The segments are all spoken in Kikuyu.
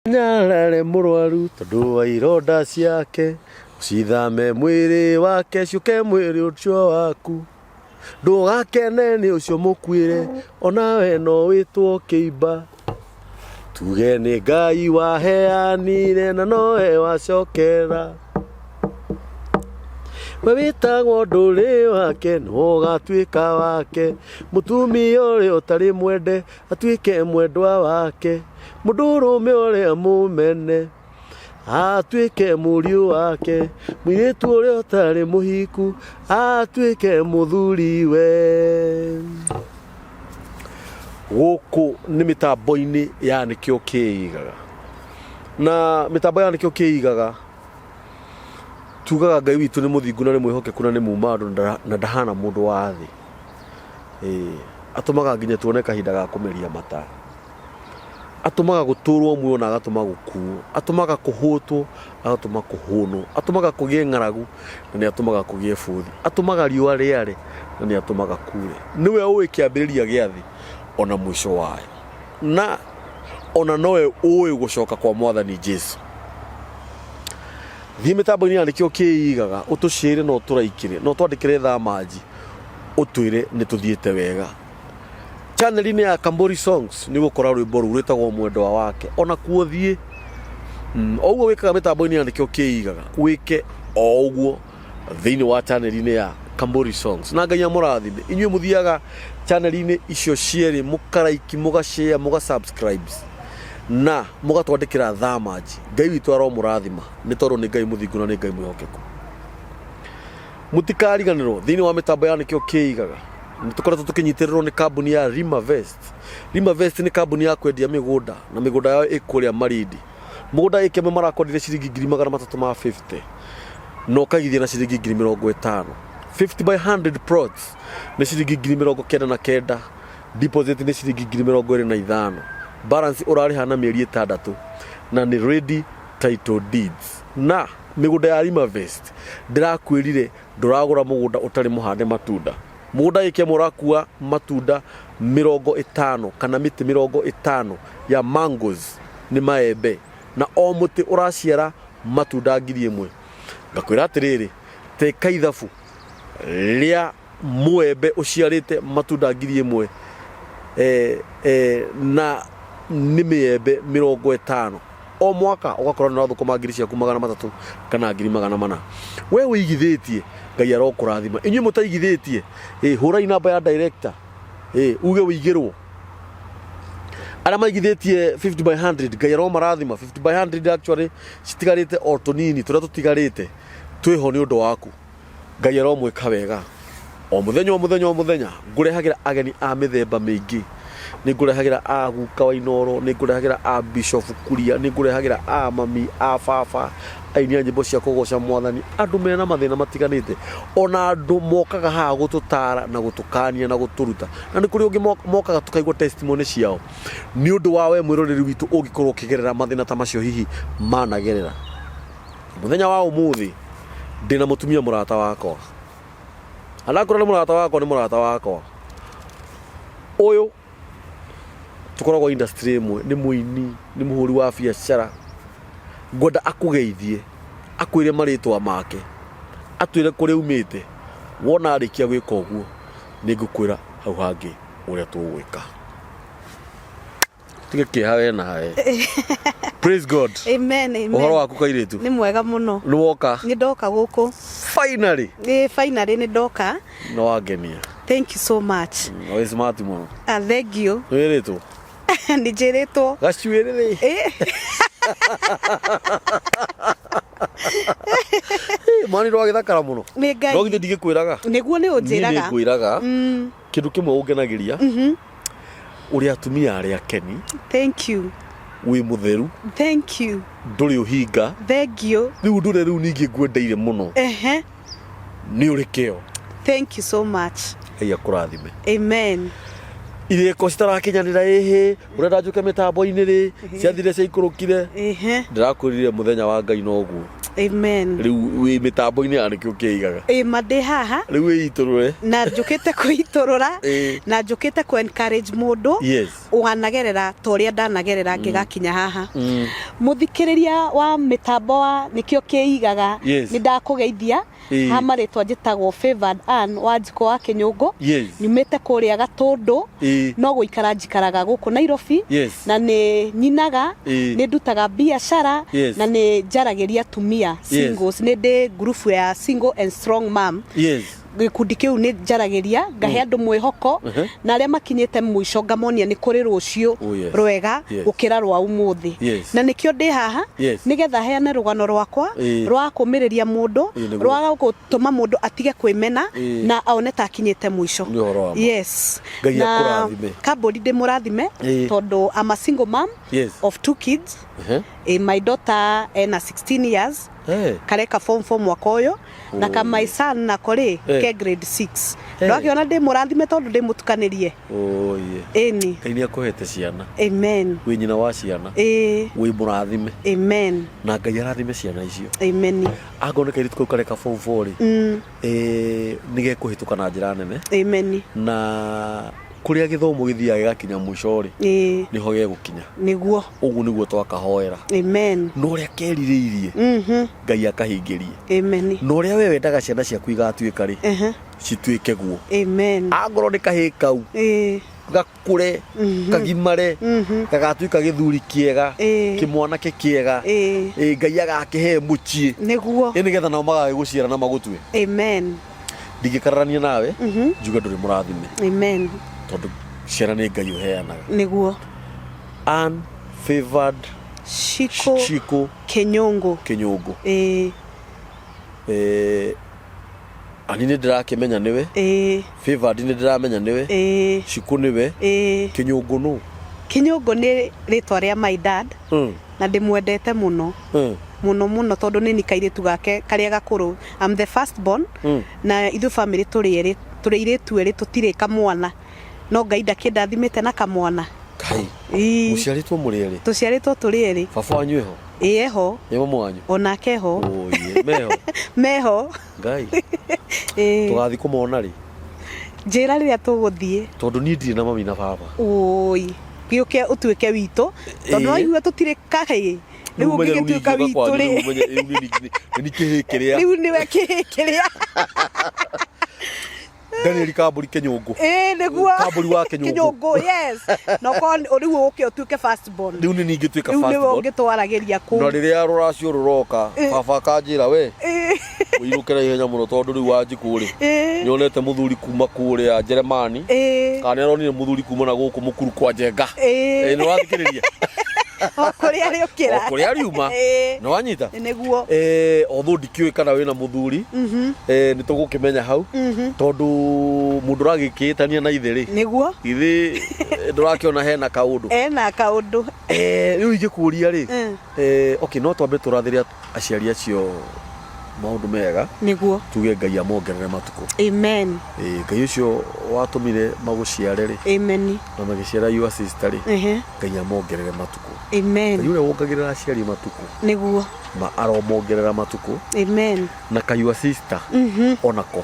Nyarare mũrwaru tondũ wa ironda ciake, ũcithame mwĩrĩ wake ciũke mwĩrĩ ũcio waku. Ndũgakene nĩ ũcio mũkuĩre, onawe no wĩtwo kĩimba. Tuge nĩ Ngai waheanire na nowe wacokera. We wĩtagwo ndũrĩ wake nĩwe ũgatuĩka wake, mũtumia ũrĩa ũtarĩ mwende atuĩke mwendwa wake, mũndũrũme ũrĩa mũmene atuĩke mũriũ wake, mũirĩtu ũrĩa ũtarĩ mũhiku atuĩke mũthuriwe. Gũkũ nĩ mĩtambo-inĩ ya nĩkĩo kĩigaga, na mĩtambo ya nĩkĩo kĩigaga tugaga Ngai witũ nĩ mũthingu na nĩ mwĩhokeku na nĩ muma andũ na ndahana mũndũ wa thĩ. Ĩĩ, atũmaga nginya tuone kahinda ga kũmeria mata. Atũmaga gũtũrwo muoyo na agatũma gũkuo. Atũmaga kũhũtwo, agatũma kũhũnwo. Atũmaga kũgĩe ng'aragu na nĩ atũmaga kũgĩe bũthi. Atũmaga riũa rĩare na nĩ atũmaga kure. Nĩwe ũĩ kĩambĩrĩria gĩa thĩ ona mũico wayo. Na ona nowe ũĩ gũcoka kwa Mwathani Jesu. Thiĩ mĩtambo-inĩ ya nĩkĩo kĩigaga, ũtũcĩre na ũtũraikĩre na ũtwandĩkĩre thamanji ũtwĩre nĩ tũthiĩte wega. Channel-inĩ ya Kambori Songs nĩ ũgũkora rwĩmbo rũu rwĩtagwo Mwendwa Wake. Ona kuo thiĩ o ũguo wĩkaga mĩtambo-inĩ ya nĩkĩo kĩigaga, wĩke o ũguo thĩinĩ wa channel-inĩ ya Kambori Songs. Na Ngai amũrathime. Inyuĩ mũthiaga channel-inĩ icio cierĩ mũkaraiki, mũgashare, mũga subscribe na mũgatwandĩkĩra thamanji. Ngai witũ aromũrathima nĩ tondũ nĩ Ngai mũthingu na nĩ Ngai mwĩhokeku. Mũtikariganĩrwo thĩinĩ wa mĩtambo ya nĩkĩo kĩigaga nĩ tũkoretwo tũkĩnyitĩrĩrwo nĩ kambuni ya Rimavest. Rimavest nĩ kambuni ya kwendia mĩgũnda na mĩgũnda yao ĩ kũrĩa Malindi. Mũgũnda ĩka ĩmwe marakwenderia ciringi 350,000 na ũkaigithia na ciringi 50,000. 50 by 100 plots nĩ ciringi 99,000, deposit nĩ ciringi 25,000, balance ũrarĩha na mĩeri 6 na nĩ ready title deeds. Na mĩgũnda ya Rimavest ndĩrakwĩrire ndũragũra mũgũnda ũtarĩ mũhande matunda. Mũgũnda ĩka ĩmwe ũrakua matunda 50 kana mĩtĩ 50 ya mangoes nĩ maembe na o mũtĩ ũraciara matunda 1,000. Ngakwĩra atĩrĩrĩ, teka ithabu rĩa mũembe ũciarĩte matunda 1,000 na nĩ mĩembe 50 o mwaka ũgakorwo nĩ ũrathũkũma ngiri ciaku 300 kana 400,000. We ũigithĩtie Ngai arokũrathima. Inyuĩ mũtaigithĩtie, hũrai namba ya director, uge ũigĩrwo. Arĩa maigithĩtie 50 by 100 Ngai aromarathima. 50 by 100 actually citigarĩte o tũnini tũrĩa tũtigarĩte twĩho nĩ ũndũ waku. Ngai aromwĩka wega. O mũthenya o mũthenya o mũthenya ngũrehagĩra ageni a mĩthemba mĩingĩ. Nĩ ngũrehagĩra a guka wa Inooro, nĩ ngũrehagĩra a Bishop Kuria, nĩ ngũrehagĩra a mami, a baba, aini a nyĩmbo cia kũgoca Mwathani, andũ mena mathĩna matiganĩte, ona andũ mokaga haha gũtũtara na gũtũkania na gũtũruta. Na nĩ kũrĩ ũngĩ mokaga tũkaigua testimony ciao. Nĩ ũndũ wa we mwĩroreri witũ ũngĩkorwo ũkĩgerera mathĩna ta macio hihi managerera. Mũthenya wa ũmũthĩ ndĩna mũtumia mũrata wakwa. Anakorwo nĩ mũrata wakwa nĩ mũrata wakwa. Ũyũ tũkoragwo industry ĩmwe, nĩ mũini, nĩ mũhũri wa biacara. Ngwenda akũgeithie, akwĩre marĩtwa make, atwĩre kũrĩa aumĩte. Wona arĩkia gwĩka ũguo, nĩ ngũkwĩra hau hangĩ ũrĩa tũgwĩka. Tige kĩeha we nawe. Praise God. Amen, amen. Ũhoro waku kairĩtu? Nĩ mwega mũno. Nĩ woka? Nĩ ndoka gũkũ. Finally. Ĩ finally nĩ ndoka. Nĩ wangenia. Thank you so much. Wĩ smart mũno. Ah, thank you. Nĩ wĩrĩtwo? Nĩ njĩrĩtwo. Gacuĩrĩ rĩ. Mani ndwagĩthakara mũno. Nĩ Ngai. No githĩ ndigĩkwĩraga? Nĩguo nĩ ũnjĩraga. Niĩ nĩ ngwĩraga. Kĩndũ kĩmwe ũngenagĩria. Ũrĩ atumia arĩa akeni. Thank you. Wĩ mũtheru. Thank you. Ndũrĩ ũhinga. Thank you. Rĩu ũndũ ũrĩa rĩu ningĩ ngwendeire mũno. Ehe. Nĩ ũrĩ kĩo. Thank you so much. Ngai akũrathime. Amen. Irĩko citarakinyanĩra ĩhĩ, ũrenda njũke mĩtambo-inĩ rĩ, ciathire ciaikũrũkire. Ehe. Ndĩrakwĩrire mũthenya wa Ngai noguo. Amen. Rĩu wĩ mĩtambo-inĩ ya nĩkĩo kĩigaga. Ĩ ma ndĩ haha. Rĩu wĩitũrũre. Na njũkĩte kwĩitũrũra. Ĩ. Na njũkĩte kũ encourage mũndũ. Yes. Wanagerera ta ũrĩa ndanagerera ngĩgakinya haha. Muthikiriria wa mitambo wa nikio kiigaga. Yes. Ni ndakugeithia. Ha marĩtwa njĩtagwo Favored Ann wa Njikũ wa Kĩnyũngũ. Nyumĩte kũrĩa Gatũndũ. No gũikara njikaraga gũkũ Nairobi. Na nĩ nyinaga. Nĩ ndutaga biacara. Na nĩ njaragĩria atumia singles. Nĩ ndĩ ngurubu ya Single and Strong Mom. Gĩkundi kĩu nĩ njaragĩria ngahe andũ mwĩhoko na arĩa makinyĩte mũico ngamonia nĩ kũrĩ rũciũ rwega gũkĩra rwa ũmũthĩ. Na nĩkĩo ndĩ haha nĩgetha heane rũgano rwakwa rwa kũmĩrĩria mũndũ, Nĩguo. rwa gũtũma mũndũ atige kwĩmena na one ta akinyĩte mũico. Nĩ ũhoro wa ma. Yes. Ngai Na akũrathime. Kambũri ndĩmũrathime tondũ I'm a single mom of two kids. My daughter ena 16 years, kareka form 4 mwaka ũyũ, na ka my son nako rĩ ke grade 6. Ndwakiona ndĩ mũrathime tondũ ndĩ mũtukanĩrie. Oye. Ĩni. Ngai nĩ akũhete ciana. Amen. Wĩ nyina wa ciana. Wĩ mũrathime. Amen. Na Ngai arathime ciana icio. Amen. Angorwo nĩ kairĩtu kau kareka form 4 rĩ, nĩ gekũhĩtũka na njĩra nene. Amen. Na kũrĩa gĩthomo gĩthiaga gĩgakinya mũico rĩ, nĩho gegũkinya. Nĩguo. Ũguo nĩguo twakahoera. Amen. Na ũrĩa kerirĩirie, Ngai akahingĩrie. Amen. Na ũrĩa we wendaga ciana ciaku igatuĩka rĩ, cituĩke guo. Amen. Angorwo nĩ kahĩĩ kau, gakũre, kagimare, gagatuĩka gĩthuri kĩega, kĩmwanake kĩega, Ngai agakĩhe mũciĩ. Nĩguo. Nĩgetha nao magagĩgũciara na magũtue. Amen. Ndingĩkararania nawe, njuge ndũrĩ mũrathime. Amen. Tondũ ciana nĩ Ngai ũheanaga. Nĩguo. Ann Favored Shiko. Shiko Kinyungu. Kinyungu. Ani nĩ ndĩrakĩmenya nĩwe. Favored nĩ ndĩramenya nĩwe. Shiko nĩwe. Kinyungu nũ? Kinyungu nĩ rĩtwa rĩa my dad. Na ndĩmwendete mũno. Mũno mũno tondũ nĩ ni kairĩtu gake karĩa gakũrũ. I'm the first born. Na ithuĩ family tũrĩ erĩ, tũrĩ airĩtu erĩ, tũtirĩ kamwana. No Ngai ndakĩndathimĩte na kamwana. Kai. Mũciarĩtwo mũrĩ erĩ? Tũciarĩtwo tũrĩ erĩ. Baba wanyu eho? Ĩĩ eho. Ĩ mamu wanyu? Onake eho. Oye, meho. Meho. Ngai. Tũgathiĩ kũmona rĩ? Njĩra rĩrĩa tũgũthiĩ. Tondũ niĩ ndirĩ na mami na baba. Oi. Gĩũke ũtuĩke witũ. Tondũ no igue tũtirĩ kahĩĩ. Rĩu ũngĩgĩtuĩka witũ rĩ. Nĩ kĩhĩĩ kĩrĩa. Rĩu nĩwe kĩhĩĩ kĩrĩa. Daniel Kambũri Kĩnyũngũ. Ĩĩ nĩguo. Kambũri wa Kĩnyũngũ. Kĩnyũngũ, yes. Na ũkorwo rĩu ũke ũtuĩke first born. Rĩu nĩ ningĩtuĩka Rĩu first nĩwe born. ũngĩtwaragĩria kũu. Na rĩrĩa rũracio rũroka, baba akanjĩra we, ũinũke na ihenya mũno tondũ rĩu Wanjikũ rĩ, nĩonete mũthuri kuma kũrĩa Jeremani, kana nĩaronire mũthuri kuma na gũkũ mũkuru kwa Njenga. Nĩwathikĩrĩria? O kũrĩa rĩũkĩra. O kũrĩa riuma. Nĩwanyita? Nĩguo. Although ndikĩũĩ kana wĩna mũthuri, nĩ tũgũkĩmenya hau, tondũ mũndũ ũragĩkĩĩtania na ithe rĩ, Nĩguo. githĩ ndũrakĩona hena kaũndũ? Ena kaũndũ. Rĩu ingĩkũria rĩ, okay, no twambe tũrathĩre aciari acio maũndũ mega. Nĩguo. Tuge Ngai amongerere matukũ. Amen. Ngai ũcio watũmire magũciare rĩ, Amen. na magĩciara your sister rĩ, Ngai amongerere matukũ. Amen. Ngai ũrĩa wongagĩrĩra aciari matukũ, Nĩguo. ma aromongerera matukũ. Amen. Na ka your sister, onako.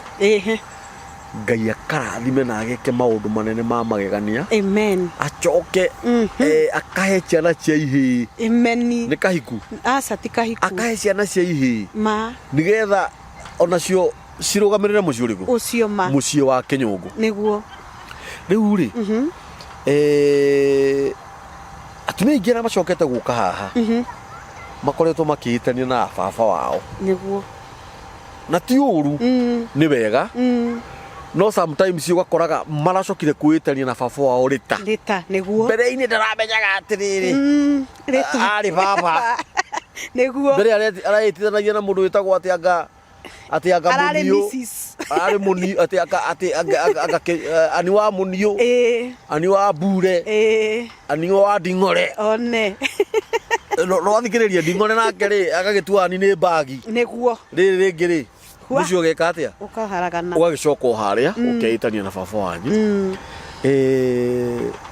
Ngai akarathime na ageke maũndũ manene ma magegania. Amen. Acoke, akahe ciana cia ihĩĩ. Amen. Nĩ kahiku? Aca ti kahiku. Akahe ciana cia ihĩĩ. Ma. Nĩgetha onacio cirũgamĩrĩre mũciĩ ũrĩkũ? Ũcio ma. Mũciĩ wa Kĩnyũngũ. Nĩguo. Rĩu rĩ, atumia aingĩ arĩa macokete gũka haha, makoretwo makĩhĩtania na baba wao. Nĩguo. Na ti ũru, nĩ wega. No sometimes ũgakoraga maracokire kwĩhĩtania na baba wao rĩta. Rĩta, nĩguo. Mbere-inĩ ndaramenyaga atĩrĩrĩ. Rĩta. Arĩ baba. Nĩguo. Mbere arehĩtithanagia na mũndũ wĩtagwo atĩ anga, atĩ anga Ararĩ mũniũ. Missus. Ararĩ mũniũ, atĩ anga, atĩ anga, anga, anga, ani wa mũniũ. Ani wa mbure. Ani wa nding'ore. One. No athikĩrĩria nding'ore nake rĩ, agagĩtua ani nĩ mbagi. Nĩguo. Rĩrĩ rĩngĩ rĩ, Wa. mũciĩ ũgeka atĩa? Ũkaharagana. Ũgagĩcoka o harĩa, ũkeĩtania na baba wanyu.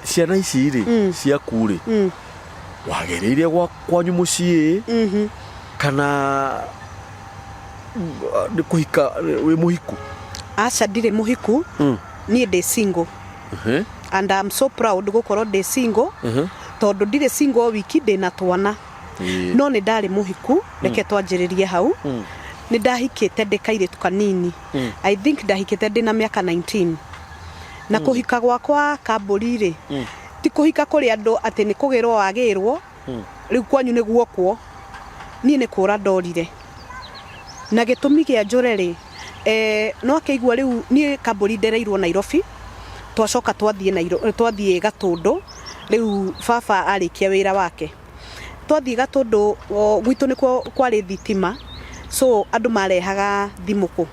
Ciana ici rĩ, ciaku rĩ, wagĩrĩire kwanyu mũciĩ, kana nĩ kũhika, wĩ mũhiku? Aca, ndirĩ mũhiku. Niĩ ndĩ single. And I'm so proud gũkorwo ndĩ single. Tondũ ndirĩ single wiki, ndĩ na twana. No nĩ ndarĩ mũhiku, reke twanjĩrĩrie hau. Nĩ ndahikĩte ndĩ kairĩtu kanini. I think ndahikĩte ndĩ na mĩaka 19. Na kũhika gwakwa Kambũri rĩ, ti kũhika kũrĩ andũ atĩ nĩ kũgĩrwo wagĩrwo, rĩu kwanyu nĩ guokwo. Niĩ nĩ kũra ndorire. Na gĩtũmi kĩa njũre rĩ, no akĩigua rĩu niĩ Kambũri ndereirwo Nairobi, twacoka twathiĩ Nairobi, twathiĩ Gatũndũ, rĩu baba arĩkia wĩra wake. Twathiĩ Gatũndũ gwitũ nĩkuo kwarĩ thitima, so andũ marehaga thimũ kũ?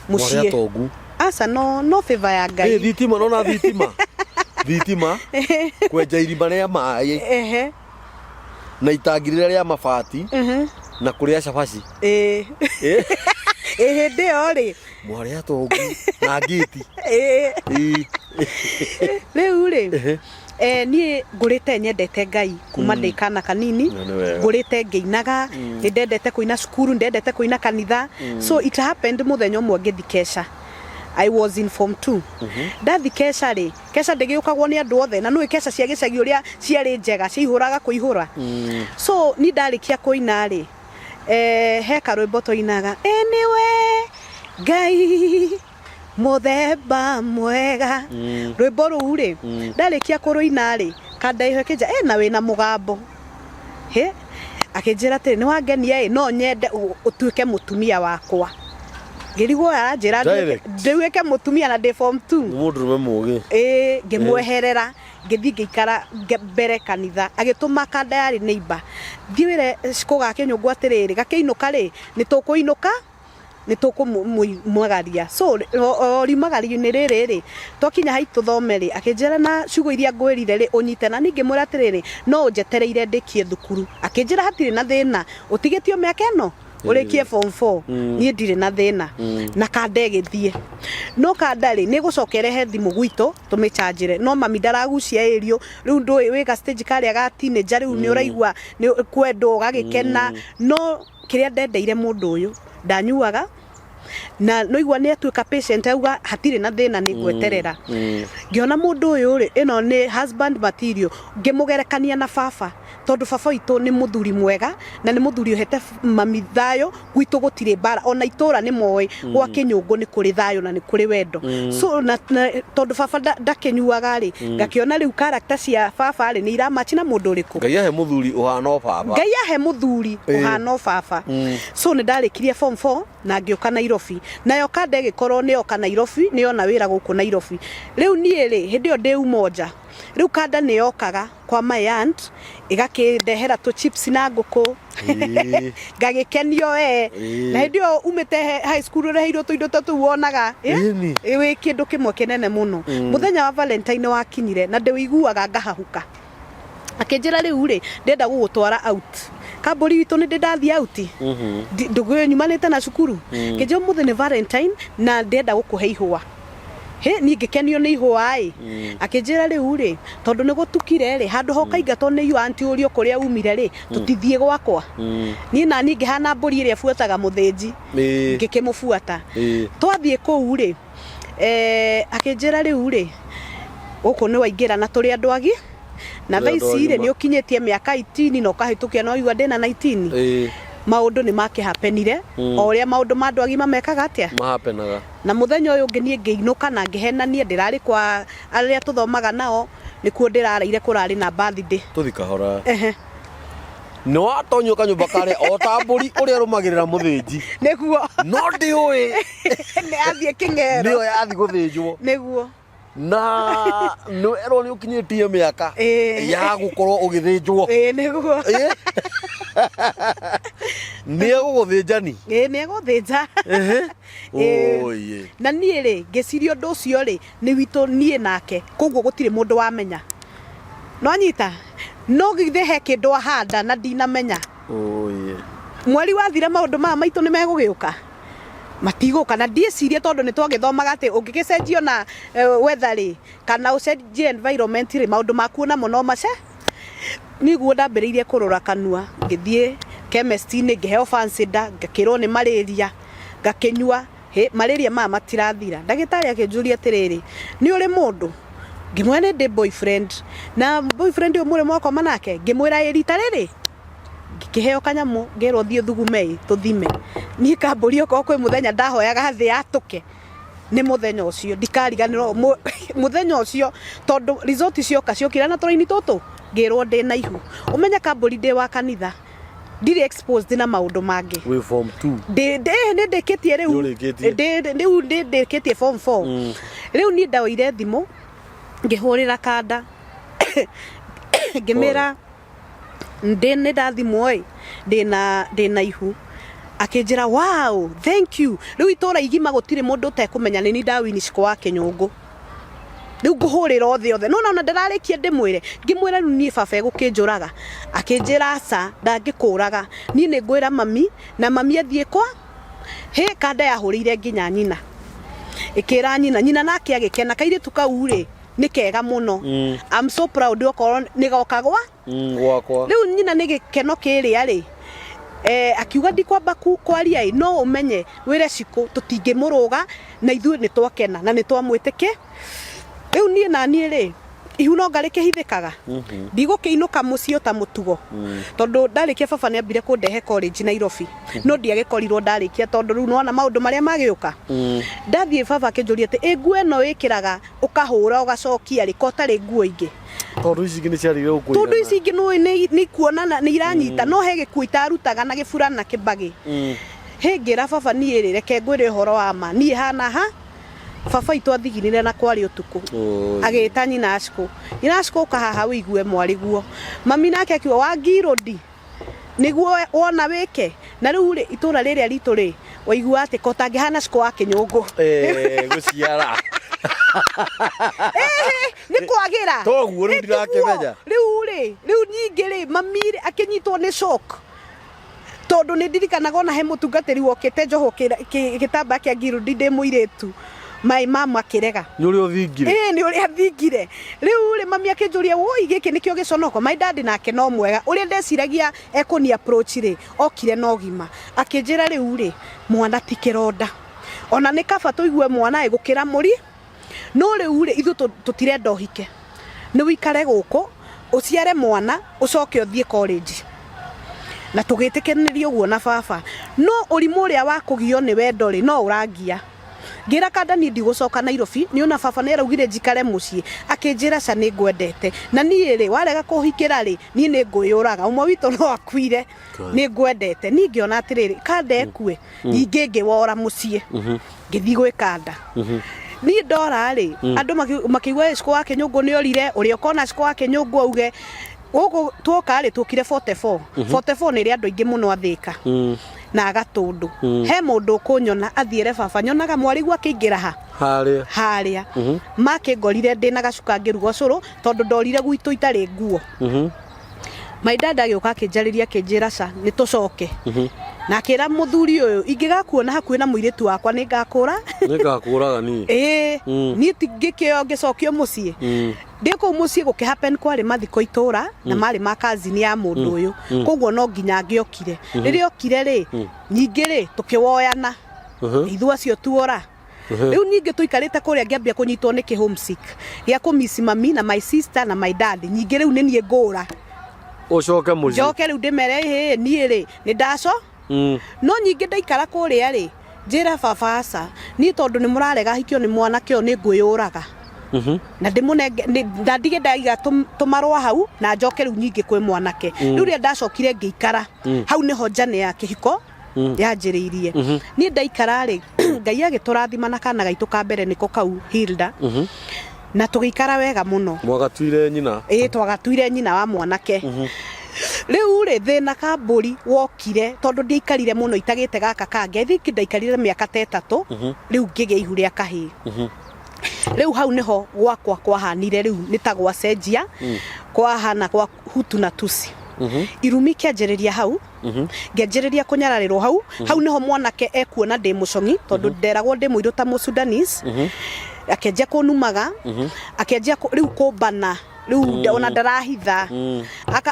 Mwarĩ Mũciĩ. atongu. Aca no, no favor ya Ngai. Ĩ thitima nona thitima. Thitima kwenja irima rĩa maĩ na itangi rĩrĩa rĩa mabati na kũrĩa cabaci. Ĩ Ĩ hĩndĩ ĩyo rĩ. Mwarĩ atongu na ngĩti. Ĩ. Rĩu rĩ, niĩ ngũrĩte nyendete Ngai kuma ndĩ kana kanini. Na nĩ wega. Ngũrĩte ngĩinaga, nĩ ndendete kũina cukuru, nĩ ndendete kũina kanitha. So it happened mũthenya ũmwe ngĩthi keca. I was in form 2. Ndathi keca rĩ, keca ndĩgĩũkagwo nĩ andũ othe, na nĩũĩ keca cia gĩcagi ũrĩa ciarĩ njega, ciaihũraga kũihũra. So niĩ ndarĩkia kũina rĩ, he karwĩmbo twainaga, ĩ nĩwe Ngai mũthemba mwega. Rwĩmbo rũu rĩ, ndarĩkia kũrũina rĩ, kandaiho ĩkĩnjĩra, ĩ na wĩna mũgambo. Hĩ, akĩnjĩra atĩrĩ, nĩ wangenia ĩ, no nyende ũtuĩke mũtumia wakwa. Ngĩrigwo ũyũ aranjĩra nduĩke mũtumia na ndĩ form 2. Nĩ mũndũrũme mũgĩ. Ĩĩ, ngĩmweherera, ngĩthiĩ ngĩikara mbere kanitha. Agĩtũma kanda yarĩ neighbor, thiĩ wĩre Shiko ga Kĩnyũngũ atĩrĩrĩ, gakĩinũka rĩ, nĩ tũkũinũka, nĩ tũkũmwagaria. So o riumagario-inĩ rĩrĩ rĩ, twakinya hau tũthome rĩ, akĩnjĩra na ciugo iria ngwĩrire rĩ, ũnyite. Na niĩ ngĩmwĩra atĩrĩrĩ, no ũnjetereire ndĩkie thukuru. Akĩnjĩra hatirĩ na thĩna, ũtigĩtio mĩaka ĩno ũrĩkie form 4, niĩ ndirĩ na thĩna. Na kanda ĩgĩthiĩ. No kanda rĩ, nĩ ĩgũcoka ĩrehe thimũ gwitũ tũmĩchanjĩre. No mami ndaragucia ĩrio, rĩu ndũĩ wĩ ga stage karĩa ga teenager, rĩu nĩ ũraigua nĩ kwendwo ũgagĩkena. No kĩrĩa ndendeire mũndũ ũyũ, ndanyuaga, na noigua nĩ atuĩka patient, auga hatirĩ na thĩna nĩ ngweterera. Ngĩona mũndũ ũyũ rĩ, ĩno nĩ husband material, ngĩmũgerekania na baba, tondũ baba witũ nĩ mũthuri mwega na nĩ mũthuri ũhete mami thayũ, gwitũ gũtirĩ mbara, ona itũra nĩ moĩ gwa Kĩnyũngũ nĩ kũrĩ thayũ na nĩ kũrĩ wendo. So na tondũ baba ndakĩnyuaga rĩ, ngakĩona rĩu character cia baba rĩ nĩ iramatch na mũndũ ũrĩkũ. Ngai ahe mũthuri ũhana o baba. Ngai ahe mũthuri ũhana o baba. So nĩ ndarĩkirie form 4 na ngĩũka Nairobi. Nayo kanda ĩgĩkorwo nĩ yoka Nairobi, nĩ yona wĩra gũkũ Nairobi. Rĩu niĩ rĩ, hĩndĩ ĩyo ndĩ Umoja, rĩu kanda nĩ yokaga kwa my aunt, ĩgakĩndehera tũ chips na ngũkũ. Ngagĩkenio we. Na hĩndĩ ĩyo umĩte high school ũreheirwo tũindo ta tũu wonaga, wĩ kĩndũ kĩmwe kĩnene mũno. Mũthenya wa Valentine wakinyire na ndĩũiguaga ngahahuka. Akĩnjĩra rĩu rĩ, ndĩrenda gũgũtwara out. Kambũri witũ nĩ ndĩ ndathiĩ out? Ndũgũ nyumanĩte na cukuru. Akĩnjĩra ũmũthĩ nĩ Valentine na ndĩrenda gũkũhe ihũa. Hĩ, niĩ ngĩkenio nĩ ihũa ĩ. Akĩnjĩra rĩu rĩ, tondũ nĩ gũtukire rĩ, handũ ha ũkaingatwo nĩ your auntie ũrio kũrĩa umire rĩ, tũtithiĩ gwakwa. Niĩ naniĩ ngĩhana mbũri ĩrĩa ĩbuataga mũthĩnji. Ngĩkĩmũbuata. Twathiĩ kũu rĩ, akĩnjĩra rĩu rĩ, gũkũ nĩ waingĩra na tũrĩ andũ agi, na thaa ici rĩ, nĩ ũkinyĩtie mĩaka 18 na ũkahĩtũkia na waigua ndĩna 19. Maũndũ nĩ makĩhapenire, o ũrĩa maũndũ ma andũ agima mekaga atĩa? Mahapenaga. Na mũthenya ũyũ ũngĩ niĩ ngĩinũka na ngĩhenania ndĩrarĩ kwa arĩa tũthomaga nao, nĩkuo ndĩraraire kũrarĩ na birthday. Tũthi kahora. Nĩ watonyio kanyũmba karĩa o ta mbũri ũrĩa ĩrũmagĩrĩra mũthĩnji. Nĩguo. No ndĩũĩ. Nĩ yathiĩ kĩng'ero. Nĩyo yathi gũthĩnjwo. Nĩguo. Na nĩ werwo nĩ ũkinyĩtie mĩaka ya gũkorwo ũgĩthĩnjwo. Ĩĩ nĩguo. Nĩ egũgũthĩnjani. Ĩĩ nĩ egũthĩnja. Oye. Na niĩ rĩ, ngĩciria ũndũ ũcio rĩ, nĩ witũ niĩ nake, koguo gũtirĩ mũndũ wamenya. Nĩwanyita? No githĩ he kĩndũ ahanda na ndinamenya. Oye. Mweri wathira maũndũ maya maitũ nĩ megũgĩũka? Matigũka. Na ndiĩcirie tondũ nĩ twagĩthomaga atĩ ũngĩgĩcenjio na weather rĩ, kana ũcenjie environment rĩ, maũndũ maku onamo no mace. Niguo ndambĩrĩirie kũrũra kanua, ngĩthiĩ chemist-inĩ ngĩheo Fansidar, ngakĩrwo nĩ malaria, ngakĩnyua, hĩ, malaria maya matirathira. Ndagĩtarĩ akĩnjũria atĩrĩrĩ, nĩ ũrĩ mũndũ? Ngĩmwĩra nĩ ndĩ boyfriend. Na boyfriend ũyũ mũrĩ mwakoma nake? Ngĩmwĩra ĩ rita rĩrĩ Ngĩkĩheo kanyamũ ngĩrwo thiĩ ũthugume ĩ tũthime. Niĩ kambũri okorwo kwĩ mũthenya ndahoyaga thĩ yatũke nĩ mũthenya ũcio ndikariganĩrwo mũthenya ũcio tondũ result cioka ciokire na tũraini tũtũ ngĩrwo ndĩna ihu. Ũmenye kambũri ndĩ wa kanitha ndirĩ exposed na maũndũ mangĩ. Wĩ form 2. Ndĩ ndĩ nĩ ndĩkĩtie rĩu. Nĩ ũrĩkĩtie. Rĩu nĩ ndĩkĩtie form 4. Rĩu niĩ ndaoire thimũ ngĩhũrĩra kanda ngĩmĩra ndĩ nĩ ndathimwo ĩ ndĩna ndĩna ihu akĩnjĩra wow thank you rĩu itũra igima gũtirĩ mũndũ ũtekũmenya nĩ ni ndawini Shiko wa Kĩnyũngũ rĩu ngũhũrĩra othe othe no ona ndĩrarĩkia ndĩmwĩre ngĩmwĩra rĩu niĩ baba egũkĩnjũraga akĩnjĩra aca ndangĩkũraga niĩ nĩ ngwĩra mami na mami athiĩ kwa hĩ kanda yahũrĩire nginya nyina ĩkĩra nyina nyina nake agĩkena kairĩtu kau rĩ nĩ kega mũno I'm so proud okorwo nĩ goka gwa Gwakwa. Rĩu nyina nĩ gĩkeno kĩrĩa rĩ akiuga ndikwamba kwaria ĩ no ũmenye wĩre Shiko tũtingĩmũrũga na ithuĩ nĩ twakena na nĩ twamwĩtĩkĩ rĩu niĩ na niĩ rĩ ihu no ngarĩ kĩhithĩkaga ndigũkĩinũka mũciĩ ta mũtugo tondũ ndarĩkia baba nĩ ambire kũndehe college Nairobi no ndiagĩkorirwo ndarĩkia tondũ rĩu nĩwona maũndũ marĩa magĩũka ndathiĩ baba akĩnjũria atĩ ĩ nguo ĩno wĩkĩraga ũkahũra ũgacokia rĩ ko ũtarĩ nguo ingĩ Tondũ ici ingĩ nĩ ciarigire gũkũigana. Tondũ ici ingĩ nĩũĩ nĩ ikuonana nĩ iranyita no he gĩkuo itarutaga na gĩburana kĩmbagĩ. Hĩ ngĩra baba niĩ rĩ reke ngwĩre ũhoro wa ma niĩ hana ha baba itũ athiginire na kwarĩ ũtukũ agĩta nyina Ashiko nyina Ashiko ũka haha ũigue mwarĩguo mami nake akiuga wangirũndi nĩguo wona wĩke na rĩu rĩ itũra rĩrĩa ritũ rĩ waigua atĩ ko tangĩhana Shiko wa Kĩnyũngũ. Gũciara. Nĩ kwagĩra. Toguo rĩu ndirakĩmenya. Rĩu rĩ rĩu ningĩ rĩ mami rĩ akĩnyitwo nĩ shock tondũ nĩ ndirikanaga ona he mũtungatĩri wokĩte njohwo gĩtambaya kĩa ngirundi ndĩ mũirĩtu my mom akĩrega. Nĩ ũrĩa ũthingire. Ĩĩ nĩ ũrĩa thingire. Rĩu rĩ mami akĩnjũria woi gĩkĩ nĩkĩo gĩconoko. My dad nake no mwega ũrĩa ndeciragia ekũni approach rĩ okire na ũgima akĩnjĩra rĩu rĩ mwana ti kĩronda ona nĩ kaba tũigue mwana ĩ gũkĩra mũri no rĩu rĩ ithuĩ tũtirenda ũhike nĩ ũikare gũkũ ũciare mwana ũcoke ũthiĩ college na tũgĩtĩkĩrĩria ũguo na baba no ũrimũ ũrĩa wa kũgio nĩ wendo rĩ no ũrangia ngĩra kanda niĩ ndigũcoka Nairobi nĩ ona baba nĩ araugire njikare mũciĩ akĩnjĩra ca nĩ ngwendete na niĩ rĩ warega kũhikĩra rĩ niĩ nĩ ngwĩyũraga ũmwe witũ no akuire nĩ ngwendete niĩ ngĩona atĩrĩrĩ kanda ĩkue ningĩ ngĩwora mũciĩ ngĩthiĩ gwĩ kanda niĩ ndora rĩ andũ makĩigua Shiko wa Kĩnyũngũ nĩ orire ũrĩa ũkona Shiko wa Kĩnyũngũ auge gũkũ tuoka rĩ tuokire 44 44 nĩ ĩrĩ andũ aingĩ mũno athĩka na agatũndũ he mũndũ ũkũnyona athiĩre baba nyonaga mwarĩguo akĩingĩra ha Harĩa. Harĩa makĩngorire ndĩna gacuka ngĩruga ũcũrũ tondũ ndorire gwitũ itarĩ nguo. My dad agĩũka akĩnjarĩria akĩnjĩra ca nĩ tũcoke na akĩra mũthuri ũyũ ingĩgakuona hakuhĩ na mũirĩtu wakwa nĩ ngakũra. Nĩ ngakũraga niĩ. Ĩĩ niĩ ti ngĩkĩo ngĩcokio mũciĩ ndĩ kũu mũciĩ gũkĩ happen kwarĩ mathiko itũra na marĩ ma cousin ya mũndũ ũyũ koguo no nginya angĩokire rĩrĩa okire rĩ ningĩ rĩ tũkĩwoyana ithuĩ acio tuora. Rĩu ningĩ tũikarĩte kũrĩa ngĩambia kũnyitwo nĩ kĩ homesick gĩa kũ miss mami na my sister na my dad nyingĩ rĩu nĩ niĩ ngũra Ũcoke mũciĩ. Njoke rĩu ndĩmere ĩhĩ niĩ rĩ nĩ ndaco no nyingĩ ndaikara kũrĩa rĩ njĩre baba aca niĩ tondũ nĩ mũrarega hikio nĩ mwanake ũyũ nĩ ngwĩyũraga na ndĩmũnenge na ndige ndaiga tũmarũa hau na njoke rĩu nyingĩ kwĩ mwanake rĩu rĩrĩa ndacokire ngĩikara hau nĩho njane ya kĩhiko yanjĩrĩirie niĩ ndaikara rĩ Ngai agĩtũrathima na kana gaitũ ka mbere nĩko kau Hilda na tũgĩikara wega mũno. Mwagatuire nyina? Ĩĩ twagatuire nyina wa mwanake. Rĩu rĩ thĩna ka mbũri wokire tondũ ndiaikarire mũno itagĩte gaka kangĩ I think ndaikarire mĩaka ta ĩtatũ rĩu ngĩgĩa ihu rĩa kahĩĩ. Rĩu hau nĩho gwakwa kwahanire rĩu nĩ ta gwacenjia kwahana kwa Hutu na Tusi. Irumi ikĩanjĩrĩria hau ngĩanjĩrĩria kũnyararĩrwo hau hau nĩho mwanake ekuona ndĩ mũcong'i tondũ nderagwo ndĩ mũirũ ta mũsudanese akĩanjia kũnumaga akĩanjia rĩu kũmbana. Rĩu ona ndarahitha.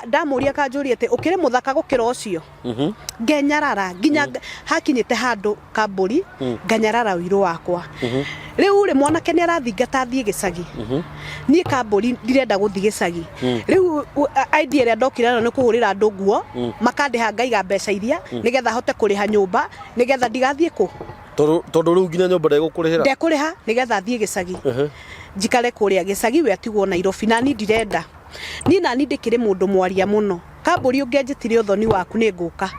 Ndamũria akanjũria atĩ ũkĩrĩ mũthaka gũkĩra ũcio. Ngenyarara nginya hakinyĩte handũ kambũri nganyarara ũirũ wakwa. Rĩu rĩ, mwanake nĩ arathingata athiĩ gĩcagi, niĩ kambũri ndirenda gũthiĩ gĩcagi. Rĩu idea ĩrĩa ndokire nayo nĩ kũhũrĩra andũ nguo makandĩha, ngaiga mbeca iria nĩgetha hote kũrĩha nyũmba, nĩgetha ndigathiĩ kũ. Tondũ rĩu nginya nyũmba ndegũkũrĩhĩra. Ndekũrĩha, nĩgetha thiĩ gĩcagi, njikare kũrĩa gĩcagi, we atigwo Nairobi. Nani ndirenda, niĩ nani ndĩkĩrĩ mũndũ mwaria mũno. Kambũri, ũngĩanjĩtire ũthoni waku nĩ ngũka,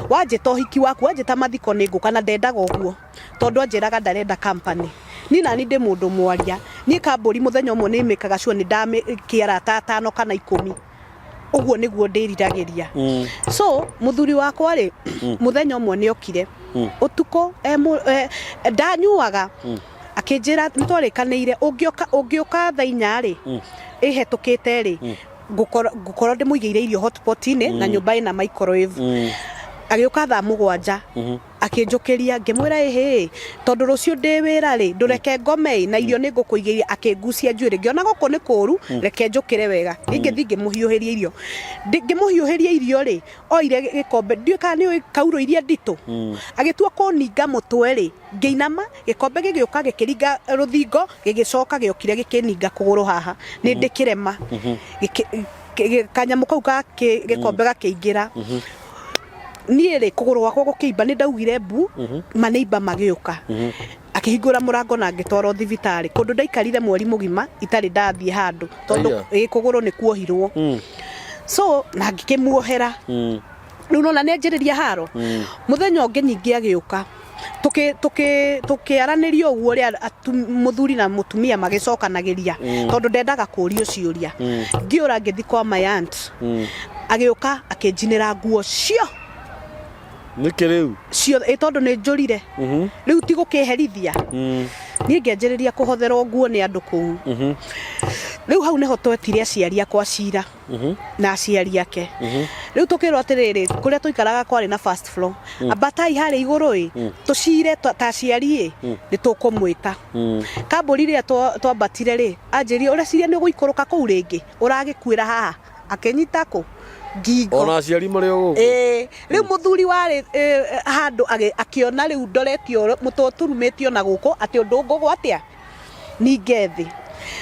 wanjĩta ũhiki waku, wanjĩta mathiko nĩ ngũka, na ndendaga ũguo tondũ anjĩraga ndarenda company. Niĩ nani ndĩ mũndũ mwaria. Niĩ kambũri mũthenya ũmwe nĩ mĩkaga sure nĩ ndamĩkia arata atano kana 10, ũguo nĩguo ndĩriragĩria. So mũthuri wakwa rĩ, mũthenya ũmwe nĩ okire ũtukũ ndanyuaga, akĩnjĩra nĩ twarĩkanĩire ũngĩũka ũngĩũka thaa 4 rĩ ĩhetũkĩte rĩ, ngũkorwo ndĩmũigĩire irio hotpot-inĩ na nyũmba ĩna microwave. Agĩũka thaa 7, akĩnjũkĩria, ngĩmwĩra, "Ĩhĩ, tondũ rũciũ ndĩ wĩra rĩ, ndũreke ngome ĩ na irio nĩ ngũkũigĩire." Akĩngucia njuĩrĩ, ngĩona gũkũ nĩ kũru, reke njũkĩre wega. Ingĩthiĩ ngĩmũhiũhĩria irio. Ngĩmũhiũhĩria irio rĩ, oire gĩkombe, ndiũĩ kana nĩ ũĩ kaurũ iria nditũ, agĩtua kũninga mũtwe rĩ, ngĩinama, gĩkombe gĩgĩũka gĩkĩringa rũthingo, gĩgĩcoka gĩokire gĩkĩninga kũgũrũ haha, nĩ ndĩ kĩrema. Kanyamũ kau ga gĩkombe gakĩingĩra. Niĩ rĩ, kũgũrũ gwakwa gũkĩimba, nĩ ndaugire mbu, manĩimba magĩũka. Akĩhingũra mũrango na ngĩtwarwo thibitarĩ kũndũ ndaikarire mweri mũgima itarĩ ndathiĩ handũ tondũ Aya. Ĩ, kũgũrũ nĩ kuohirwo. So na ngĩkĩmuohera. Rĩu nona nĩ anjĩrĩria haro. Mũthenya ũngĩ ningĩ agĩũka, tũkĩaranĩria ũguo ũrĩa mũthuri na mũtumia magĩcokanagĩria, tondũ ndendaga kũrio ciũria. Ngĩũra ngĩthi kwa my aunt. Agĩũka akĩnjinĩra nguo cio. Nĩkĩ rĩu? Ciothe, ĩ tondũ nĩ njũrire. Rĩu ti gũkĩherithia. Niĩ ngĩanjĩrĩria kũhotherwo nguo nĩ andũ kũu. Rĩu hau nĩho twetire aciari akwa cira na aciari ake. Rĩu tũkĩrwo atĩrĩrĩ, kũrĩa tũikaraga kwarĩ na first floor, ambatai harĩa igũrũ ĩ, tũcire ta aciari ĩ, nĩ tũkũmwĩta. Kambũri rĩrĩa twambatire rĩ, anjĩrire, "Ũreciria nĩ ũgũikũrũka kũu rĩngĩ? Ũragĩkuĩra haha." Akĩnyita kũ ngingo. Ona aciari marĩ o gũkũ. Ĩĩ, rĩu mũthuri warĩ handũ akĩona rĩu ndoretio mũtwe ũturumĩtio na gũkũ atĩ ũndũ ngũgwa atĩa ninge thĩ.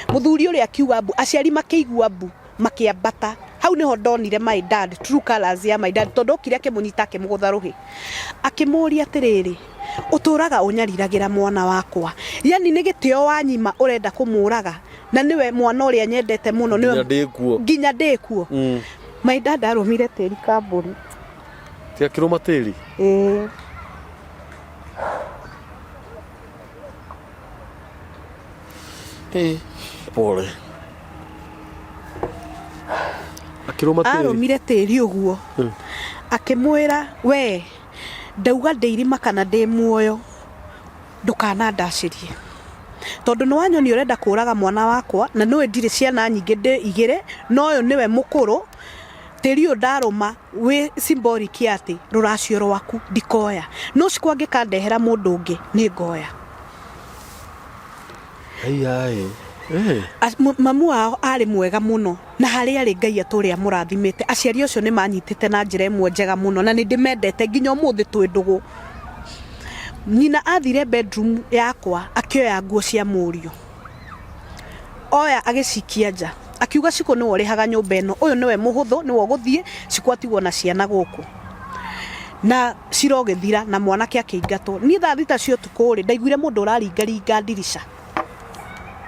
Mũthuri ũrĩa akiuga mbu, aciari makĩigua mbu, makĩambata. Hau nĩho ndonire my dad, true colors ya my dad, tondũ okire akĩmũnyita akĩmũgũtha rũhĩ, akĩmũria atĩrĩrĩ, "Ũtũraga ũnyariragĩra mwana wakwa, yani nĩ gĩtĩo wanyima ũrenda kũmũraga, na nĩwe mwana ũrĩa nyendete mũno, nĩwe Nginya ndĩkuo. Nginya ndĩkuo." My dad arũmire tĩri kambũri. Ti akĩrũma tĩri? Ĩĩ. Eh, pole. Akĩrũma tĩri. Arũmire tĩri ũguo, akĩmwĩra, "We ndauga ndĩ irima kana ndĩ muoyo, ndũkanandacĩrie, tondũ nĩ wanyoni ũrenda kũraga mwana wakwa, na nĩũĩ ndirĩ ciana nyingĩ, ndĩ igĩrĩ, na ũyũ nĩwe mũkũrũ. Tĩri ũyũ ndarũma wĩ symbolic ya atĩ rũracio rwaku ndikoya, no Cikũ angĩkandehera mũndũ ũngĩ nĩ ngoya." Aiyaĩ. Eh. Mamu wao arĩ mwega mũno, na harĩa arĩ Ngai atũrĩ amũrathimĩte. Aciari acio nĩ manyitĩte na njĩra ĩmwe njega mũno, na nĩ ndĩmendete nginya ũmũthĩ twĩ ndũgũ. Nyina athire bedroom yakwa, akĩoya nguo cia mũriũ, oya agĩcikia nja, akiuga, "Cikũ nĩwe ũrĩhaga nyũmba ĩno, ũyũ nĩwe mũhũthũ, nĩwe ũgũthiĩ, Cikũ atigwo na ciana gũkũ." Na cira ũgĩthira na mwanake akĩingatwo. Niĩ thaa 6 cia ũtukũ rĩ, ndaiguire mũndũ ũraringaringa ndirica,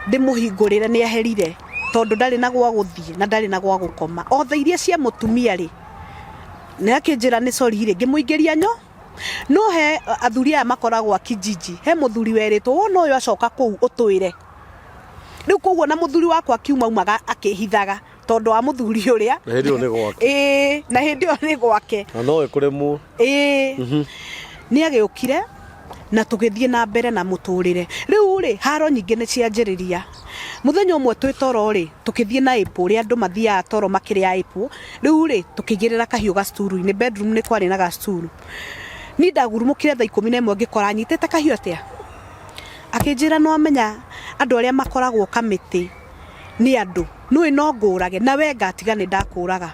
ndĩmũhingũrĩre nĩ aherire, tondũ ndarĩ na gwa gũthiĩ na ndarĩ na gwa gũkoma. Othe iria cia mũtumia rĩ, nĩ akĩnjĩra nĩ sorry rĩ, ngĩmũingĩria nyo no he athuri aya makoragwo a kijiji, he mũthuri werĩtwo, "Wona ũyũ acoka kũu ũtwĩre." Rĩu koguo na mũthuri wakwa akiuma umaga akĩhithaga tondũ wa mũthuri ũrĩa. Na hĩndĩ ĩyo nĩ gwake. Ĩĩ, na hĩndĩ ĩyo nĩ gwake. Na no ĩkũremwo. Ĩĩ, nĩ agĩũkire na tũgĩthiĩ na mbere na mũtũrĩre. Rĩu rĩ, haro nyingĩ nĩ cianjĩrĩria. Mũthenya ũmwe twĩ toro rĩ, tũkĩthiĩ na ĩpũ, ũrĩa andũ mathiaga toro makĩrĩa ĩpũ. Rĩu rĩ, tũkĩigĩrĩra kahiũ gacuru-inĩ, bedroom nĩ kwarĩ na gacuru. Niĩ ndagurumũkire thaa 11 ngĩkora anyitĩte kahiũ atĩa. Akĩnjĩra, "No amenya andũ arĩa makoragwo kamĩtĩ Nĩ andũ nũĩ no ngũrage na we ngatiga nĩ ndakũraga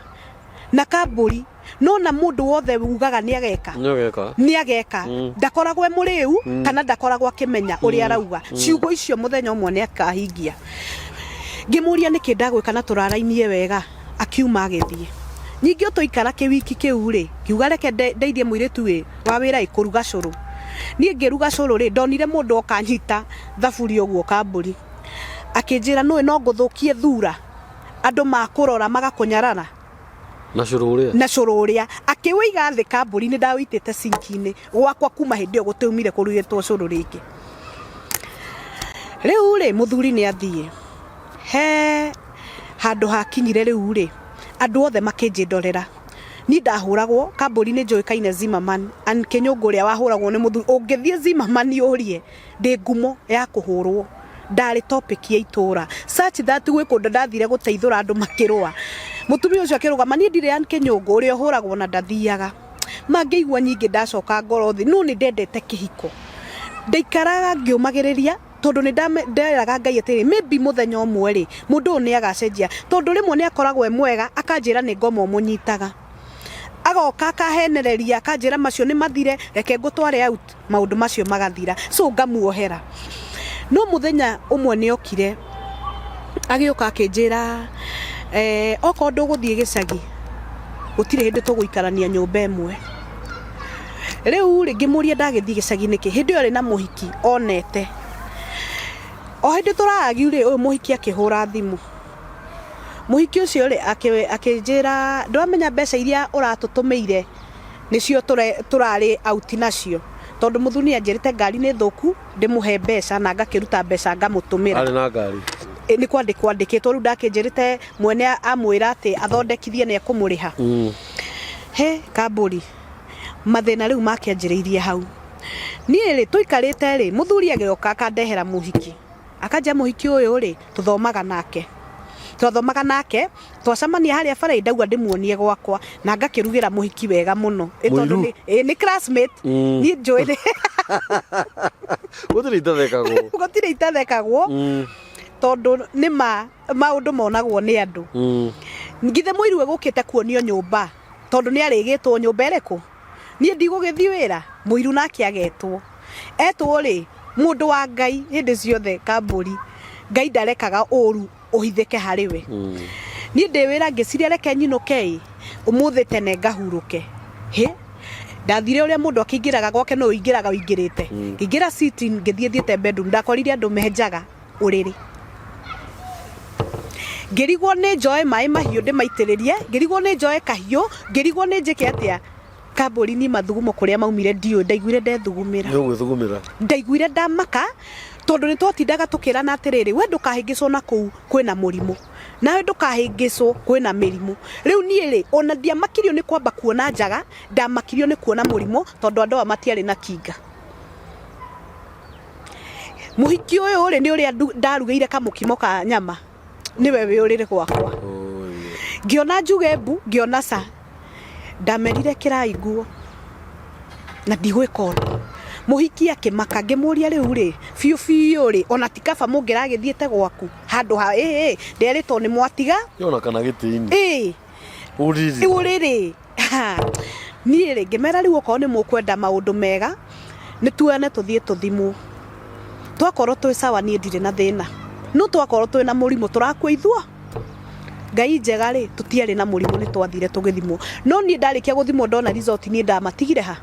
na kambũri no na mũndũ wothe ugaga nĩ ageka. Nĩ ũgeka. Nĩ ageka. Ndakoragwo e mũrĩu kana ndakoragwo akĩmenya ũrĩa arauga. Ciugo icio mũthenya ũmwe nĩ akahingia. Ngĩmũria nĩkĩ ndagwĩka na tũrarainie wega, akiuma agĩthiĩ. Ningĩ twaikara kĩwiki kĩu rĩ, ngiuga reke ndeithie mũirĩtu ĩ wa wĩra ĩ kũruga cũrũ. Niĩ ngĩruga cũrũ rĩ, ndonire mũndũ oka anyita thaburia ũguo kambũri. Akĩnjĩra nũĩ no ngũthũkie thura, andũ makũrora magakũnyarara. Na cũrũ ũrĩa? Na cũrũ ũrĩa. Akĩũiga thĩ kambũri, nĩ ndaũitĩte sinki-inĩ gwakwa kuma hĩndĩ ĩyo gũtiumire kũrugĩtwo cũrũ rĩngĩ. Rĩu rĩ, mũthuri nĩ athiĩ. He handũ hakinyire rĩu rĩ, andũ othe makĩnjĩndorera. Niĩ ndahũragwo, kambũri nĩ njũĩkaine Zimmerman, Ann Kĩnyũngũ ũrĩa wahũragwo nĩ mũthuri. Ũngĩthiĩ Zimmerman ũrie, ndĩ ngumo ya kũhũrwo. Ndarĩ topic ya itũra. Such that gwĩ kũndũ ndathire gũteithũra andũ makĩrũa. Mũtumia ũcio akĩrũgama, niĩ ndirĩ Ann Kĩnyũngũ ũrĩa ũhũragwo na ndathiaga. Mangĩigua nyingĩ ndacoka ngoro thĩ, no nĩ ndendete kĩhiko. Ndaikaraga ngĩũmagĩrĩria tondũ nĩ nderaga Ngai atĩrĩ, maybe mũthenya ũmwe rĩ, mũndũ ũyũ nĩ agacenjia. Tondũ rĩmwe nĩ akoragwo e mwega, akanjĩra nĩ ngoma ũmũnyitaga. Agoka akahenereria, akanjĩra macio nĩ mathire, reke ngũtware out, maũndũ macio magathira. So ngamuohera. No mũthenya ũmwe nĩ okire, agĩũka akĩnjĩra, okorwo ndũgũthiĩ gĩcagi, gũtirĩ hĩndĩ tũgũikarania nyũmba ĩmwe. Rĩu rĩ, ngĩmũria ndagĩthiĩ gĩcagi nĩkĩ, hĩndĩ ĩyo arĩ na mũhiki onete. O hĩndĩ tũra argue rĩ, ũyũ mũhiki akĩhũra thimũ. Mũhiki ũcio rĩ, akĩnjĩra ndũramenya mbeca iria ũratũtũmĩire nĩcio tũrarĩ out nacio. Tondũ mũthuri nĩ anjĩrĩte ngari nĩ thũku, ndĩmũhe mbeca na ngakĩruta mbeca ngamũtũmĩra. Arĩ na ngari? Nĩ kwandĩkwo andĩkĩtwo, rĩu ndakĩnjĩrĩte mwene amwĩra atĩ athondekithie nĩ ekũmũrĩha. He kambũri, mathĩna rĩu makĩanjĩrĩirie hau. Niĩ rĩ, tũikarĩte rĩ, mũthuri agĩũka akandehera mũhiki. Akanjĩra mũhiki ũyũ rĩ, tũthomaga nake. Twathomaga nake, twacemania harĩa bara ndauga ndĩmuonie gwakwa, na ngakĩrugĩra mũhiki wega mũno. Ĩ tondũ Mũiru? nĩ classmate. Niĩ njũĩ nĩ Gũtirĩ itathekagwo. Gũtirĩ itathekagwo. Tondũ nĩ ma maũndũ monagwo nĩ andũ. Githĩ mũiru egũkĩte kuonio nyũmba, tondũ nĩ arĩgĩtwo nyũmba ĩrĩkũ? Niĩ ndigũgĩthiĩ wĩra, mũiru nake agetwo. Etwo rĩ, mũndũ wa Ngai hĩndĩ ciothe kambũri, Ngai ndarekaga ũru ũhithĩke harĩ we. Niĩ ndĩ wĩra ngĩciria reke nyinũke ĩ, ũmũthĩ tene ngahurũke. Hĩ, ndathire ũrĩa mũndũ akĩingĩraga gwake no ũingĩraga ũingĩrĩte. Ngĩingĩra sitting ngĩthiĩ thiĩte bedroom, ndakorire andũ menjaga ũrĩrĩ. Ngĩrigwo nĩ njoe maĩ mahiũ ndĩmaitĩrĩrie, ngĩrigwo nĩ njoe kahiũ, ngĩrigwo nĩ njĩke atĩa. Kambũri niĩ mathugumo kũrĩa maumire ndiũĩ, ndaiguire ndethugumĩra. Nĩ ũgwĩthugumĩra. Ndaiguire ndamaka, tondũ nĩ twatindaga tũkĩrana atĩrĩrĩ, we ndũkahĩngĩcwo na kũu kwĩna mũrimũ, nawe ndũkahĩngĩcwo kwĩna mĩrimũ. Rĩu niĩ rĩ, ona ndiamakirio nĩ kwamba kuona njaga, ndamakirio nĩ kuona mũrimũ, tondũ andũ aya matiarĩ na kinga. Mũhiki ũyũ rĩ, nĩ ũrĩa ndarugĩire kamũkimo ka nyama, nĩwe wĩ ũrĩrĩ gwakwa. Ngĩona njuge mbu, ngĩona ca. Ndamerire kĩrai nguo na ndigwĩka ũndũ. Mũhiki akĩmaka, ngĩmũria rĩu rĩ, biũ biũ rĩ, ona ti kaba mũngĩragĩthiĩte gwaku handũ ha ĩ ĩ nderĩtwo nĩ mwatiga. Ona kana gĩtĩ-inĩ. Ĩ. Ũrĩrĩ. Ũrĩrĩ. Niĩ rĩ, ngĩmera rĩu okorwo nĩ mũkwenda maũndũ mega, nĩ tuoyane tũthiĩ tũthimwo. Twakorwo twĩ sawa niĩ ndirĩ na thĩna. No twakorwo twĩna mũrimũ tũrakua ithuo. Ngai njega rĩ, tũtiarĩ na mũrimũ nĩ twathire tũgĩthimwo. No niĩ ndarĩkia gũthimwo ndona result niĩ ndamatigire ha?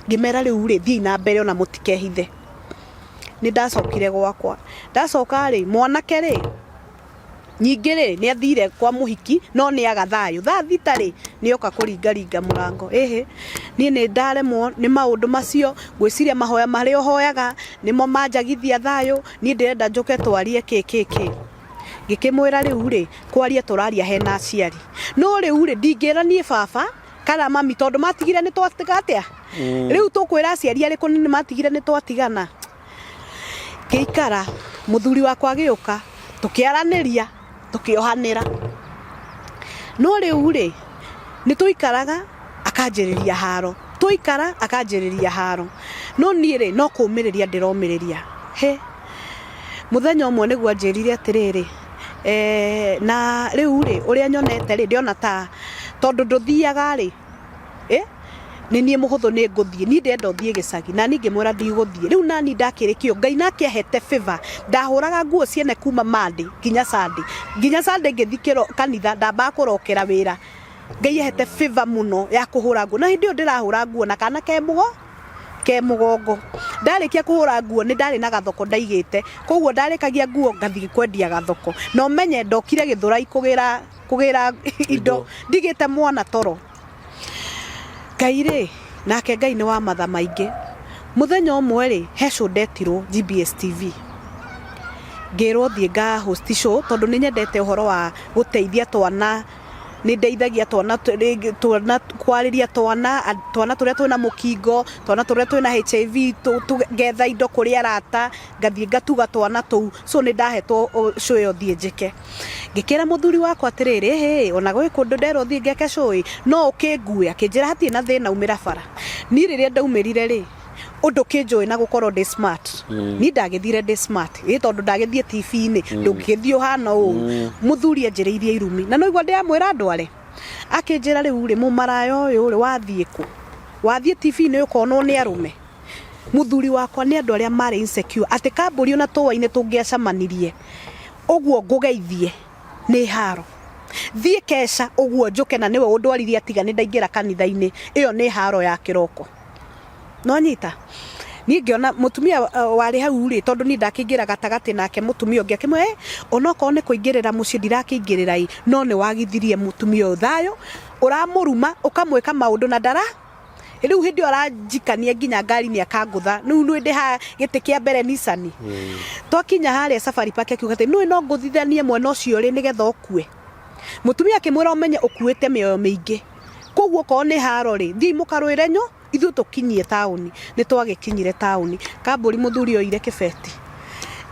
Ngĩmera rĩu rĩ, thiĩi na mbere ona mũtikehithe. Nĩ ndacokire gwakwa. Ndacoka rĩ, mwanake rĩ, Ningĩ rĩ, nĩ athire kwa mũhiki no nĩ aga thayũ. Thaa thita rĩ, nĩ oka kũringaringa mũrango. Ĩhĩ, niĩ nĩ ndaremwo nĩ maũndũ macio, ngwĩciria mahoya marĩa ũhoyaga nĩmo manjagithia thayũ, niĩ ndĩrenda njũke twarie kĩ kĩ kĩ. Ngĩkĩmwĩra rĩu rĩ, kwaria tũraria hena aciari. No rĩu rĩ, ndingĩra niĩ baba kana mami tondũ matigire nĩ twatiga atĩa? Rĩu tũkwĩra aciari arĩkũ nĩ matigire nĩ twatigana? Ngĩikara, mũthuri wakwa agĩũka, tũkĩaranĩria, tũkĩohanĩra. No rĩu rĩ, nĩ twaikaraga akanjĩrĩria haro, twaikara akanjĩrĩria haro, no niĩ rĩ, no kũmĩrĩria ndĩromĩrĩria. Hĩ! Mũthenya ũmwe nĩguo anjĩrire atĩrĩrĩ, Eh, na rĩu rĩ ũrĩa nyonete rĩ ndĩona ta tondũ ndũthiaga rĩ eh, nĩ niĩ mũhũthũ nĩ ngũthiĩ niĩ ndĩrenda ũthiĩ gĩcagi na niĩ ngĩmwĩra ndigũthiĩ rĩu nani ndakĩrĩ kĩo ngai nake ahete favor ndahũraga nguo ciene kuma Monday nginya Sunday nginya Sunday ngĩthiĩ kĩro kanitha ndambaga kũrokera wĩra ngai ahete favor mũno ya kũhũra nguo na hĩndĩ ĩyo ndĩrahũra nguo na kana ke mũgo ke mũgongo ndarĩkia kũhũra nguo nĩ ndarĩ na gathoko ndaigĩte koguo ndarĩkagia nguo ngathiĩ kwendia gathoko na ũmenye ndokire gĩthũrai kũgĩra kũgĩra indo ndigĩte mwana toro Ngai rĩ, nake Ngai nĩ wa matha maingĩ. Mũthenya ũmwe rĩ, he show ndetirwo GBS TV. Ngĩrwo thiĩ nga host show tondũ nĩ nyendete ũhoro wa gũteithia twana, nĩ ndeithagia twana twana kwarĩria twana, twana tũrĩa twĩna mũkingo, twana tũrĩa twĩna HIV, ngetha indo kũrĩ arata, ngathiĩ ngatuga twana tũu. So nĩ ndahetwo show ĩyo thiĩ njĩke. Ngĩkĩra mũthuri wakwa atĩrĩrĩ, hĩ, ona gwĩ kũndũ nderwo thiĩ ngeke show ĩ, no ũkĩngue? Akĩnjĩra hatirĩ na thĩna umĩra bara. Niĩ rĩrĩa ndaumĩrire rĩ, ũndũ ũkĩnjũĩ na gũkorwo ndĩ smart. Niĩ ndagĩthire ndĩ smart, ĩ tondũ ndagĩthiĩ TV-inĩ, ndũngĩgĩthiĩ ũhana ũũ. Mũthuri anjĩrĩirie irumi, na nĩwaigua ndĩramwĩra ndware? Akĩnjĩra rĩu rĩ, mũmaraya ũyũ rĩ, wathiĩ kũ? Wathiĩ TV-inĩ ũkonwo nĩ arũme? Mũthuri wakwa nĩ andũ arĩa marĩ insecure, atĩ kambũri ona tũa-inĩ tũngĩacamanirie, ũguo ngũgeithie nĩ haro. Thiĩ keca ũguo njũke na nĩwe ũndwaririe atiga nĩ ndaingĩra kanitha-inĩ, ĩyo nĩ haro ya kĩroko. Nĩwanyita? Niĩ ngĩona mũtumia warĩ hau rĩ, tondũ niĩ ndakĩingĩra gatagatĩ nake mũtumia ũngĩ akĩmwĩra ĩ, onokorwo nĩ kũingĩrĩra mũciĩ ndirakĩingĩrĩra ĩ, no nĩ wagithirie mũtumia ũyũ thayũ, ũramũruma, ũkamwĩka maũndũ na ndara Rĩu hĩndĩ ĩyo aranjikania nginya ngari-inĩ akangũtha. Rĩu nĩ ndĩ haha gĩtĩ kĩa mbere Nissan. Twakinya harĩa Safari Park akiuga atĩ nũĩ no ngũthithanie mwena ũcio ũrĩ nĩgetha ũkue. Mũtumia akĩmwĩra ũmenye ũkuĩte mĩoyo mĩingĩ. Koguo okorwo nĩ haro rĩ, thiĩi mũkarũĩre nyũ ithuĩ tũkinyie taũni. Nĩ twagĩkinyire taũni. Kambũri mũthuri oire kĩbeti.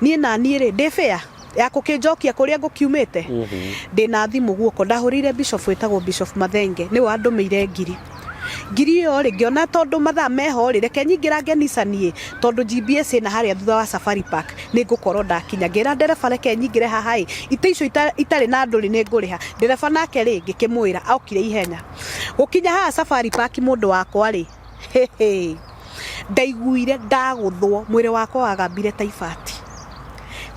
Niĩ naniĩ rĩ, ndĩ fair ya gũkĩnjokia kũrĩa ngũkiumĩte? Ndĩna thimũ guoko, ndahũrĩire bishop wĩtagwo Bishop Mathenge, nĩwe wandũmĩire ngiri. Ngiri ĩyo rĩ, ngĩona tondũ mathaa meho rĩ, reke nyingĩrange Nissan ĩ, tondũ GBS ĩna harĩa thutha wa Safari Park, nĩ ngũkorwo ndakinya. Ngĩra ndereba reke nyingĩre haha ĩ, itĩ icio itarĩ na andũ rĩ, nĩ ngũrĩha. Ndereba nake rĩ, ngĩkĩmwĩra, okire ihenya. Gũkinya haha Safari Park mũndũ wakwa rĩ, hĩhĩ, ndaiguire ndagũthwo, mwĩrĩ wakwa wagambire ta ibati.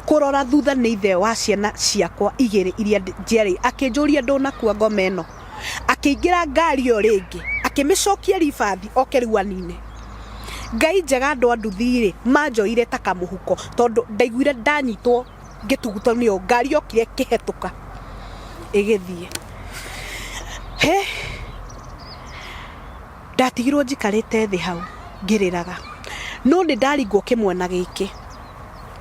Kũrora thutha nĩ ithe wa ciana ciakwa igĩrĩ iria njiarĩire, akĩnjũria ndũnakua ngoma ĩno. Akĩingĩra ngari ĩyo rĩngĩ, akĩmĩcokia ribathi oke rĩu anine. Ngai njega andũ a nduthi rĩ, manjoire ta kamũhuko tondũ ndaiguire ndanyitwo ngĩtugutwo nĩyo ngari yokire ĩkĩhetũka ĩgĩthiĩ. He! Ndatigirwo njikarĩte thĩ hau ngĩrĩraga. No nĩ ndaringwo kĩmwana gĩkĩ.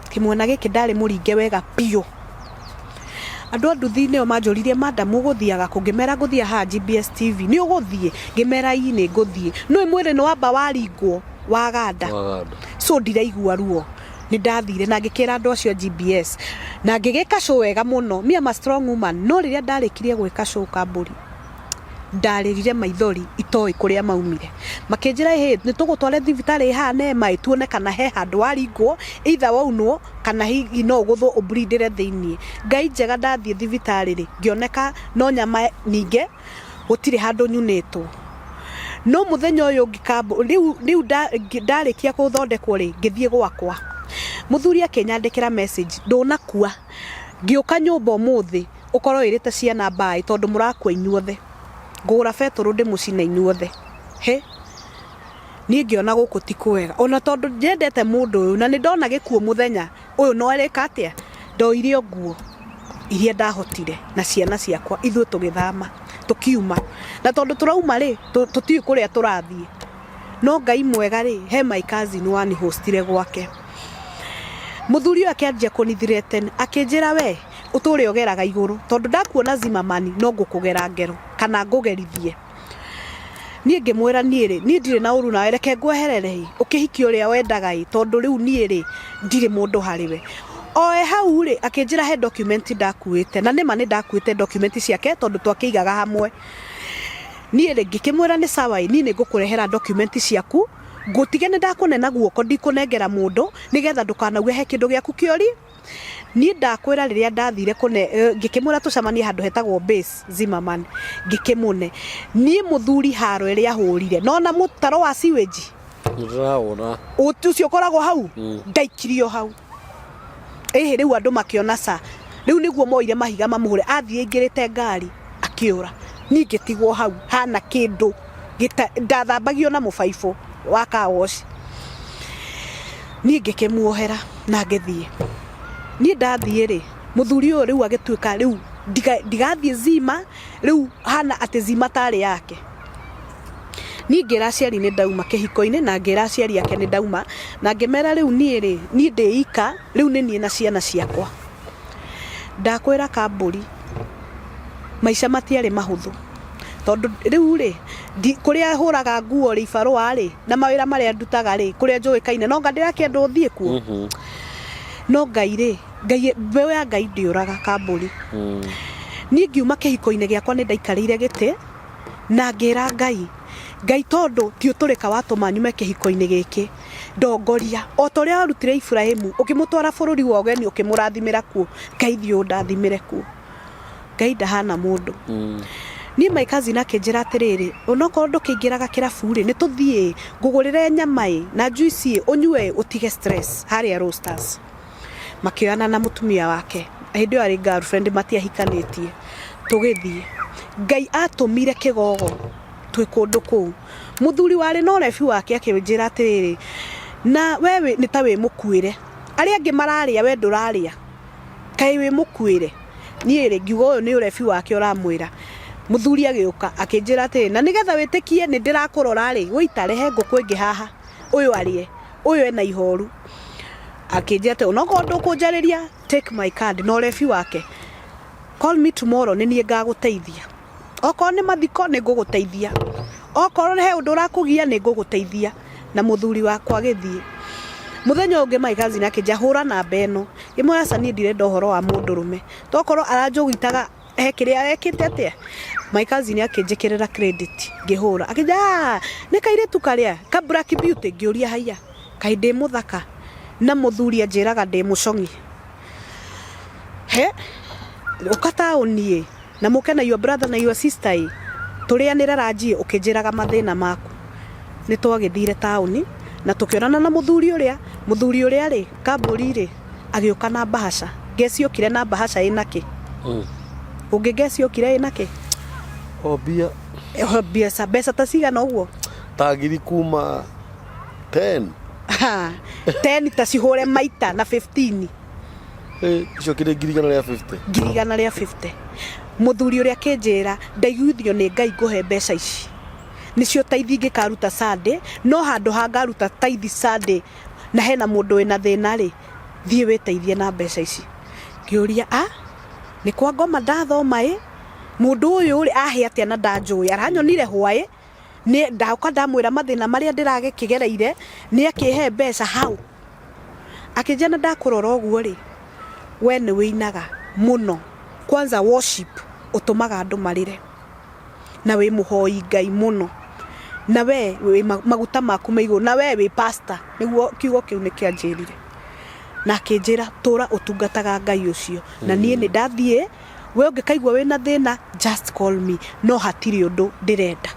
Kĩmwana gĩkĩ ndarĩ mũringe wega biũ. Andũ a nduthi nĩo manjũririe madam ũgũthiaga kũ? Ngĩmera ngũthiaga haha GBS TV. Nĩ ũgũthiĩ? Ngĩmera ii nĩ ngũthiĩ. Nĩũĩ mwĩrĩ nĩ wamba waringwo waganda. So ndiraigua ruo. Nĩ ndathire na ngĩkĩra andũ acio a GBS. Na ngĩgĩka show wega mũno. Me am a strong woman. No rĩrĩa ndarĩkirie gwĩka show Kambũri, ndarĩrire maithori itoĩ kũrĩa maumire. Makĩnjĩra ĩhĩ nĩ tũgũtware thibitarĩ ĩ haha Nema ĩ tuone kana he handũ waringwo either waunwo kana hihi no ũgũthwo ũ bleed ĩre thĩiniĩ. Ngai njega ndathiĩ thibitarĩ rĩ, ngĩoneka no nyama ninge gũtirĩ handũ nyunĩtwo. No mũthenya ũyũ ũngĩ rĩu rĩu ndarĩkia gũthondekwo rĩ, ngĩthiĩ gwakwa. Mũthuri akĩnyandĩkĩra message, ndũnakua, ngĩũka nyũmba ũmũthĩ ũkorwo wĩrĩte ciana mbaĩ tondũ mũrakua inyuothe. Ngũgũra betũrũ ndĩmũcine inyuothe. Hĩ! Niĩ ngĩona gũkũ ti kwega. Ona tondũ nyendete mũndũ ũyũ na nĩ ndona gĩkuũ mũthenya ũyũ no arĩka atĩa? Ndoire o nguo iria ndahotire na ciana ciakwa ithuĩ tũgĩthama tũkiuma. Na tondũ tũrauma rĩ, tũtiũĩ kũrĩa tũrathiĩ. No Ngai mwega rĩ, he my cousin wani hostire gwake. Mũthuri ũyũ akĩanjia kũni threaten, akĩnjĩra we ũtũre ũgeraga igũrũ tondũ ndakuona Zimmerman no ngũkũgera ngero kana ngũgerithie. Niĩ ngĩmwĩra niĩ rĩ, niĩ ndirĩ na ũru nawe reke ngweherere ĩ, ũkĩhikie ũrĩa wendaga ĩ, tondũ rĩu niĩ rĩ, ndirĩ mũndũ harĩ we. O e hau rĩ, akĩnjĩra he document ndakuĩte, na nĩma nĩ ndakuĩte document ciake tondũ twakĩigaga hamwe. Niĩ rĩ, ngĩkĩmwĩra nĩ sawa ĩ, niĩ nĩ ngũkũrehera document ciaku, ngũtige nĩ ndakũne na guoko ndikũnengera mũndũ, nĩgetha ndũkanauge he kĩndũ gĩaku kĩori. Niĩ ndakwĩra rĩrĩa ndathire kũne ngĩkĩmwĩra tũcemanie handũ hetagwo base Zimmerman ngĩkĩmũne. Niĩ mũthuri haro ĩrĩa ahũrire nona mũtaro wa sewage Nĩndĩrawona. Ũti ũcio ũkoragwo hau ndaikirio hau. Ĩhĩ rĩu andũ makĩona ca. Rĩu nĩguo moire mahiga mamũhũre athiĩ aingĩrĩte ngari akĩũra. Niĩ ngĩtigwo hau hana kĩndũ ndathambagio na mũbaibũ wa car wash. Niĩ ngĩkĩmuohera na ngĩthiĩ. Niĩ ndathiĩ rĩ, mũthuri ũyũ rĩu agĩtuĩka rĩu ndigathiĩ Zima, rĩu hana atĩ Zima tarĩ yake. Niĩ ngĩra aciari nĩ ndauma kĩhiko-inĩ na ngĩra aciari ake nĩ ndauma, na ngĩmera rĩu niĩ rĩ, niĩ ndĩ ika, rĩu nĩ niĩ na ciana ciakwa. Ndakwĩra kambũri, maica matiarĩ mahũthũ, tondũ rĩu rĩ, kũrĩa hũraga nguo rĩ, ibarũa rĩ, na mawĩra marĩa ndutaga rĩ, kũrĩa njũĩkaine, no anga ndĩrakĩenda ũthiĩ kuo? No Ngai rĩ, Ngai, mbeũ ya Ngai ndĩũraga kambũri. Niĩ ngiuma kĩhiko-inĩ gĩakwa nĩ ndaikarĩire gĩtĩ, na ngĩra Ngai, Ngai tondũ ti ũtũrĩka watũma nyume kĩhiko-inĩ gĩkĩ, ndongoria. O ta ũrĩa warutire Iburahimu, ũkĩmũtwara bũrũri wa ũgeni ũkĩmũrathimĩra kuo, Ngai thiĩ ũndathimĩre kuo. Ngai ndahana mũndũ. Niĩ my cousin akĩnjĩra atĩrĩrĩ, onokorwo ndũkĩingĩraga kĩrabu rĩ, nĩ tũthiĩ ngũgũrĩre nyama ĩ, na juice ĩ, ũnyue ĩ, ũtige stress harĩa Roasters. Makĩoyana na mũtumia wake, hĩndĩ ĩyo arĩ girlfriend matiahikanĩtie. Tũgĩthiĩ. Ngai atũmire kĩgogo twĩ kũndũ kũu. Mũthuri warĩ na ũrebi wake akĩnjĩra atĩrĩrĩ, na we nĩ ta wĩ mũkuĩre. Arĩa angĩ mararĩa we ndũrarĩa. Kaĩ wĩ mũkuĩre? Niĩ rĩ, ngiuga ũyũ nĩ ũrebi wake ũramwĩra. Mũthuri agĩũka akĩnjĩra atĩrĩ, na nĩgetha wĩtĩkie nĩ ndĩrakũrora rĩ, wũita rehe ngũkũ ĩngĩ haha, ũyũ arĩe, ũyũ ena ihoru. Akĩnjĩra atĩ onokorwo ndũkũnjarĩria, take my card na ũrebi wake. Call me tomorrow nĩ niĩ ngagũteithia. Okorwo nĩ mathiko nĩ ngũgũteithia. Okorwo he ũndũ ũrakũgia nĩ ngũgũteithia. Na mũthuri wakwa agĩthiĩ. Mũthenya ũyũ ũngĩ my cousin akĩnjĩra hũra namba ĩno. Ngĩmwĩra aca niĩ ndirenda ũhoro wa mũndũrũme. Tokorwo aranjũgitaga he kĩrĩa ekĩte atĩa. My cousin akĩnjĩkĩrĩra credit ngĩhũra. Akĩnjĩra ah, nĩ kairĩtu karĩa ka Black Beauty. Ngĩũria haiya, kaĩ ndĩ mũthaka? Na mũthuri anjĩraga ndĩ mũcong'i. He, ũka taũni ĩ. Na mũke na your brother na your sister ĩ, tũrĩanĩre ranji ĩ, ũkĩnjĩraga mathĩna maku. Nĩ twagĩthire taũni na tũkĩonana na mũthuri ũrĩa, mũthuri ũrĩa rĩ, kambũri rĩ, agĩũka na mbahaca. Guess okire na mbahaca ĩna kĩ? Ũngĩ guess okire ĩna kĩ? O mbia. O mbeca, mbeca ta cigana ũguo? Ta ngiri kuma 10. Ha, 10 ta cihũre maita na 15. Eh, icio kĩrĩ 150,000. 150,000. Mũthuri ũrĩa akĩnjĩra ndaiguithio nĩ Ngai ngũhe mbeca ici nĩcio taithi ingĩkaruta Sunday, no handũ ha ngaruta taithi Sunday na hena mũndũ wĩna thĩna rĩ, thiĩ wĩteithie na mbeca ici. Ngĩũria a nĩ kwa ngoma ndathoma ĩ, mũndũ ũyũ rĩ ahe atĩa na ndanjũĩ, aranyonire hwaĩ nĩ ndoka ndamwĩra mathĩna marĩa ndĩragĩkĩgereire nĩ akĩhe mbeca hau. Akĩnjĩra na ndakũrora ũguo rĩ, we nĩ wĩinaga mũno, kwanza worship ũtũmaga andũ marĩre, na wĩ mũhoi Ngai mũno, na we wĩ maguta maku me igũrũ, na we wĩ pastor, nĩguo kiugo kĩu nĩkĩo anjĩrire. Na akĩnjĩra tũra ũtungataga Ngai ũcio, na niĩ nĩ ndathiĩ, we ũngĩkaigua wĩna thĩna just call me, no hatirĩ ũndũ ndĩrenda.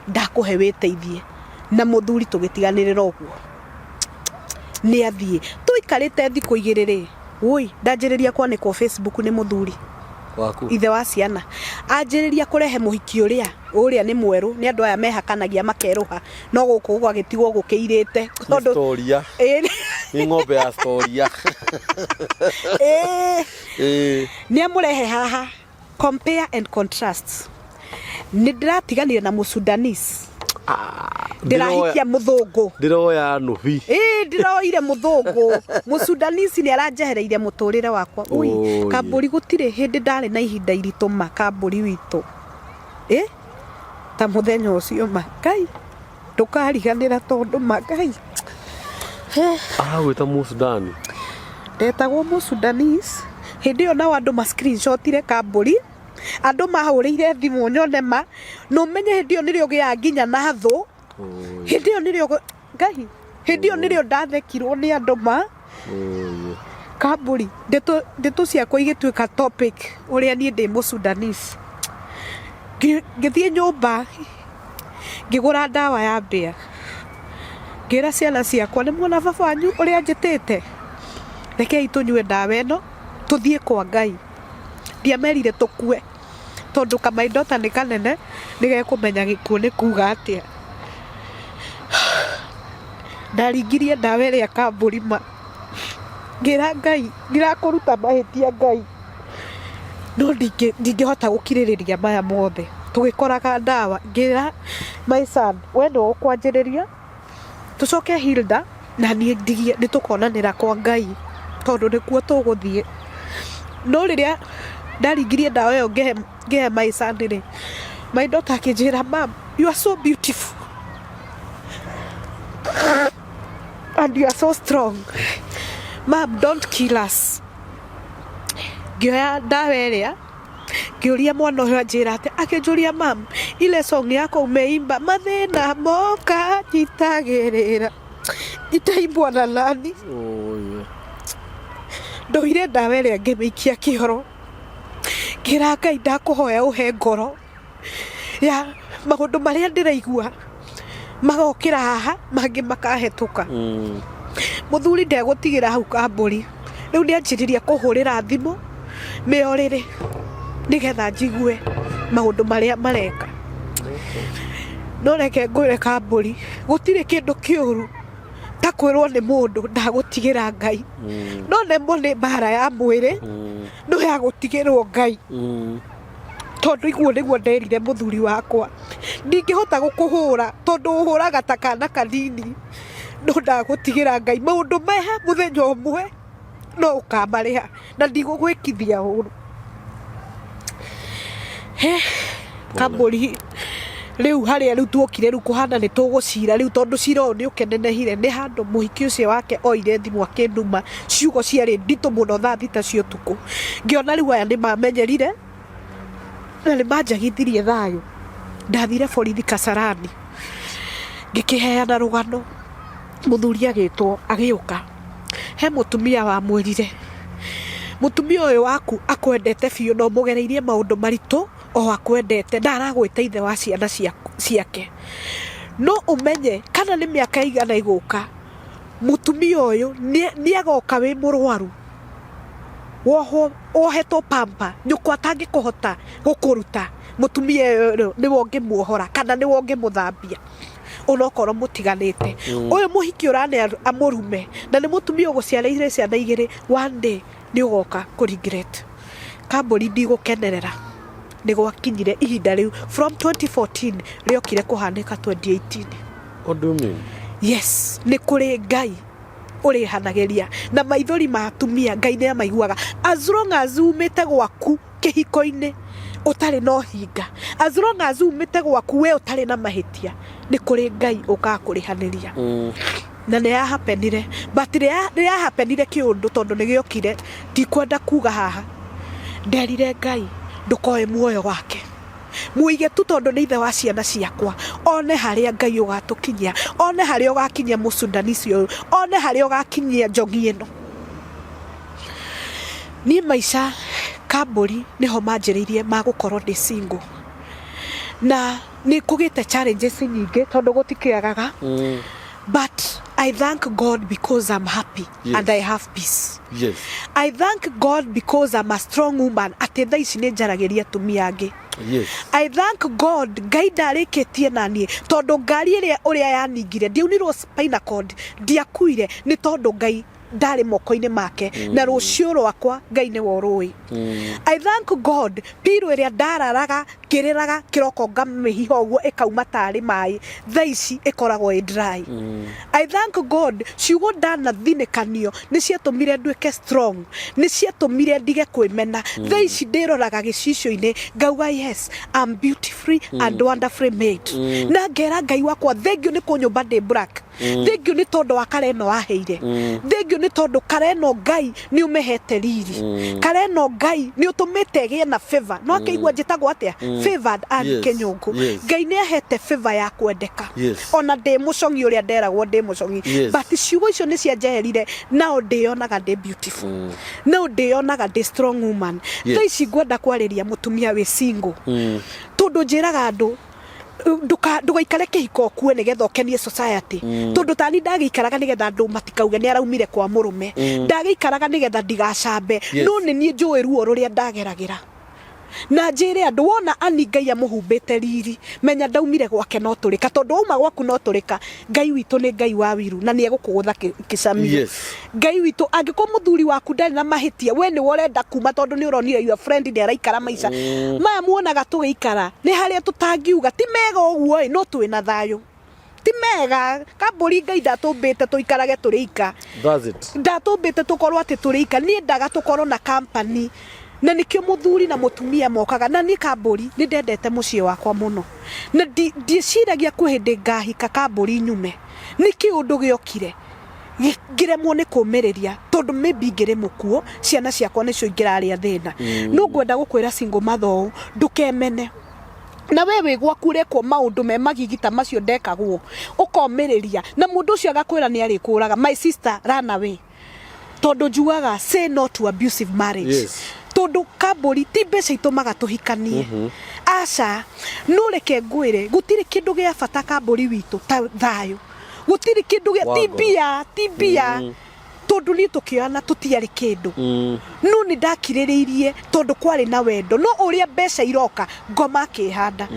Ndakũhe wĩteithie. Na mũthuri tũgĩtiganĩrĩra ũguo. Nĩ athiĩ. Tũikarĩte thikũ igĩrĩ rĩ, wũi, ndanjĩrĩria kwanĩkwo Facebook nĩ mũthuri. Waku? Ithe wa ciana. Anjĩrĩria kũrehe mũhiki ũrĩa, ũrĩa nĩ mwerũ, nĩ andũ aya mehakanagia makerũha, no gũkũ gũgagĩtigwo gũkĩirĩte. Nĩ storia. Ĩĩ. Nĩ ng'ombe ya storia. Ĩĩ. Ĩĩ. Nĩ amũrehe haha. Compare and contrast. Nĩ ndĩratiganire na Mũsudanese. Ndĩrahikia mũthũngũ. Ndĩroya nũbi. Ĩĩ ndĩroire mũthũngũ. Mũsudanese nĩ aranjehereire mũtũrĩre wakwa. Ui, Oi. Kambũri gũtirĩ hĩndĩ ndarĩ na ihinda iritũ ma Kambũri witũ. Ĩ ta mũthenya ũcio ma Ngai ndũkariganĩra tondũ ma Ngai. Aragwĩta Mũsudani. Ndetagwo Mũsudanese. Hĩndĩ ĩyo nao andũ ma screenshotire Kambũri. Andũ mahũrĩire thimũ nyone ma. Na ũmenye hĩndĩ ĩyo nĩrĩo ũgĩaga nginya na thũ. Hĩndĩ ĩyo nĩrĩo Ngai, hĩndĩ ĩyo nĩrĩo ndathekirwo nĩ andũ ma. Kambũri, ndeto ndeto ciakwa igĩtuĩka topic ũrĩa niĩ ndĩ mũsudanese. Ngĩthiĩ nyũmba ngĩgũra ndawa ya mbĩa. Ngĩra ciana ciakwa nĩ muona baba wanyu ũrĩa anjĩtĩte, rekei tũnyue ndawa ĩno tũthiĩ kwa Ngai. Ndiamerire tũkue tondũ ka my daughter nĩ kanene nĩ gekũmenya gĩkuũ nĩ kuga atĩa. Ndaringirie ndawa ĩrĩa kambũri ma, ngĩra Ngai ndirakũruta mahĩtia Ngai, no ndingĩhota gũkirĩrĩria maya mothe. Tũgĩkoraga ndawa, ngĩra my son we nĩwe ũkwanjĩrĩria, tũcoke Hilda na niĩ ndigie nĩ tũkonanĩra kwa Ngai tondũ nĩkuo tũgũthiĩ. No rĩrĩa ndaringirie ndawa ĩyo ngĩhe my son rĩ, my daughter akĩnjĩra mum you are so beautiful and you are so strong, mum don't kill us. Ngĩoya ndawa ĩrĩa ngĩũria mwana ũyũ anjĩra atĩ, akĩnjũria mum ile song yako umeimba mathĩna moka nyitagĩrĩra itaimbwo na nani? Oh, yeah. Ndoire ndawa ĩrĩa ngĩmĩikia kĩoro, ngĩra Ngai ndakũhoya ũhe ngoro ya maũndũ marĩa ndĩraigua magokĩra haha mangĩ makahetũka. Mũthuri ndegũtigĩra hau kambũri, rĩu nĩ anjĩrĩria kũhũrĩra thimũ mĩorĩrĩ nĩgetha njigue maũndũ marĩa mareka. No reke ngwĩre kambũri, gũtirĩ kĩndũ kĩũru ta kwĩrwo nĩ mũndũ ndagũtigĩra Ngai. No nemwo nĩ mbara ya mwĩrĩ, no ya gũtigĩrwo Ngai. Tondũ iguo nĩguo nderire mũthuri wakwa, ndingĩhota gũkũhũra tondũ ũhũraga ta kana kanini, no ndagũtigĩra Ngai maũndũ maya mũthenya ũmwe no ũkamarĩha na ndigũgwĩkithia ũru. He kambũri rĩu harĩa rĩu tuokire rĩu kũhana nĩ tũgũcira rĩu tondũ cira ũyũ nĩ ũkĩnenehire nĩ handũ mũhiki ũcio wake oire thimũ akĩnduma ciugo ciarĩ nditũ mũno thaa thita cia ũtukũ. Ngĩona rĩu aya nĩ mamenyerire na nĩ manjagithirie thayũ. Ndathire borithi Kasarani ngĩkĩheana rũgano, mũthuri agĩtwo agĩũka. He mũtumia wamwĩrire, mũtumia ũyũ waku akwendete biũ na ũmũgereirie maũndũ maritũ o akwendete na aragwĩta ithe wa ciana ciake. No ũmenye kana nĩ mĩaka ĩigana ĩgũka, mũtumia ũyũ nĩ agoka wĩ mũrwaru, wohwo wohetwo pamper, nyũkwa atangĩkũhota gũkũruta, mũtumia ũyũ nĩwe ũngĩmuohora kana nĩwe ũngĩmũthambia onokorwo mũtiganĩte. Ũyũ mũhiki ũrane amũrume na nĩ mũtumia ũgũciarĩire ciana igĩrĩ, one day nĩ ũgoka kũ regret. Kambũri ndigũkenerera nĩ gwakinyire ihinda rĩu from 2014 rĩokire kũhanĩka 2018. What do you mean? Yes, nĩ kũrĩ Ngai ũrĩhanagĩria na maithori ma atumia Ngai nĩ amaiguaga. As long as umĩte gwaku kĩhiko-inĩ ũtarĩ na ũhinga, as long as umĩte gwaku we ũtarĩ na mahĩtia, nĩ kũrĩ Ngai ũkaga kũrĩhanĩria. Na nĩ yahapenire, but nĩ yahapenire kĩũndũ tondũ nĩ gĩokire, ndikwenda kuga haha. Nderire Ngai ndũkoe muoyo wake, mũige tu tondũ nĩ ithe wa ciana ciakwa, one harĩa Ngai ũgatũkinyia, one harĩa ũgakinyia mũsudanisi ũyũ, one harĩa ũgakinyia njogi ĩno. Niĩ maica kambũri nĩho manjĩrĩirie ma gũkorwo ndĩ single. Na nĩ kũgĩte challenges nyingĩ tondũ gũtikĩagaga. But I thank God because I'm happy and I have peace. I thank God because I'm a strong woman atĩ thaa ici nĩ njaragĩria atumia angĩ. I thank God Ngai ndarĩkĩtie na niĩ tondũ ngari ĩrĩa ũrĩa yaningire ndiaunirwo spinal cord, ndiakuire nĩ tondũ Ngai ndarĩ moko-inĩ make na rũciũ rwakwa Ngai nĩwe ũrũĩ. I thank God pillow ĩrĩa ndararaga ngĩrĩraga kĩroko ngamĩhiha ũguo ĩkauma tarĩ maĩ, thaa ici ĩkoragwo ĩ dry. I thank God ciugo ndanathinĩkanio nĩ ciatũmire nduĩke strong, nĩ ciatũmire ndige kwĩmena. Thaa ici ndĩroraga gĩcicio-inĩ ngauga yes, I'm beautifully and wonderfully made. Na ngera Ngai wakwa thengiũ nĩ kũnyũmba ndĩ black. Thengiũ nĩ tondũ wa kara ĩno waheire. Thengiũ nĩ tondũ kara ĩno Ngai nĩ ũmĩhete riri. Kara ĩno Ngai nĩ ũtũmĩte ĩgĩe na favor. No akĩigua njĩtagwo atĩa? Favored Ann Kĩnyũngũ. Ngai nĩ ahete favor ya kwendeka. Ona ndĩ mũcong'i ũrĩa nderagwo ndĩ mũcong'i. But ciugo icio nĩ cianjeherire nao ndĩyonaga ndĩ beautiful. No ndĩyonaga ndĩ strong woman. Thaa ici ngwenda kwarĩria mũtumia wĩ single. Tondũ njĩraga andũ nduka ndũgaikare kĩhiko ũkue nĩgetha ũkenie society. Tondũ tani ndagĩikaraga nĩgetha andũ matikauge nĩ araumire kwa mũrũme. Ndagĩikaraga nĩgetha ndigacambe. No nĩ niĩ njũĩ ruo rũrĩa ndageragĩra. Na njĩre andũ wona ani Ngai amũhumbĩte riri menya ndaumire gwake no tũrĩka tondũ wauma gwaku no tũrĩka. Ngai witũ nĩ Ngai wa wiru na nĩ egũkũgũtha kĩcamio. Ngai witũ angĩkorwo mũthuri waku ndarĩ na mahĩtia we nĩwe ũrenda kuma tondũ nĩ ũronire your friend nĩ araikara maica maya muonaga tũgĩikara nĩ harĩa tũtangiuga ti mega ũguo ĩ no twĩ na thayũ ti mega kambũri Ngai ndatũmbĩte tũikarage tũrĩ ika. That's it. Ndatũmbĩte tũkorwo atĩ tũrĩ ika. Niĩ ndaga tũkorwo na company na nĩkĩo mũthuri na mũtumia mokaga. Na niĩ kambũri nĩ ndendete mũciĩ wakwa mũno na ndiĩciragia kwĩ hĩndĩ ngahika kambũri nyume. Nĩ kĩũndũ gĩokire ngĩremwo nĩ kũmĩrĩria tondũ maybe ingĩrĩ mũkuo ciana ciakwa nĩcio ingĩrarĩa thĩna. No ngwenda gũkwĩra single mother ũũ, ndũkemene. Na we wĩ gwaku ũrekwo maũndũ me magigi ta macio ndekagwo, ũkomĩrĩria na mũndũ ũcio agakwĩra nĩ arĩkũraga. My sister, run away. Tondũ njugaga say no to abusive marriage. Tondũ kambũri ti mbeca itũmaga tũhikanie. Aca, no reke ngwĩre gũtirĩ kĩndũ gĩa bata kambũri witũ ta thayũ. Gũtirĩ kĩndũ gĩa, ti Wa ngoro. mbia, ti mbia. Tondũ niĩ tũkĩoyana tũtiarĩ kĩndũ. No nĩ ndakirĩrĩirie tondũ kwarĩ na wendo. No ũrĩa mbeca iroka, ngoma akĩhanda.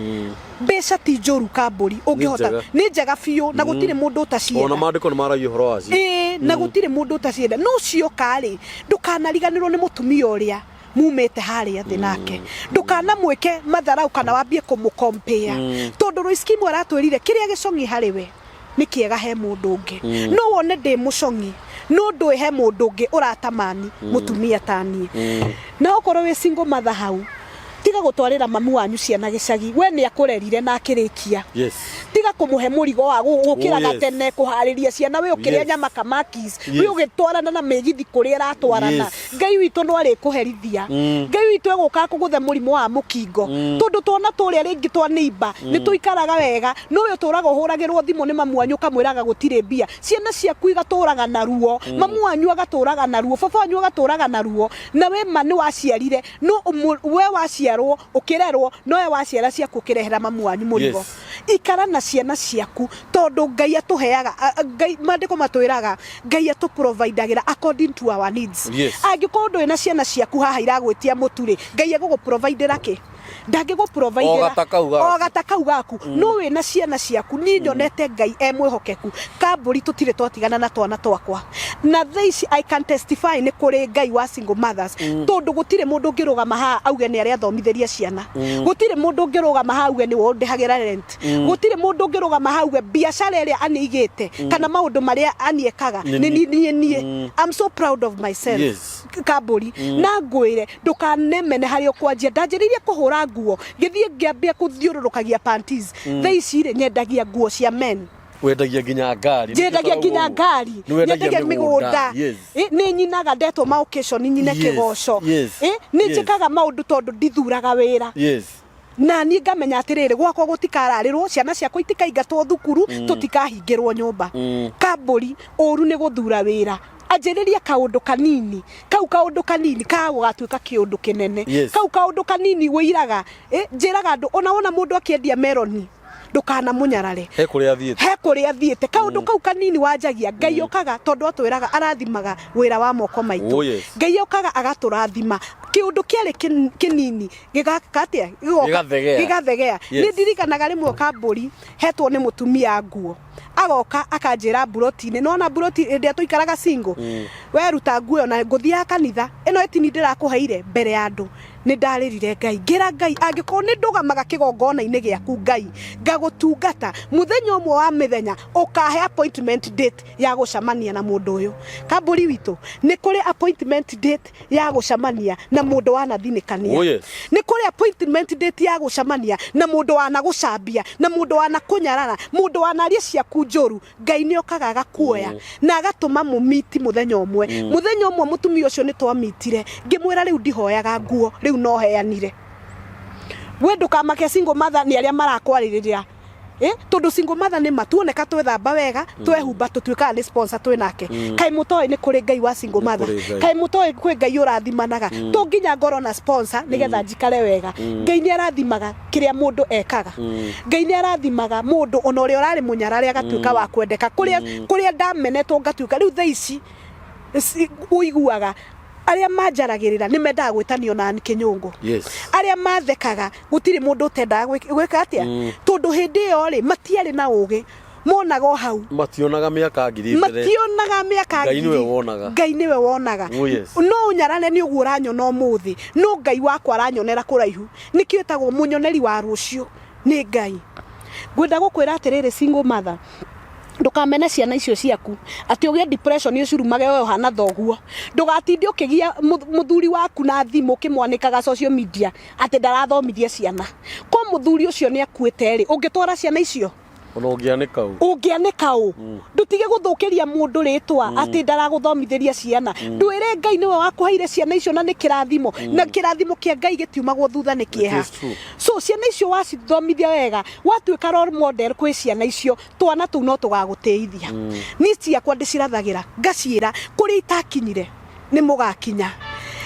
Mbeca ti njũru kambũri, ũngĩhota. Nĩ njega. Nĩ njega biũ, na gũtirĩ mũndũ ũtacienda. Ona maandĩko nĩ maragia ũhoro wacio. Ĩĩ, na gũtirĩ mũndũ ũtacienda. No cioka rĩ, ndũkanariganĩrwo nĩ mũtumia ũrĩa mumĩte harĩa thĩ nake. Ndũkanamwĩke matharau kana wambie kũmũkompea. Tondũ Royce Kim aratwĩrire kĩrĩa gĩcong'i harĩ we nĩ kĩega he mũndũ ũngĩ. No wone ndĩ mũcong'i, no ndũĩ he mũndũ ũngĩ ũratamani mũtumia ta niĩ. Na okorwo wĩ single mother hau, tiga gũtwarĩra mamu wanyu ciana gĩcagi. We nĩ akũrerire na akĩrĩkia. Tiga kũmũhe mũrigo wa gũkĩraga tene, kũharĩria ciana, we ũkĩrĩa nyama kamakis, we ũgĩtwarana na mĩgithi kũrĩa ĩratwarana. Ngai witũ no arĩkũherithia. Ngai witũ egũka akũgũthe mũrimũ wa mũkingo. Tondũ twana tũrĩa rĩngĩ twa neighbor, nĩ tũikaraga wega, no we ũtũraga ũhũragĩrwo thimũ nĩ mamu wanyu ũkamwĩraga gũtirĩ mbia. Ciana ciaku igatũraga na ruo, mamu wanyu agatũraga na ruo, baba wanyu agatũraga na ruo, na we ma nĩ waciarire, no we waciarwo ũkĩrerwo, no we waciara ciaku ũkĩrehera mamu wanyu mũrigo. Ikara na ciana ciaku tondũ Ngai atũheaga, Ngai, maandĩko matwĩraga Ngai atũprovidagĩra according to our needs. Angĩkorwo ndũrĩ na ciana ciaku haha iragwĩtia mũtu rĩ, Ngai egũgũprovidĩra kĩ? Ndangĩgũprovidĩra. O gata kau gaku. O gata kau gaku. No wĩna ciana ciaku, niĩ nyonete Ngai e mwĩhokeku. Kambũri tũtirĩ twatigana na twana twakwa. Na thaa ici I can testify nĩ kũrĩ Ngai wa single mothers. Tondũ gũtirĩ mũndũ ũngĩrũgama haha auge nĩ arĩa athomithĩria ciana. Gũtirĩ mũndũ ũngĩrũgama haha auge nĩwe ũndĩhagĩra rent. Gũtirĩ mũndũ ũngĩrũgama haha auge biacara ĩrĩa anĩigĩte kana maũndũ marĩa aniekaga Nĩ nĩ niĩ. niĩ niĩ. I'm so proud of myself. Kambũri. Na ngwĩre ndũkanemene harĩa ũkwanjia. Ndanjĩrĩirie kũhũra nguo, ngĩthiĩ ngĩambia kũthiũrũrũkagia panties. Thaa ici rĩ, nyendagia nguo cia men. Wendagia nginya ngari. Nyendagia nginya ngari. Nĩ wendagia Nyendagia mĩgũnda. mĩgũnda. Nĩ nyinaga ndetwo ma occasion nyine kĩgoco. Nĩ njĩkaga maũndũ tondũ ndithuraga wĩra. Na niĩ ngamenya atĩrĩrĩ, gwakwa gũtikararĩrwo, ciana ciakwa itikaingatwo thukuru, tũtikahingĩrwo nyũmba. Kambũri, ũru nĩ gũthura wĩra. Anjĩrĩria kaũndũ kanini, kau kaũndũ kanini kagũgatuĩka kĩũndũ kĩnene. Kau kaũndũ kanini wĩiraga, njĩraga andũ, ona wona mũndũ akĩendia meroni, ndũkanamũnyarare. He kũrĩa athiĩte. He kũrĩa athiĩte. Kaũndũ kau kanini wanjagia, Ngai okaga, tondũ atwĩraga arathimaga wĩra wa moko maitũ. Oh, yes. Ngai okaga agatũrathima. Kĩũndũ kĩarĩ kĩnini, gĩgaka atĩa? Gĩgoka- Gĩgathegea. Gĩgathegea. Nĩ ndirikanaga rĩmwe kambũri, hetwo nĩ mũtumia nguo. Agoka akanjĩra mburoti-inĩ, nĩwona mburoti hĩndĩ ĩrĩa tũikaraga single? We ruta nguo ĩyo na ngũthiaga kanitha, ĩno ĩtini ndĩrakũheire mbere ya andũ. Nĩ ndarĩrire Ngai, ngĩra Ngai, angĩkorwo nĩ ndũgamaga kĩgongona-inĩ gĩaku Ngai, ngagũtungata, mũthenya ũmwe wa mĩthenya ũkahe appointment date ya gũcamania na mũndũ ũyũ. Kambũri witũ, nĩ kũrĩ appointment date ya gũcamania na mũndũ wanathinĩkania. Oh, yes. Nĩ kũrĩ appointment date ya gũcamania na mũndũ wanagũcambia, na mũndũ wanakũnyarara, mũndũ wanaria ciaku njũru. Ngai nĩ okaga agakuoya na agatũma mũmiti mũthenya ũmwe. Mũthenya ũmwe mũtumia ũcio nĩ twamitire, ngĩmwĩra rĩu ndihoyaga nguo, rĩu no heanire. We ndũkamake single mother nĩ arĩa marakwarĩrĩra. Eh, tondũ single mother nĩ ma tuoneka twethamba wega twehumba tũtuĩkaga nĩ sponsor twĩ nake. Kaĩ mũtoĩ nĩ kũrĩ Ngai wa single Nĩ mother? kũrĩ Ngai. Kaĩ mũtoĩ kwĩ Ngai ũrathimanaga? To nginya ngorwo na sponsor nĩgetha njikare wega. Ngai nĩ arathimaga kĩrĩa mũndũ ekaga. Ngai nĩ arathimaga mũndũ ona ũrĩa ũrarĩ mũnyarare agatuĩka wa kwendeka. Kũrĩa kũrĩa ndamenetwo ngatuĩka rĩu thaa ici ũiguaga arĩa manjaragĩrĩra nĩ mendaga gwĩtanio na Ann Kĩnyũngũ. Yes. Arĩa mathekaga gũtirĩ mũndũ ũtendaga gwĩka atĩa? Tondũ hĩndĩ ĩyo rĩ matiarĩ na ũgĩ, monaga o hau. Mationaga mĩaka ngiri mbere. Mationaga mĩaka Ngai nĩwe ngiri. wonaga. Ngai nĩwe wonaga. Oh, yes. No ũnyarare nĩ ũguo ũranyona ũmũthĩ, no Ngai wakwa aranyonera kũraihu. Nĩkĩo ĩtagwo mũnyoneri wa rũciũ nĩ Ngai. Ngwenda gũkwĩra atĩrĩrĩ single mother, ndũkamene ciana icio ciaku atĩ ũgĩe depression ũcirumage we ũhana thoguo. Ndũgatinde ũkĩgia mũthuri waku na thimũ ũkĩmwanĩkaga social media atĩ ndarathomithia ciana. Ko mũthuri ũcio nĩ akuĩte rĩ, ũngĩtwara ciana icio? Ona ũngĩanĩka ũ? Ũngĩanĩka ũ? Ndũtige gũthũkĩria mũndũ rĩtwa atĩ ndaragũthomithĩria ciana. Ndwĩre Ngai nĩwe wakũheire ciana icio na nĩ kĩrathimo. Na kĩrathimo kĩa Ngai gĩtiumagwo thutha nĩ kĩeha. It is true. So ciana icio wacithomithia wega, watuĩka role model kwĩ ciana icio, twana tũu no tũgagũtĩithia. Niĩ ciakwa ndĩcirathagĩra, ngaciĩra kũrĩa itakinyire nĩ mũgakinya.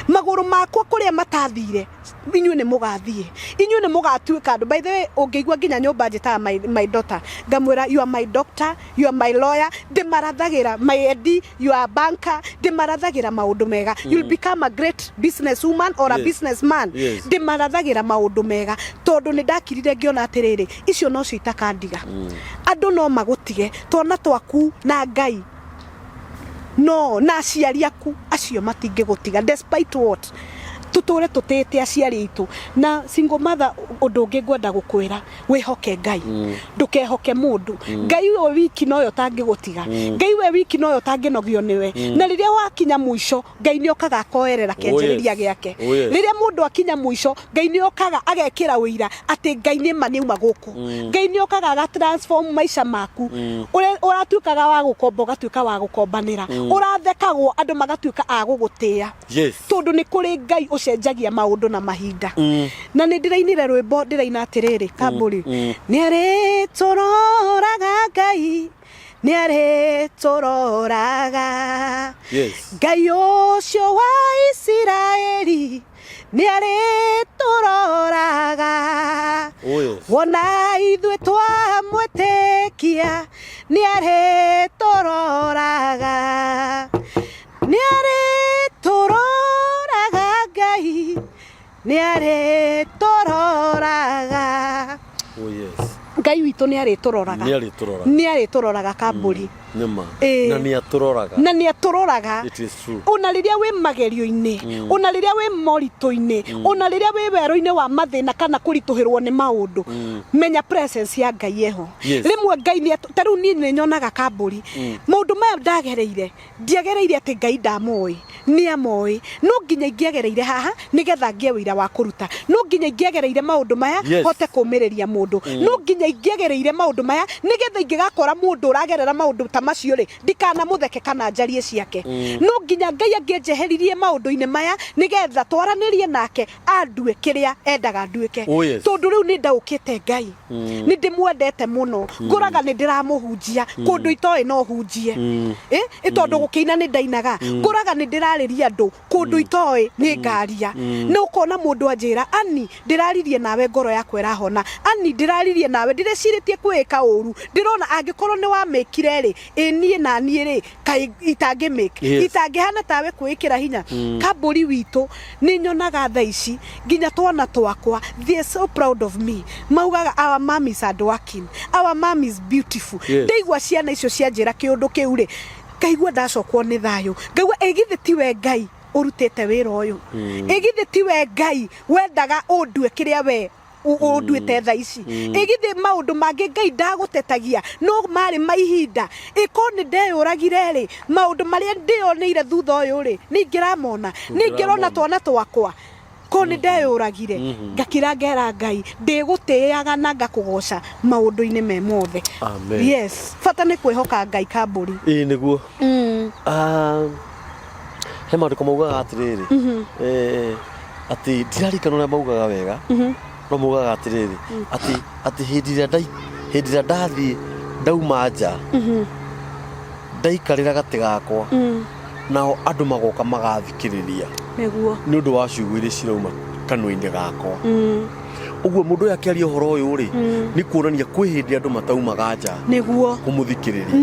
Magũrũ makwa kũrĩa matathire, inyuĩ nĩ mũgathiĩ. Inyuĩ nĩ mũgatuĩka andũ. By the way, ũngĩigua nginya nyũmba njĩtaga my daughter, ngamwĩra you are my doctor, you are my lawyer, ndĩmarathagĩra, my Eddie, you are a banker, ndĩmarathagĩra maũndũ mega. You'll become a great business woman or a business man. Ndĩmarathagĩra maũndũ mega tondũ nĩ ndakirire ngĩona atĩrĩrĩ, icio nocio itakandiga. Andũ no magũtige, twana twaku na Ngai no na aciari aku acio matingĩgũtiga despite what. Tũtũre tũtĩĩte aciari aitũ. Na single mother, ũndũ ũngĩ ngwenda gũkwĩra, wĩhoke Ngai. Ndũkehoke mũndũ. Ngai we wiki nowe ũtangĩgũtiga. Ngai we wiki nowe ũtangĩnogio nĩwe. Na rĩrĩa wakinya mũico, Ngai nĩ okaga akoerera kĩanjĩrĩria gĩake. Oh, yes. Rĩrĩa mũndũ akinya mũico, Ngai nĩ okaga agekĩra ũira atĩ Ngai nĩ ma nĩauma gũkũ. Ngai nĩ okaga aga transform maica maku. Ũrĩa ũratuĩkaga wa gũkomba ũgatuĩka wa gũkombanĩra. Ũrathekagwo andũ magatuĩka a gũgũtĩĩa. Yes. Tondũ nĩ kũrĩ Ngai ũcenjagia maũndũ na mahinda. Na nĩ ndĩrainire rwĩmbo ndĩraina atĩrĩrĩ, Kambũri. Nĩ arĩtũroraga Ngai, nĩ arĩtũroraga. Yes. Ngai ũcio wa Isiraeli nĩ arĩtũroraga. Oh, yes. Wona ithuĩ twamwĩtĩkia nĩ arĩtũroraga. Nĩ arĩtũroraga Ngai, nĩ arĩtũroraga. Oh, yes. Ngai witũ nĩ arĩtũroraga. Nĩ arĩtũroraga. Nĩ arĩtũroraga Kambũri. Nĩ ma. Ĩĩ. Na nĩ atũroraga. Na nĩ atũroraga. It is true. Ona rĩrĩa wĩ magerio-inĩ, ona rĩrĩa wĩ moritũ-inĩ, ona rĩrĩa wĩ werũ-inĩ wa mathĩna kana kũritũhĩrwo nĩ maũndũ, menya presence ya Ngai ĩho. Yes. Rĩmwe Ngai nĩ ta rĩu niĩ nĩ nyonaga Kambũri, maũndũ maya ndagereire, ndiagereire atĩ Ngai ndamoĩ, nĩ amoĩ. No nginya ingĩagereire haha nĩgetha ngĩe wĩira wa kũruta. No nginya ingĩagereire maũndũ maya Yes. hote kũmĩrĩria mũndũ. No nginya ingĩagereire maũndũ maya nĩgetha ingĩgakora mũndũ ũragerera maũndũ ta macio rĩ, ndikanamũtheke kana njarie ciake. No nginya Ngai angĩanjeheririe maũndũ-inĩ maya nĩgetha twaranĩrie nake andue kĩrĩa endaga nduĩke. Oh, yes. Tondũ rĩu nĩ ndaũkĩte Ngai. Nĩ ndĩmwendete mũno. Ngũraga nĩ ndĩramũhunjia kũndũ itoĩ no hunjie. Ĩ tondũ gũkĩina nĩ ndainaga. Ngũraga nĩ ndĩrarĩria andũ kũndũ itoĩ nĩ ngaria. Na ũkona mũndũ anjĩra, Annie, ndĩraririe nawe ngoro yakwa ĩrahona. Annie, ndĩraririe nawe ndĩrecirĩtie kwĩĩka ũru. Ndĩrona angĩkorwo nĩ wamĩkire rĩ, ĩ niĩ na niĩ rĩ, kaĩ itangĩmĩka. Yes. Itangĩhana tawe kwĩĩkĩra hinya. Kambũri witũ nĩ nyonaga thaa ici nginya twana twakwa, they are so proud of me. Maugaga our mom is hardworking, our mom is beautiful. Yes. Ndaigua ciana icio cianjĩra kĩũndũ kĩu rĩ, ngaigua ndacokwo nĩ thayũ. Ngaigua ĩ githĩ tiwe Ngai. Ũrutĩte wĩra ũyũ. Ĩ githĩ ti we Ngai wendaga ũndue kĩrĩa we ũnduĩte thaa ici? Ĩ githĩ maũndũ mangĩ Ngai ndagũtetagia no marĩ ma ihinda? Ĩ korwo nĩ ndeyũragire rĩ, maũndũ marĩa ndĩyoneire thutha ũyũ rĩ, nĩ ingĩramona? Nĩ ingĩrona twana twakwa? Korwo nĩ ndeyũragire, ngakira ngera Ngai ndĩgũtĩaga na ngakũgoca maũndũ-inĩ me mothe. Amen. Yes, bata nĩ kwĩhoka Ngai kambũri. Ĩĩ nĩguo. Ah, he maandĩko maugaga atĩrĩrĩ, atĩ ndirarikana ũrĩa maugaga wega, no maugaga atĩrĩrĩ atĩ hĩndĩ ĩrĩa hĩndĩ ĩrĩa ndathiĩ ndauma nja, ndaikarĩra gatĩ gakwa, nao andũ magoka magathikĩrĩria nĩ ũndũ wa ciugo iria cirauma kanua-inĩ gakwa. Ũguo mũndũ ũyũ akĩaria ũhoro ũyũ rĩ, nĩ kuonania kwĩ hĩndĩ andũ mataumaga nja kũmũthikĩrĩria.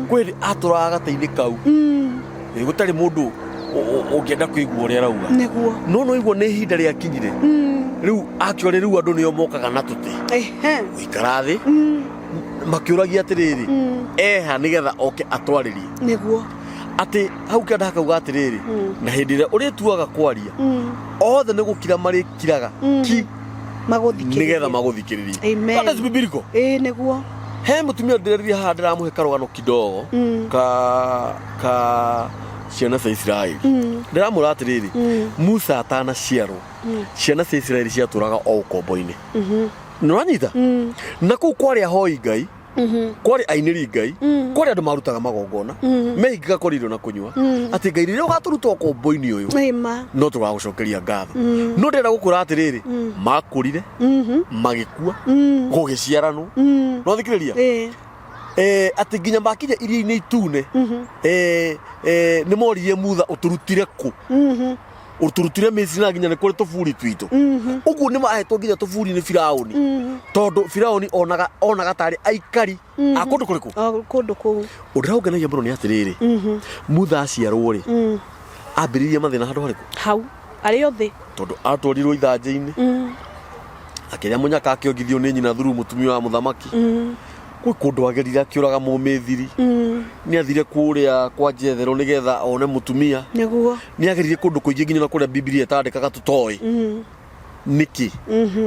Kwĩ hĩndĩ atũraga gatĩ-inĩ kau, gũtarĩ mũndũ ũngĩenda kũigua ũrĩa arauga. No no igua nĩ ihinda rĩakinyire, rĩu actually rĩu andũ nĩo mokaga na tũtĩ gũikara thĩ, makĩũragia atĩrĩrĩ, eha nĩgetha oke atwarĩrie. Atĩ hau kĩanda hakauga atĩrĩrĩ, na hĩndĩ ĩrĩa ũrĩtuaga kwaria, othe nĩ gũkira marĩkiraga ki magũthikĩrĩrie, nĩgetha magũthikĩrĩrie. Amen. That is biblical. Ĩĩ nĩguo. He mũtumia ndĩreririe haha, ndĩramũhe karũgano kidogo ka ciana cia Isiraeli. Ndĩramwĩra atĩrĩrĩ, Musa atanaciarwo, ciana cia Isiraeli ciatũraga o ũkombo-inĩ. Nĩũranyita? Na kũu kwarĩ ahoi Ngai, kwarĩ ainĩri Ngai, kwarĩ andũ marutaga magongona, mehingaga kũrĩa irio na kũnyua, atĩ Ngai rĩrĩa ũgatũruta ũkombo-inĩ ũyũ, Ĩma. no tũgagũcokeria ngatho. No ndĩrenda gũkwĩra atĩrĩrĩ, makũrire, magĩkua, gũgĩciaranwo. No thikĩrĩria, atĩ nginya makinya iria-inĩ itune, nĩ moririe Mutha, ũtũrutire kũ? Ũtũrutire Misiri na nginya nĩ kũrĩ tũburi twitũ. Ũguo nĩ mahetwo nginya tũburi nĩ Firaũni, tondũ Firaũni onaga tarĩ aikari a kũndũ kũrĩkũ? O kũndũ kũu. Ũndũ ũrĩa ũngenagia mũno nĩ atĩrĩrĩ, Mutha aciarwo rĩ, ambĩrĩirie mathĩna handũ harĩkũ? Hau arĩ o thĩ. Tondũ atwarirwo ithanjĩ-inĩ, akĩrĩa mũnyaka, akĩongithio nĩ nyina thuru mũtumia wa mũthamaki. Gwĩ kũndũ agerire akĩũraga mũmĩthiri. Nĩ athire kũrĩa kwa Jethero nĩgetha one mũtumia. Nĩ agerire kũndũ kũingĩ nginya na kũrĩa Bibilia ĩtandĩkaga tũtoĩ. Nĩkĩ?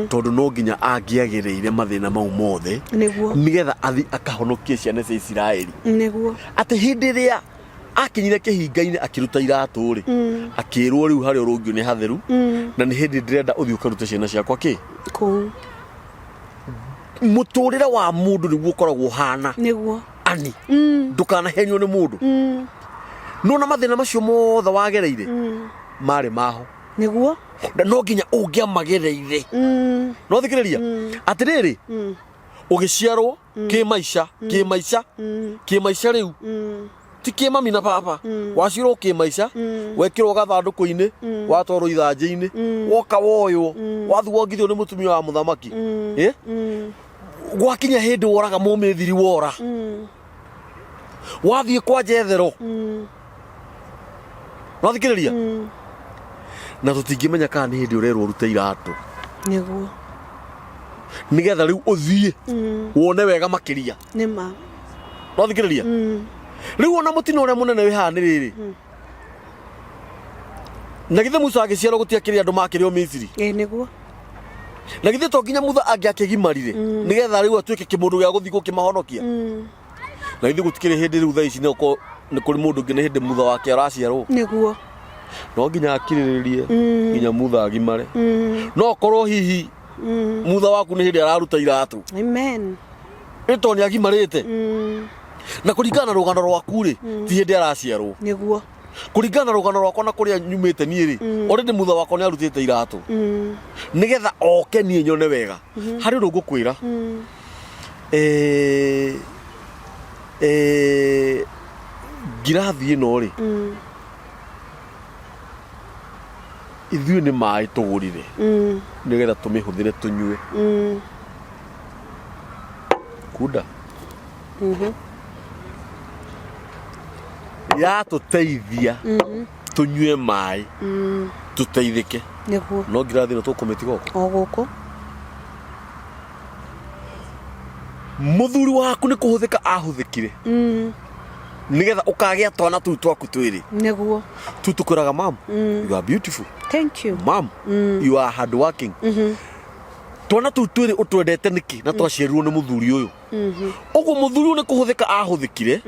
Tondũ no nginya angĩagereire mathĩna mau mothe nĩgetha athi akahonokie ciana cia Isiraeli. Atĩ hĩndĩ ĩrĩa akinyire kĩhinga-inĩ akĩruta iratũ rĩ, akĩrwo rĩu harĩa ũrũngio nĩ hatheru, na nĩ hĩndĩ ndĩrenda ũthiĩ ũkarute ciana ciakwa kĩ Kũu. Mũtũrĩre wa mũndũ nĩguo ũkoragwo ũhana. Ani ndũkanahenio nĩ mũndũ. Nona mathĩna macio mothe wagereire marĩ maho. Na no nginya ũngĩamagereire. No thikĩrĩria atĩrĩrĩ, ũgĩciarwo kĩmaica, kĩmaica, kĩmaica rĩu ti kĩmami na baba. Waciarwo kĩmaica, wekĩrwo gathandũkũ-inĩ, watwarwo ithanjĩ-inĩ, woka woywo, wathiĩ wongithio nĩ mũtumia wa mũthamaki. Eh? Gwakinya hĩndĩ woraga mũmĩthiri, wora wathiĩ kwa Jethero. Nothikĩrĩria, na tũtingĩmenya kana nĩ hĩndĩ ũrerwo ũrute iratũ nĩgetha rĩu ũthiĩ wone wega makĩria. Nĩma. Nothikĩrĩria, rĩu ona mũtino ũrĩa mũnene wĩ haha nĩ rĩrĩ, na githĩ Musa agĩciarwo gũtiakĩrĩ andũ makĩrĩ o Misiri? Ĩĩ nĩguo. Na githĩ to nginya Mutha angĩakĩgimarire nĩgetha rĩu atuĩke kĩmũndũ gĩa gũthiĩ gũkĩmahonokia? Na githĩ gũtikĩrĩ hĩndĩ rĩu thaa ici nĩ ũkorwo nĩ kũrĩ mũndũ ũngĩ, nĩ hĩndĩ Mutha wake araciarwo? No nginya akirĩrĩrie nginya Mutha agimare. No korwo hihi Mutha waku nĩ hĩndĩ araruta iratũ. Amen. Ĩ tondũ nĩ agimarĩte, na kũringana na rũgano rwaku rĩ, ti hĩndĩ araciarwo. Kũringana na rũgano rwakwa na kũrĩa nyumĩte niĩ rĩ, already Mutha wakwa nĩ arutĩte iratũ nĩgetha oke niĩ nyone wega. Harĩ ũndũ ngũkwĩra, ngirathi ĩno rĩ, ithuĩ nĩ maĩ tũgũrire nĩgetha tũmĩhũthĩre tũnyue. Kunda yatũteithia tũnyue maĩ tũteithĩke. No ngirathi ĩno tũkũmĩtiga gũkũ. O gũkũ. Mũthuri waku nĩ kũhũthĩka ahũthĩkire. Nĩgetha ũkagĩa twana tũu twaku twĩrĩ. Nĩguo. Tu tũkwĩraga, "Mam, you are beautiful." Thank you. "Mam, you are hard working." Twana tũu twĩrĩ ũtwendete nĩkĩ na twaciarirwo nĩ mũthuri ũyũ? Ũguo mũthuri ũyũ nĩ kũhũthĩka ahũthĩkire,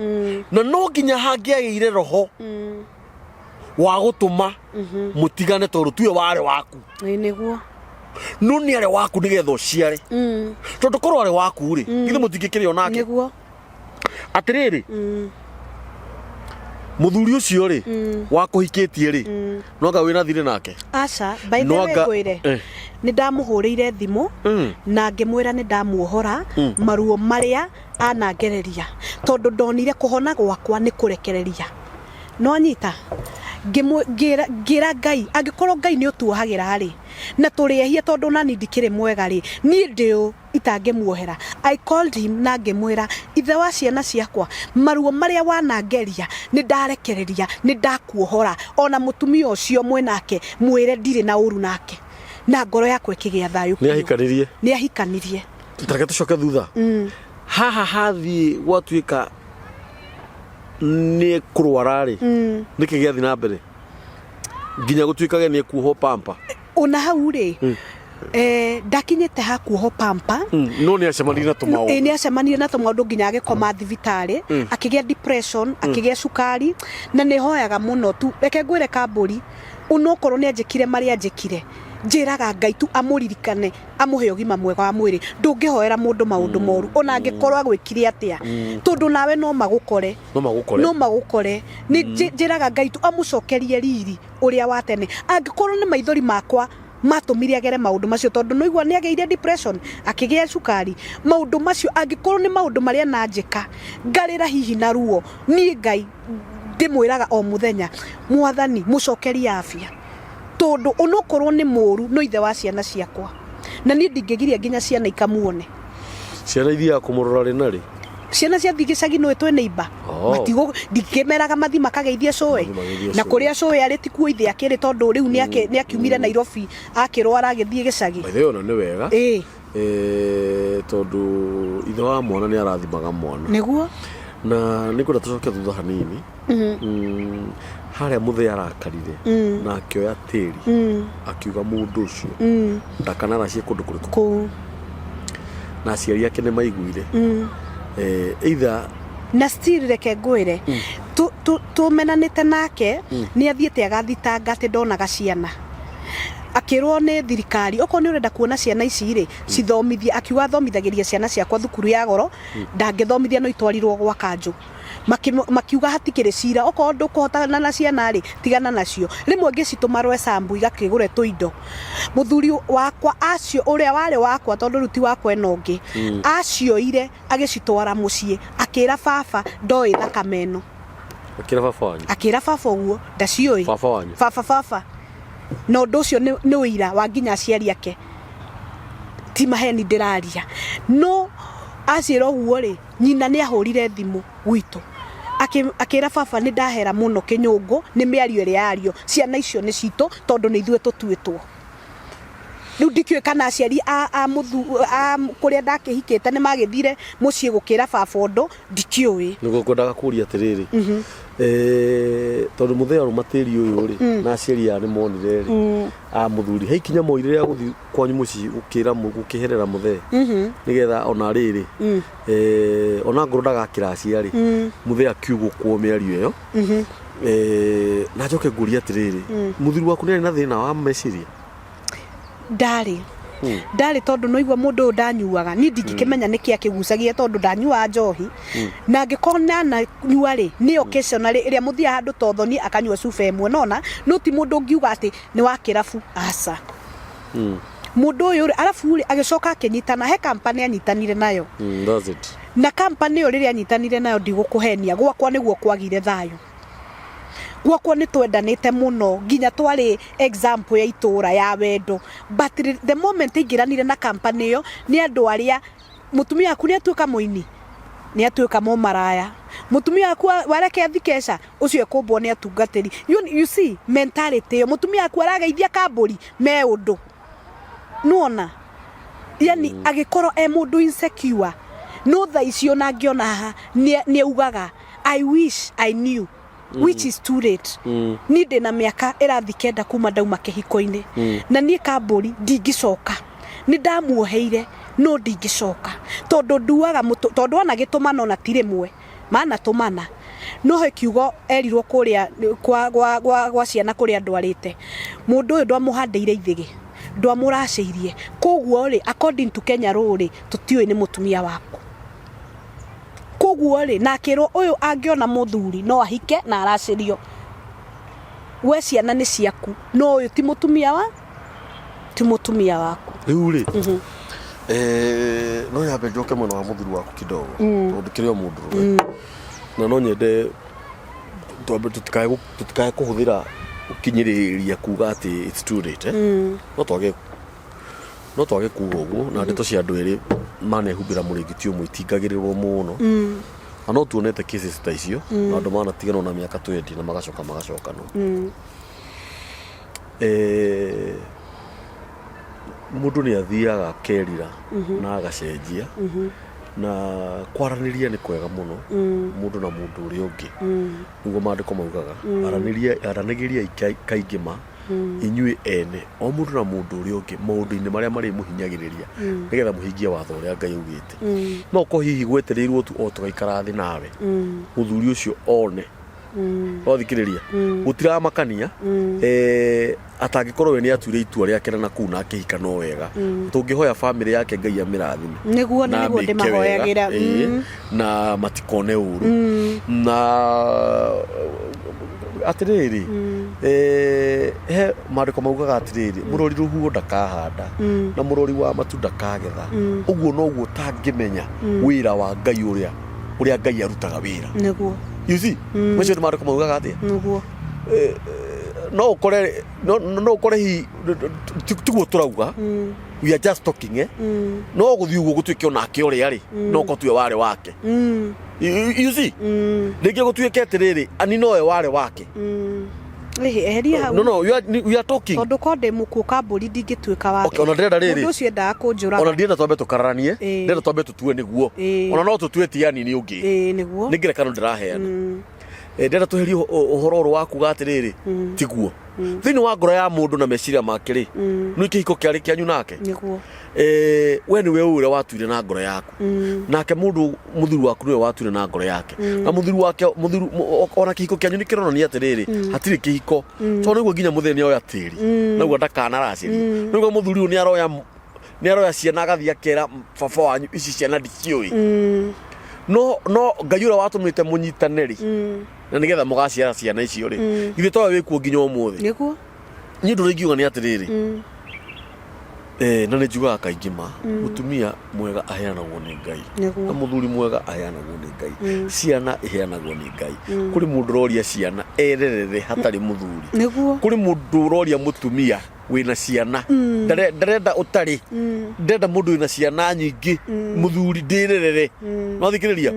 na no nginya hangĩagĩire roho wa gũtũma mũtigane, tondũ tuwe warĩ waku. Ĩĩ, nĩguo. No nĩ arĩ waku nĩgetha ũciare, tondũ korwo arĩ waku rĩ, githĩ mũtingĩkĩrĩ onake? Nĩguo. Atĩrĩrĩ, mũthuri ũcio rĩ wakũhikĩtie rĩ, no anga wĩna thirĩ nake? Aca, by the No way, ngwĩre, nĩ ndamũhũrĩire thimũ na ngĩmwĩra nĩ ndamuohora maruo marĩa anangereria, tondũ ndonire kũhona gwakwa nĩ kũrekereria. No anyita ngĩra ngĩra Ngai, angĩkorwo Ngai nĩ ũtuohagĩra rĩ, na tũrĩ ehia, tondũ nani ndikĩrĩ mwega rĩ, niĩ ndĩ ũ itangĩmuohera? I called him na ngĩmwĩra, "Ithe wa ciana ciakwa, maruo marĩa wanangeria nĩ ndarekereria, nĩ ndakuohora. Ona mũtumia ũcio mwĩnake mwĩre ndirĩ na ũru nake." Na ngoro yakwa ĩkĩgĩa thayũ Nĩ biũ. Ahikanirie? Nĩ ahikanirie. Tareke tũcoke thutha haha, hathiĩ gwatuĩka nĩ kũrwara rĩ, nĩkĩ gĩathiĩ na mbere nginya gũtuĩkage nĩ ekuohwo pampa? Ona hau rĩ, ndakinyĩte ha kuohwo pampa. No nĩ acemanirie na Ĩ, tũmaũndũ. Nĩ acemanirie na tũmaũndũ nginya agĩkoma thibitarĩ, akĩgĩa depression, akĩgĩa cukari. Na nĩ hoyaga mũno tu. Reke ngwĩre, Kambũri, onokorwo nĩ anjĩkire marĩa anjĩkire, njĩraga Ngai tu amũririkane, amũhe ũgima mwega wa mwĩrĩ. Ndũngĩhoera mũndũ maũndũ moru, ona angĩkorwo agwĩkire atĩa, tondũ nawe no magũkore. No magũkore. No magũkore. Nĩ njĩraga Ngai tu amũcokerie riri ũrĩa wa tene, angĩkorwo nĩ maithori makwa matũmire agere maũndũ macio, tondũ nĩigua nĩ agĩire depression, akĩgĩa cukari, maũndũ macio, angĩkorwo nĩ maũndũ marĩa nanjĩka ngarĩra hihi na ruo, niĩ Ngai ndĩmwĩraga o mũthenya, "Mwathani, mũcokerie afya," tondũ onokorwo nĩ mũru, no ithe wa ciana ciakwa, na niĩ ndingĩgiria nginya ciana ikamuone. Ciana ithiaga kũmũrora rĩ na rĩ? Ciana ciathiĩ gĩcagi nĩ twĩ neighbor. Matigo ndikĩmeraga mathi makageithie cũĩ. Mathiĩ mageithie Na cũĩ. kũrĩa cũĩ arĩ tikuo ithe akĩrĩ, tondũ rĩu nĩ akiumire Nairobi akĩrwara agĩthiĩ gĩcagi. By the way, ona nĩ wega. Tondũ ithe wa mwana nĩ arathimaga mwana. Nĩguo. Na nĩ ngwenda tũcoke thutha hanini. Harĩa mũthee arakarire na akĩoya tĩri akiuga mũndũ ũcio ndakanaracie kũndũ kũrĩkũ. Kũu. Na aciari ake nĩ maiguire. Either Na still, reke ngwĩre, tũmenanĩte nake, nĩ athiĩte agathitanga atĩ ndonaga ciana, akĩrwo nĩ thirikari, okorwo nĩ ũrenda kuona ciana ici rĩ, cithomithie. Akiuga, "Thomithagĩria ciana ciakwa thukuru ya goro, ndangĩthomithia no itwarirwo gwa kanjũ." Makiuga hatikĩrĩ cira, okorwo ndũkũhotana na ciana rĩ, tigana nacio. Rĩmwe ngĩcitũma Rwesambu igakĩgũre tũindo, mũthuri wakwa acio, ũrĩa warĩ wakwa, tondũ rĩu ti wakwa, ĩno ũngĩ, acioire agĩcitwara mũciĩ, akĩra baba ndoĩ thakame ĩno. Akĩra baba wanyu? Akĩra baba ũguo, ndaciũĩ. Baba wanyu? Baba. Na ũndũ ũcio nĩ ũira wa nginya aciari ake, ti maheni ndĩraria. No aciĩra ũguo rĩ, nyina nĩ ahũrire thimũ gwitũ, akĩra baba nĩ ndahera mũno kĩnyũngũ nĩ mĩario ĩrĩa yario, ciana icio nĩ citũ tondũ nĩ ithuĩ tũtuĩtwo. Rĩu ndikĩũĩ kana aciari a kũrĩa ndakĩhikĩte nĩ magĩthire mũciĩ gũkĩra baba ũndũ, ndikĩũĩ. Nĩguo ngwendaga kũria atĩrĩrĩ, tondũ mũthee arũma tĩri ũyũ rĩ, na aciari aya nĩ monire rĩ, a mũthuri he ikinya moire rĩa gũthiĩ kwanyu mũciĩ gũkĩra gũkĩherera mũthee, nĩgetha ona rĩrĩ, ona ngorwo ndagakĩracia rĩ, mũthee akiugũkwo mĩario ĩyo? Na njoke ngũrie atĩrĩrĩ, mũthuri waku nĩ arĩ na thĩna wa meciria? Ndarĩ, tondũ no igua mũndũ ũyũ ndanyuaga, niĩ ndingĩkĩmenya nĩkĩ akĩgucagia, tondũ ndanyuaga njohi, na angĩkorwo nananyua rĩ, nĩ occasionally ĩrĩa mũthiaga handũ ta ũthoni akanyua cuba ĩmwe, nona no ti mũndũ ũngiuga atĩ nĩ wa kĩrabu, aca. Mũndũ ũyũ rĩ, arabu rĩ, agĩcoka akĩnyitana he kampani anyitanire nayo. That's it. Na kampani ĩyo rĩrĩa anyitanire nayo, ndigũkũhenia, gwakwa nĩguo kwagire thayũ. Gwakwa nĩ twendanĩte mũno nginya twarĩ example ya itũra ya wendo, but the moment aingĩranire na kampani ĩyo, nĩ andũ arĩa mũtumia waku nĩ atuĩka mũini, nĩ atuĩka mũmaraya, mũtumia waku wareke athi keca ũcio ekũmbwo nĩ atungatĩri. You see mentality ĩyo, mũtumia waku arageithia kambũri me ũndũ nuona, yani agĩkorwo e mũndũ insecure. No thaa ici ona angĩona haha nĩ augaga I wish I knew which is too late. Niĩ ndĩna mĩaka ĩrathi kenda kuma ndauma kĩhiko-inĩ na niĩ kambũri ndingĩcoka. Nĩ ndamuoheire no ndingĩcoka tondũ nduaga mũtũ tondũ ona gĩtũmana ona ti rĩmwe manatũmana no he kiugo erirwo kũrĩa kwa, gwa, gwa, gwa ciana kũrĩa ndwarĩte mũndũ ũyũ ndwamũhandĩire ithĩgĩ ndwamũracĩirie koguo rĩ according to Kenya law rĩ tũtiũĩ nĩ mũtumia waku koguo rĩ na akĩrwo ũyũ angĩona mũthuri no ahike na aracĩrio we ciana nĩ ciaku no ũyũ ti mũtumia wa ti mũtumia waku. Rĩu rĩ, eh, no nyambe njoke mwena wa mũthuri waku kidogo tondũ ndĩkĩrĩ o mũndũrũme na no nyende twambe tũtikae gũ- tũtikae kũhũthĩra ũkinyĩrĩria kuga atĩ it's too late eh? No twage no twage kuga ũguo na ndeto cia andũ erĩ manehumbĩra mũrĩngĩti ũmwe itingagĩrĩrwo mũno na no tuonete cases ta icio na andũ manatiganwo na mĩaka 20 na magacoka magacokanwo. Eh, mũndũ nĩ athiaga akerira na agacenjia na kwaranĩria nĩ kwega mũno mũndũ na mũndũ ũrĩa ũngĩ nĩguo maandĩko maugaga aranĩria aranagĩriai kaingĩ ma inyuĩ ene o mũndũ na mũndũ ũrĩa ũngĩ maũndũ-inĩ marĩa marĩmũhinyagĩrĩria nĩgetha mũhingie watho ũrĩa Ngai augĩte no ko hihi gwetereirwo tu o tũgaikara thĩ nawe mũthuri ũcio one wathikĩrĩria gũtiramakania eh, atangĩkorwo we nĩ atuire itua rĩake na nakũu na akĩhika no wega tũngĩhoya bamĩrĩ yake Ngai amĩrathime Nĩguo na nĩguo amĩke ndĩmahoyagĩra. wega, ĩĩ, na matikone ũru na atĩrĩrĩ eh, he maandĩko maugaga atĩrĩrĩ mũrori rũhuho ndakahanda na mũrori wa matu ndakagetha ũguo noguo ũtangĩmenya wĩra wa Ngai ũrĩa ũrĩa Ngai arutaga wĩra. Nĩguo. You see? Macio nĩ maandĩko maugaga atĩa? Nĩguo. No ũkore no no ũkore hihi tiguo tũrauga. We are just talking eh. No gũthiĩ ũguo gũtuĩke onake ũrĩa rĩ no ũkorwo tiwe warĩ wake. You see? Rĩngĩ gũtuĩke atĩrĩrĩ ani nowe warĩ wake. Eheria hau. No no we are, we are talking. Tondũ ko ndĩ mũkuũ kambũri ndingĩtuĩka wake. Okay, ona ndĩrenda rĩrĩ. Mũndũ ũcio endaga kũnjũraga. Ona ndĩrenda twambe tũkararanie, ndĩrenda twambe tũtue nĩguo. Ona no tũtue ti ani nĩ ũngĩ. Ĩĩ nĩguo. Nĩ ngerekano ndĩraheana. Ndĩrenda tweherie ũhoro ũrũ wa kuga atĩrĩrĩ tiguo. Thĩinĩ wa ngoro ya mũndũ na meciria make rĩ, nĩ kĩhiko kĩarĩ kĩanyu nake. Nĩguo. We nĩwe ũĩ ũrĩa watuire na ngoro yaku. Nake mũndũ mũthuri waku nĩwe watuire na ngoro yake. Na mũthuri wake mũthuri ona kĩhiko kĩanyu nĩ kĩronania atĩrĩrĩ hatirĩ kĩhiko. Tondũ nĩguo nginya mũthee nĩoya tĩri. Naguo ndakanaracĩria. Nĩguo mũthuri ũyũ nĩaroya nĩaroya ciana agathiĩ akera baba wanyu ici ciana ndiciũĩ. No no Ngai ũrĩa watũmĩte mũnyitane rĩ na nĩgetha mũgaciara ciana icio rĩ githĩ towe wĩkuo nginya ũmũthĩ. Nĩguo. Niĩ ũndũ ũrĩa ingiuga nĩ atĩrĩrĩ na nĩ njugaga kaingĩ ma mũtumia mwega aheanagwo nĩ Ngai Nĩguo. na mũthuri mwega aheanagwo nĩ Ngai ciana iheanagwo nĩ Ngai kũrĩ mũndũ ũroria ciana ererere hatarĩ mũthuri Nĩguo. kũrĩ mũndũ ũroria mũtumia wĩna ciana ndarenda ũtarĩ ndĩrenda mũndũ wĩna ciana nyingĩ mũthuri ndĩrerere wathikĩrĩria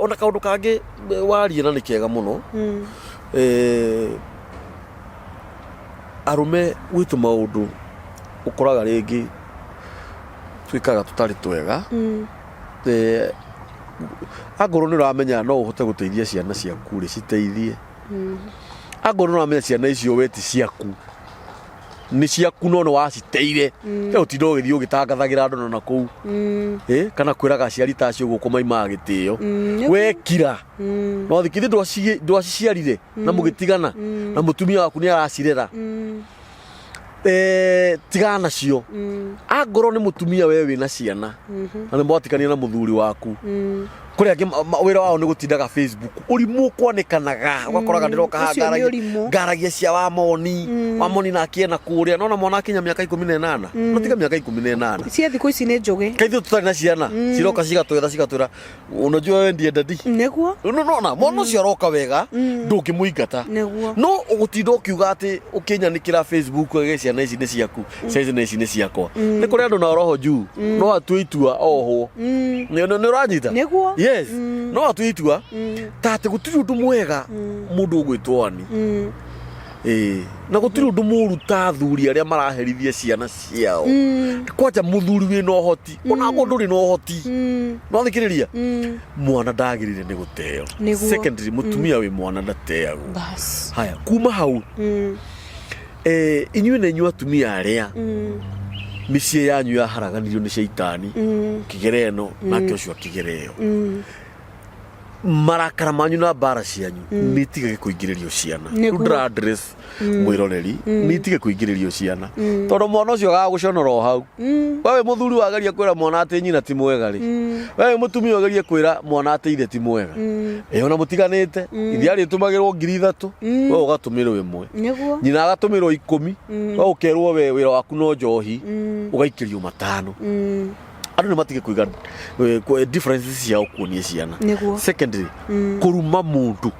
ona kaũndũ kangĩ waria na nĩ kega mũno Arũme gwĩ tũmaũndũ ũkoraga rĩngĩ twĩkaga tũtarĩ twega angorwo nĩ ũramenya no ũhote gũteithia ciana ciaku rĩ citeithie angorwo nĩ ũramenya ciana icio we ti ciaku nĩ ciaku no nĩ waciteire we ũtinda ũgĩthiĩ ũgĩtangathagĩra andũ na kũu kana kwĩraga aciari ta acio gũkũ maimaga gĩtĩo wekira no thikithĩ ndwaciciarire na mũgĩtigana na mũtumia waku nĩ aracirera tigana nacio angorwo nĩ mũtumia we wĩna ciana na nĩ mwatigania na mũthuri waku kũrĩ angĩ wĩra wao nĩ gũtindaga Facebook ũrimũ kwanĩkanaga ũgakoraga ndĩroka haha Ũcio nĩ ũrimũ. ngaragia cia wamoni wamoni nake ena kũrĩa nona mwana akinya mĩaka 18 no tiga mĩaka 18 Cia thikũ ici nĩ njũgĩ. kaithuĩ tũtarĩ na ciana ciroka cigatwetha cigatwĩra unajua wewe ndiye daddy Nĩguo. no nona mwana ũcio aroka wega ndũngĩmũingata Nĩguo. no ũgũtinda ũkiuga atĩ ũkĩnyanĩkĩra Facebook ũgĩ ciana ici nĩ ciaku ciana ici nĩ ciakwa nĩ kũrĩ andũ na roho juu no atue itua ohwo nĩ nĩ ũranyita Nĩguo. yes no atue itua ta atĩ gũtirĩ ũndũ mwega mũndũ ũgwĩtwo ani Ĩĩ. Na gũtirĩ ũndũ mũru ta athuri arĩa maraherithia ciana ciao. Kwanja mũthuri wĩna ũhoti, ona ndũrĩ na ũhoti. Nĩwathikĩrĩria? Mwana ndagĩrĩire nĩ gũteo. Nĩguo. Secondly, mũtumia wĩ mwana ndateagwo. Bas. Haya, kuma hau inyuĩ na inyuĩ atumia arĩa mĩciĩ yanyu yaharaganirio nĩ caitani, kĩgera ĩno nake ũcio akĩgera ĩyo, marakara manyu na mbara cianyu nĩ itigage kũingĩrĩrio ciana. Rĩu Nĩguo. ndĩra address mwĩroreri, nĩ itige kũingĩrĩrio ciana, tondũ mwana ũcio agagũconora o hau. We wĩ mũthuri wageria kwĩra mwana atĩ nyina ti mwega rĩ, we wĩ mũtumia ũgerie kwĩra mwana atĩ ithe ti mwega, ĩ ona mũtiganĩte, ithe arĩtũmagĩrwo 3,000, we ũgatũmĩrwo 1. Nĩguo. Nyina agatũmĩrwo 10, we ũkerwo we wĩra waku no njohi, ũgaikĩrio 5. Andũ nĩ matige kũiga differences ciao kuonia ciana. Nĩguo. Secondly, kũruma mũndũ,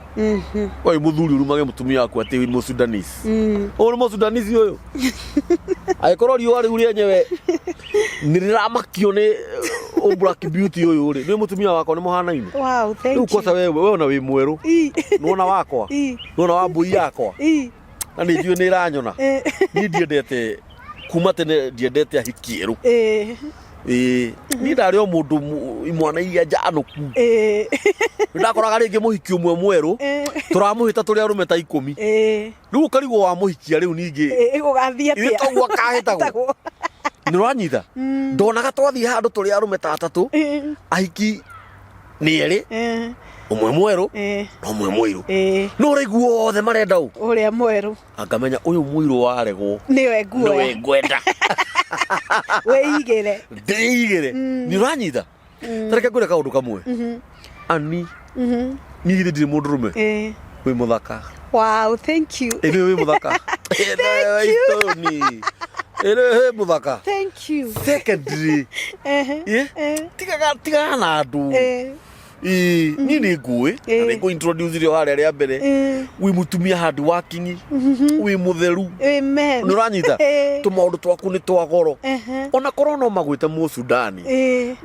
ũyũ mũthuri ũrumage mũtumia waku atĩ wĩ mũsudanese, ũyũ nĩ mũsudanese ũyũ, angĩkorwo riũa rĩu rĩenyewe nĩ rĩramakio nĩ black beauty ũyũ rĩ, nĩ mũtumia wakwa nĩ mũhanaine. Wow, thank Rĩu you. kwanza we ona wĩ mwerũ. Nĩwona wakwa? Nĩwona wa mbũi yakwa? Na nĩ njũĩ nĩ ĩranyona. Niĩ ndiendete kuma tene, ndiendete ahiki erũ. Ĩĩ, niĩ ndarĩ o mũndũ imwana iria njanũku. Nĩ ndakoraga rĩngĩ mũhiki ũmwe mwerũ tũramũhĩta tũrĩ arũme ta 10. Rĩu ũkarigwo wamũhikia rĩu ningĩ Gũgathiĩ ithe atĩa? toguo akahĩtagwo. Nĩ ũranyita? Ndonaga twathiĩ handũ tũrĩ arũme ta atatũ, ahiki nĩ erĩ, ũmwe mwerũ na ũmwe mũirũ, no ũraigua othe marenda ũ? Ũrĩa mwerũ. Angamenya ũyũ mũirũ waregwo nĩwe nĩwe nguoya. Ngwenda. Wĩigĩre. Ndĩigĩre. Nĩ ũranyita? Tareke ngwĩre kaũndũ kamwe ani, niĩ githĩ ndirĩ mũndũrũme? Wĩ mũthaka. Wow, thank you. Ĩ nĩwe wĩ mũthaka. Thank you. Ĩ nĩwe wĩ mũthaka. Thank you. Secondly, ĩ tigaga tigaga na andũ. Ĩ niĩ nĩ ngũĩ na nĩ ngũ introduce irio harĩa rĩa mbere. Wĩ mũtumia hard working, wĩ mũtheru. Amen. Nĩ ũranyita? Tũmaũndũ twaku nĩ twa goro. Ona korwo no magwĩte Mũsudani,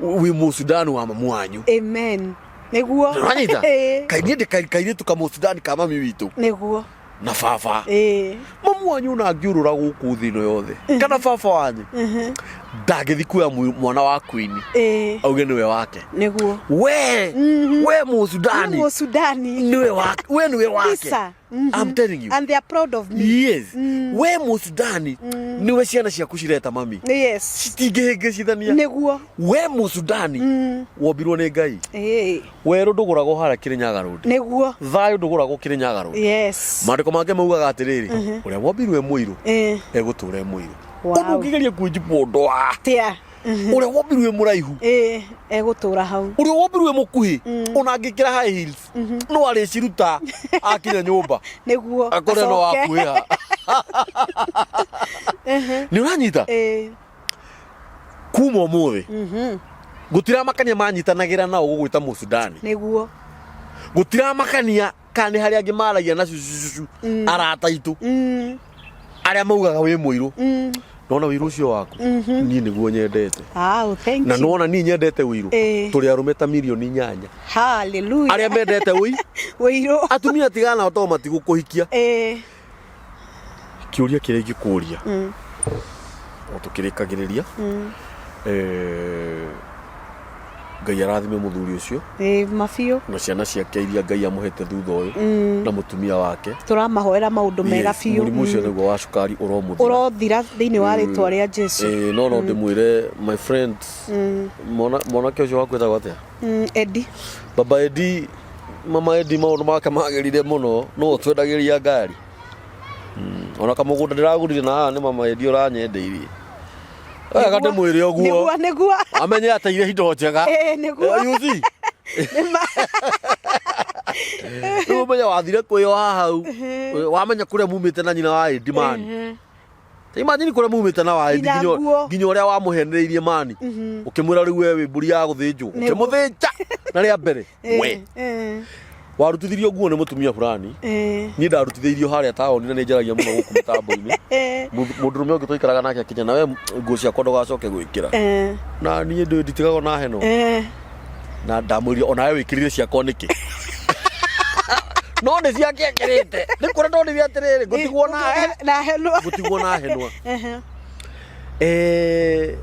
wĩ Mũsudani wa mamu wanyu. Amen, nĩguo. Nĩ ũranyita? Ĩ. Kaĩ niĩ ndĩ kairĩtu kamũsudani ka mami witũ Nĩguo. na baba. Mamu wanyu ona angĩũrũra gũkũ thĩ ĩno yothe, kana baba wanyu ndangĩthi kuoya mwana wa queen auge nĩwe wake. Nĩguo. We Mũsudani. Mũsudani. Nĩwe wake, we nĩwe wake. Lisa. I'm telling you. And they are proud of me. Yes, we Mũsudani nĩwe ciana ciaku cireta mami. Citingĩhĩngĩcithania. We Mũsudani wombirwo nĩ Ngai. Werũ ndũgũragwo harĩa Kĩrĩnyaga Road. Thayũ ndũgũragwo Kĩrĩnyaga Road. Maandĩko mangĩ maugaga atĩrĩrĩ, ũrĩa wombirwo e mũirũ egũtũra e mũirũ. Ũndũ ũngĩgeria kwĩnjibwo ndwa Tia. Ũrĩa wombirwo e mũraihu Egũtũra hau. Ũrĩa wombirwo e mũkuhĩ, ona angĩkĩra high heels no arĩciruta akinya nyũmba. Akore no Acoke. wakuhĩha. Nĩ ũranyita? Kuma ũmũthĩ gũtiramakania manyitanagĩra nao gũgwĩta Mũsudani. Gũtiramakania kana nĩ harĩa angĩ maragia na cucucucu, arata aitũ arĩa maugaga wĩ mũirũ. Nona ũirũ ũcio waku niĩ nĩguo nyendete. Wow, thank Na you. nona niĩ nyendete ũirũ. Tũrĩ arũme ta mirioni 8 Hallelujah. arĩa mendete ũi Ũirũ. Atumia tigana nao tondũ matigũkũhikia. Kĩũria kĩrĩa ingĩkũria o tũkĩrĩkagĩrĩria, Ngai arathime mũthuri ũcio Mabiũ. na ciana ciake iria Ngai amũhete thutha ũyũ na mũtumia wake. Tũramahoera maũndũ mega Yes, biũ. Mũrimũ ũcio nĩguo wa cukari ũromũthira. Ũrothira thĩinĩ wa rĩtwa rĩa Jesu. No ndĩmwĩre my friend, mwanake ũcio waku etagwo atĩa? Eddie. Baba Edi, mama Edi, maũndũ make magĩrire mũno, no ũtwendagĩria ngari. Ona kamũgũnda ndĩragũrire na haha nĩ mama Edi ũranyendeirie. Wega ndĩmwĩre ũguo. Nĩguo. Amenye ateire indo njega. Nĩguo. You see? Nĩma. Rĩu ũmenye wathire kwĩyoha hau. Wamenya kũrĩa mumĩte na nyina wa Edi mani. Imagine kũrĩa mumĩte na wa Edi Nginya nginya nguo. Nginya ũrĩa wamũhenereirie mani. Ũkĩmwĩra rĩu we wĩ mbũri ya gũthĩnjwo. Nĩguo. Ũkĩmũthĩnja na rĩa mbere. We. Warutithirio nguo nĩ mũtumia fulani. Niĩ ndarutithĩirio harĩa taũni na nĩ njaragia mũno gũkũ mũtambo-inĩ. Mũndũrũme ũngĩ twaikaraga nake akinya na we nguo ciakwa ndũgacoke gwĩkĩra. Na niĩ ndĩ nditigagwo na heno. Na ndamwĩrire onawe wĩkĩrire ciakwa nĩkĩ? No nĩ ciake ekĩrĩte. Nĩ kũrĩa ndonire atĩrĩrĩ, ngũtigwo na he. Na henwa. Ngũtigwo na henwa. Eh,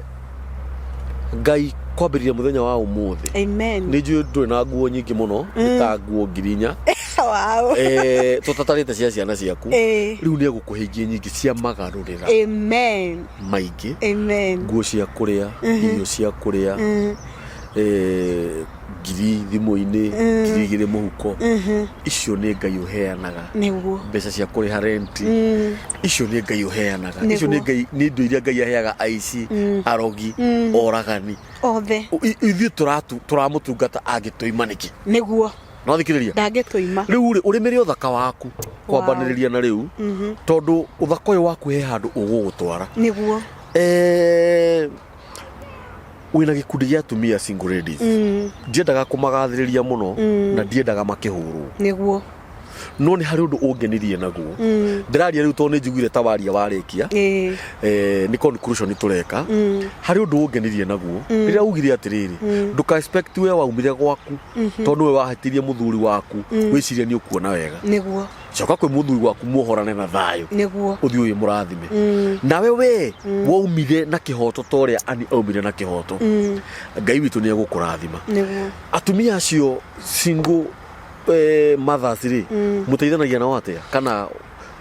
Ngai kwambĩrĩria mũthenya wa ũmũthĩ. Amen. Nĩ njũĩ ndũrĩ na nguo nyingĩ mũno, nĩ ta nguo 4,000. Wow. Eh, tũtatarĩte cia ciana ciaku. Ĩĩ. Rĩu nĩ egũkũhe ingĩ nyingĩ cia magarũrĩra Amen. maingĩ. Amen. Nguo cia kũrĩa, irio cia kũrĩa. Eh, ngiri thimũ-inĩ, 2,000 mũhuko. Icio nĩ Ngai ũheanaga. Nĩguo. Mbeca cia kũrĩha renti. Icio nĩ Ngai ũheanaga. Icio nĩ Nĩguo. Ngai nĩ indo iria Ngai aheaga aici, arogi, oragani. Othe. Ithuĩ tũramũtungata angĩtũima nĩkĩ? Nĩguo. No thikĩrĩria. Ndangĩtũima. Rĩu rĩ, ũrĩmĩre ũthaka waku kwambanĩrĩria na rĩu tondũ ũthaka ũyũ waku he handũ ũgũgũtwara. Nĩguo. Eh, wĩna gĩkundi gĩa atumia single ladies. Ndiendaga kũmagathĩrĩria mũno na ndiendaga makĩhũrwo. Nĩguo. No nĩ harĩ ũndũ ũngenirie naguo. Ndĩraria rĩu tondũ nĩ njiguire ta waria warĩkia. Eh, nĩ conclusion tũreka. Harĩ ũndũ ũngenirie naguo. Rĩrĩa ugire atĩrĩrĩ, ndũka expect we waumire gwaku tondũ nĩwe wahĩtĩirie mũthuri waku, wĩcirie nĩ ũkuona wega. Nĩguo. Coka kwĩ mũthuri waku muohorane na thayũ. Nĩguo. Ũthiĩ ũyũ mũrathime. Nawe we waumire na kĩhoto ta ũrĩa Ani aumire na kĩhoto. Ngai witũ nĩ egũkũrathima. Nĩguo. Atumia acio single eh, mothers rĩ, mũteithanagia nao atĩa kana